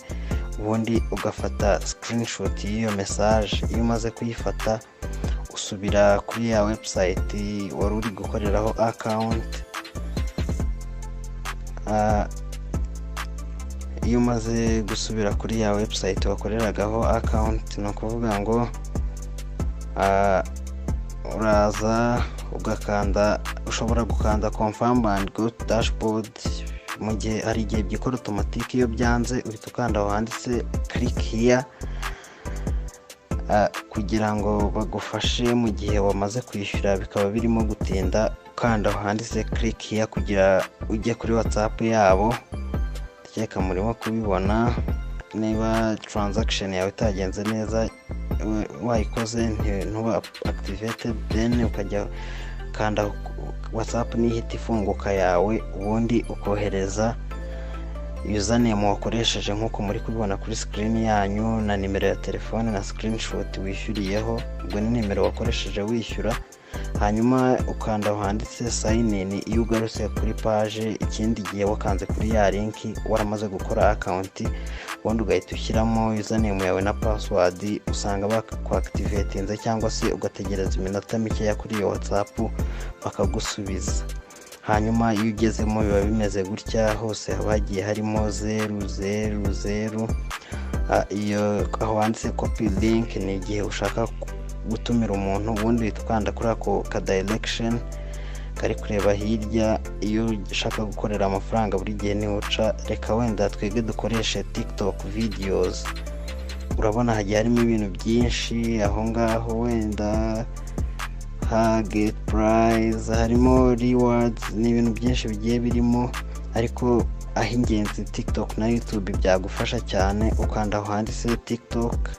ubundi ugafata screenshot y'iyo message. Iyo umaze kuyifata, usubira kuri ya website wari uri gukoreraho account. Iyo umaze gusubira kuri ya website wakoreragaho account, ni ukuvuga ngo uraza ugakanda, ushobora gukanda confirm and go to dashboard mu gihe hari igihe byikora automatic. Iyo byanze, uhita ukanda aho handitse click here, kugira ngo bagufashe mu gihe wamaze kwishyura bikaba birimo gutinda. Ukanda aho handitse click here kugira ujye kuri WhatsApp yabo. Ndakeka murimo kubibona. Niba transaction yawe itagenze neza, wayikoze ntuba activated, then ukajya kanda WhatsApp, nihita ifunguka yawe, ubundi ukohereza username wakoresheje nk'uko muri kubibona kuri screen yanyu, na nimero ya telefone na screenshot wishyuriyeho, ubwo ni nimero wakoresheje wishyura. Hanyuma ukanda aho handitse sign in. Iyo ugarutse kuri page ikindi gihe, wakanze kuri ya link waramaze gukora account, ubundi ugahita ushyiramo username yawe na password, usanga bakwaactivatinze, cyangwa se ugategereza iminota mikeya kuri iyo WhatsApp bakagusubiza. Hanyuma iyo ugezemo biba bimeze gutya, hose haba hagiye harimo 0 0 0. Iyo aho handitse copy link ni igihe ushaka gutumira umuntu. Ubundi uhita ukanda kuri ako ka direction kari kureba hirya. Iyo ushaka gukorera amafaranga buri gihe niho uca. Reka wenda twebwe dukoreshe TikTok videos. Urabona hagiye harimo ibintu byinshi aho ngaho, wenda ha get prize, harimo rewards, ni ibintu byinshi bigiye birimo, ariko aho ingenzi TikTok na YouTube byagufasha cyane. Ukanda aho handitse TikTok,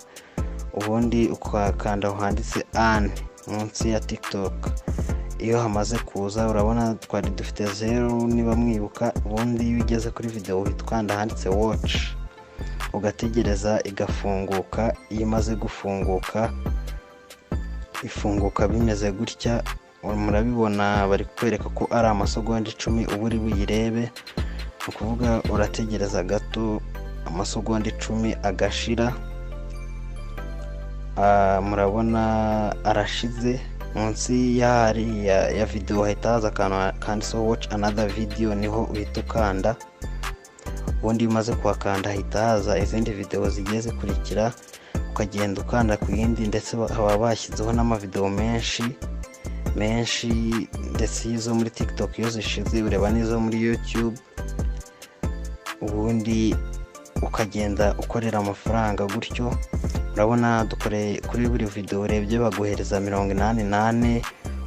ubundi ukakanda aho handitse earn munsi ya TikTok. Iyo hamaze kuza, urabona twari dufite 0 niba mwibuka. Ubundi iyo ugeze kuri video uhita ukanda ahanditse watch, ugategereza igafunguka. Iyo imaze gufunguka, ifunguka bimeze gutya, murabibona bari kukwereka ko ari amasegonda 10 uba uri buyirebe. Ni ukuvuga urategereza gato amasegonda 10 agashira. Murabona arashize. Munsi ya video hahita haza akantu kanditseho "watch another video", niho uhita ukanda. Ubundi iyo umaze kuhakanda hahita haza izindi video zigiye zikurikira, ukagenda ukanda ku yindi. Ndetse baba bashyizeho n'amavideo menshi menshi, ndetse izo muri TikTok iyo zishize ureba n'izo muri YouTube, ubundi ukagenda ukorera amafaranga gutyo. Urabona dukoreye kuri buri video urebye baguhereza 84,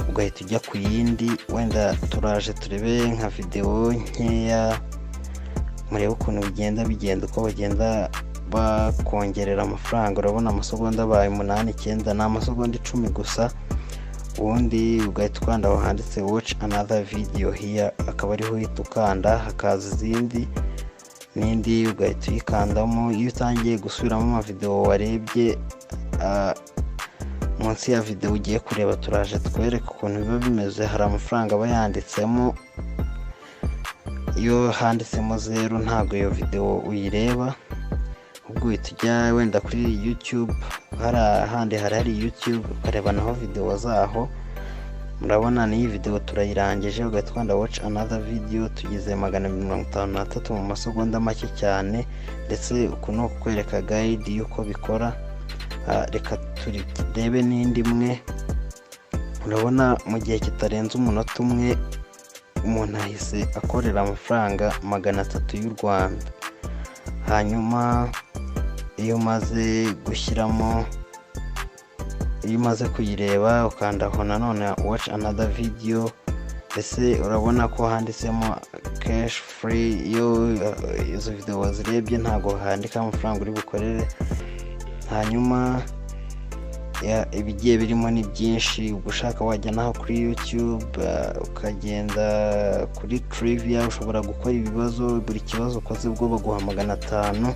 ugahita ujya ku yindi. Wenda turaje turebe nka video nkeya, murebe ukuntu bigenda bigenda, uko bagenda bakongerera amafaranga. Urabona amasegonda abaye 8, 9, ni amasegonda 10 gusa. Ubundi ugahita ukanda aho handitse "watch another video here", akaba ariho uhita ukanda, hakaza izindi n'indi, ugahita uyikandamo. Iyo utangiye gusubiramo amavideo warebye, munsi ya video ugiye kureba, turaje twereke ukuntu biba bimeze, hari amafaranga aba yanditsemo. Iyo handitsemo 0 ntabwo iyo video uyireba, ubwo uhita ujya wenda kuri YouTube, hari ahandi hari YouTube, ukareba naho video zaho. Murabona n'iyi video turayirangije, ugahita ukanda watch another video. Tugeze 253 mu masegonda make cyane. Ndetse uku ni ukukwereka guide y'uko bikora. Reka turebe n'indi imwe. Urabona mu gihe kitarenze umunota umwe umuntu ahise akorera amafaranga 300 y'u Rwanda. Hanyuma iyo umaze gushyiramo, iyo umaze kuyireba, ukanda aho nanone watch another video. Ese urabona ko handitsemo cash free? Iyo izo video wazirebye ntabwo handika amafaranga uri bukorere. Hanyuma ibigiye birimo ni byinshi. Ubwo ushaka wajya naho kuri YouTube, ukagenda kuri trivia, ushobora gukora ibibazo. Buri kibazo ukoze ubwo baguha 500.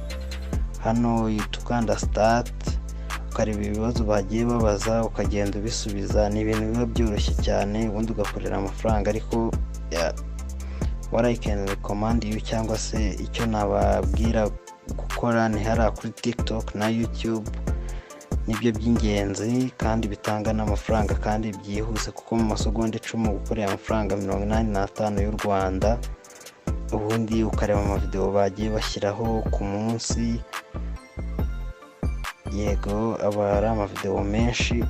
Hano uhita ukanda start, ukareba ibibazo bagiye babaza, ukagenda ubisubiza. Ni ibintu biba byoroshye cyane, ubundi ugakorera amafaranga. Ariko what I can recommend you, cyangwa se icyo nababwira gukora, ni hariya kuri TikTok na YouTube, nibyo by'ingenzi kandi bitanga n'amafaranga kandi byihuse, kuko mu masegonda 10 gukorera amafaranga 85 y'u Rwanda. Ubundi ukareba amavideo bagiye bashyiraho ku munsi, yego aba ari amavideo menshi,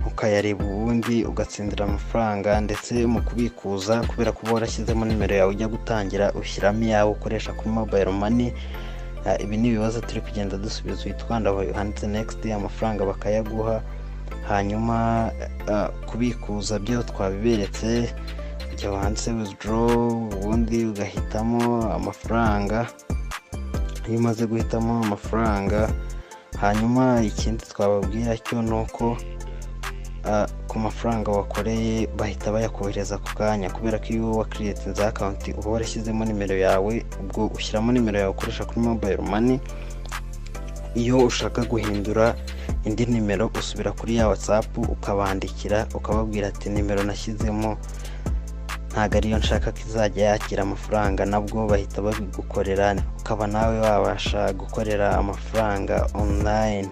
ukayareba ubundi ugatsindira amafaranga. Ndetse mu kubikuza, kubera kuba warashyizemo nimero yawe ujya gutangira, ushyiramo iyawe ukoresha kuri mobile money. Ibi ni ibibazo turi kugenda dusubiza. Uhita ukanda aho handitse next, amafaranga bakayaguha. Hanyuma kubikuza byo twabiberetse, ujya aho handitse withdraw, ubundi ugahitamo amafaranga. Iyo umaze guhitamo amafaranga, hanyuma ikindi twababwira cyo ni uko ku mafaranga wakoreye bahita bayakohereza ako kanya, kubera ko iyo wakiriyetinze account uba warashyizemo nimero yawe. Ubwo ushyiramo nimero yawe ukoresha kuri mobile money. Iyo ushaka guhindura indi nimero, usubira kuri ya WhatsApp ukabandikira, ukababwira ati "nimero nashyizemo ntabwo ariyo nshaka ko izajya yakira amafaranga". Nabwo bahita babigukorera, ukaba nawe wabasha gukorera amafaranga online.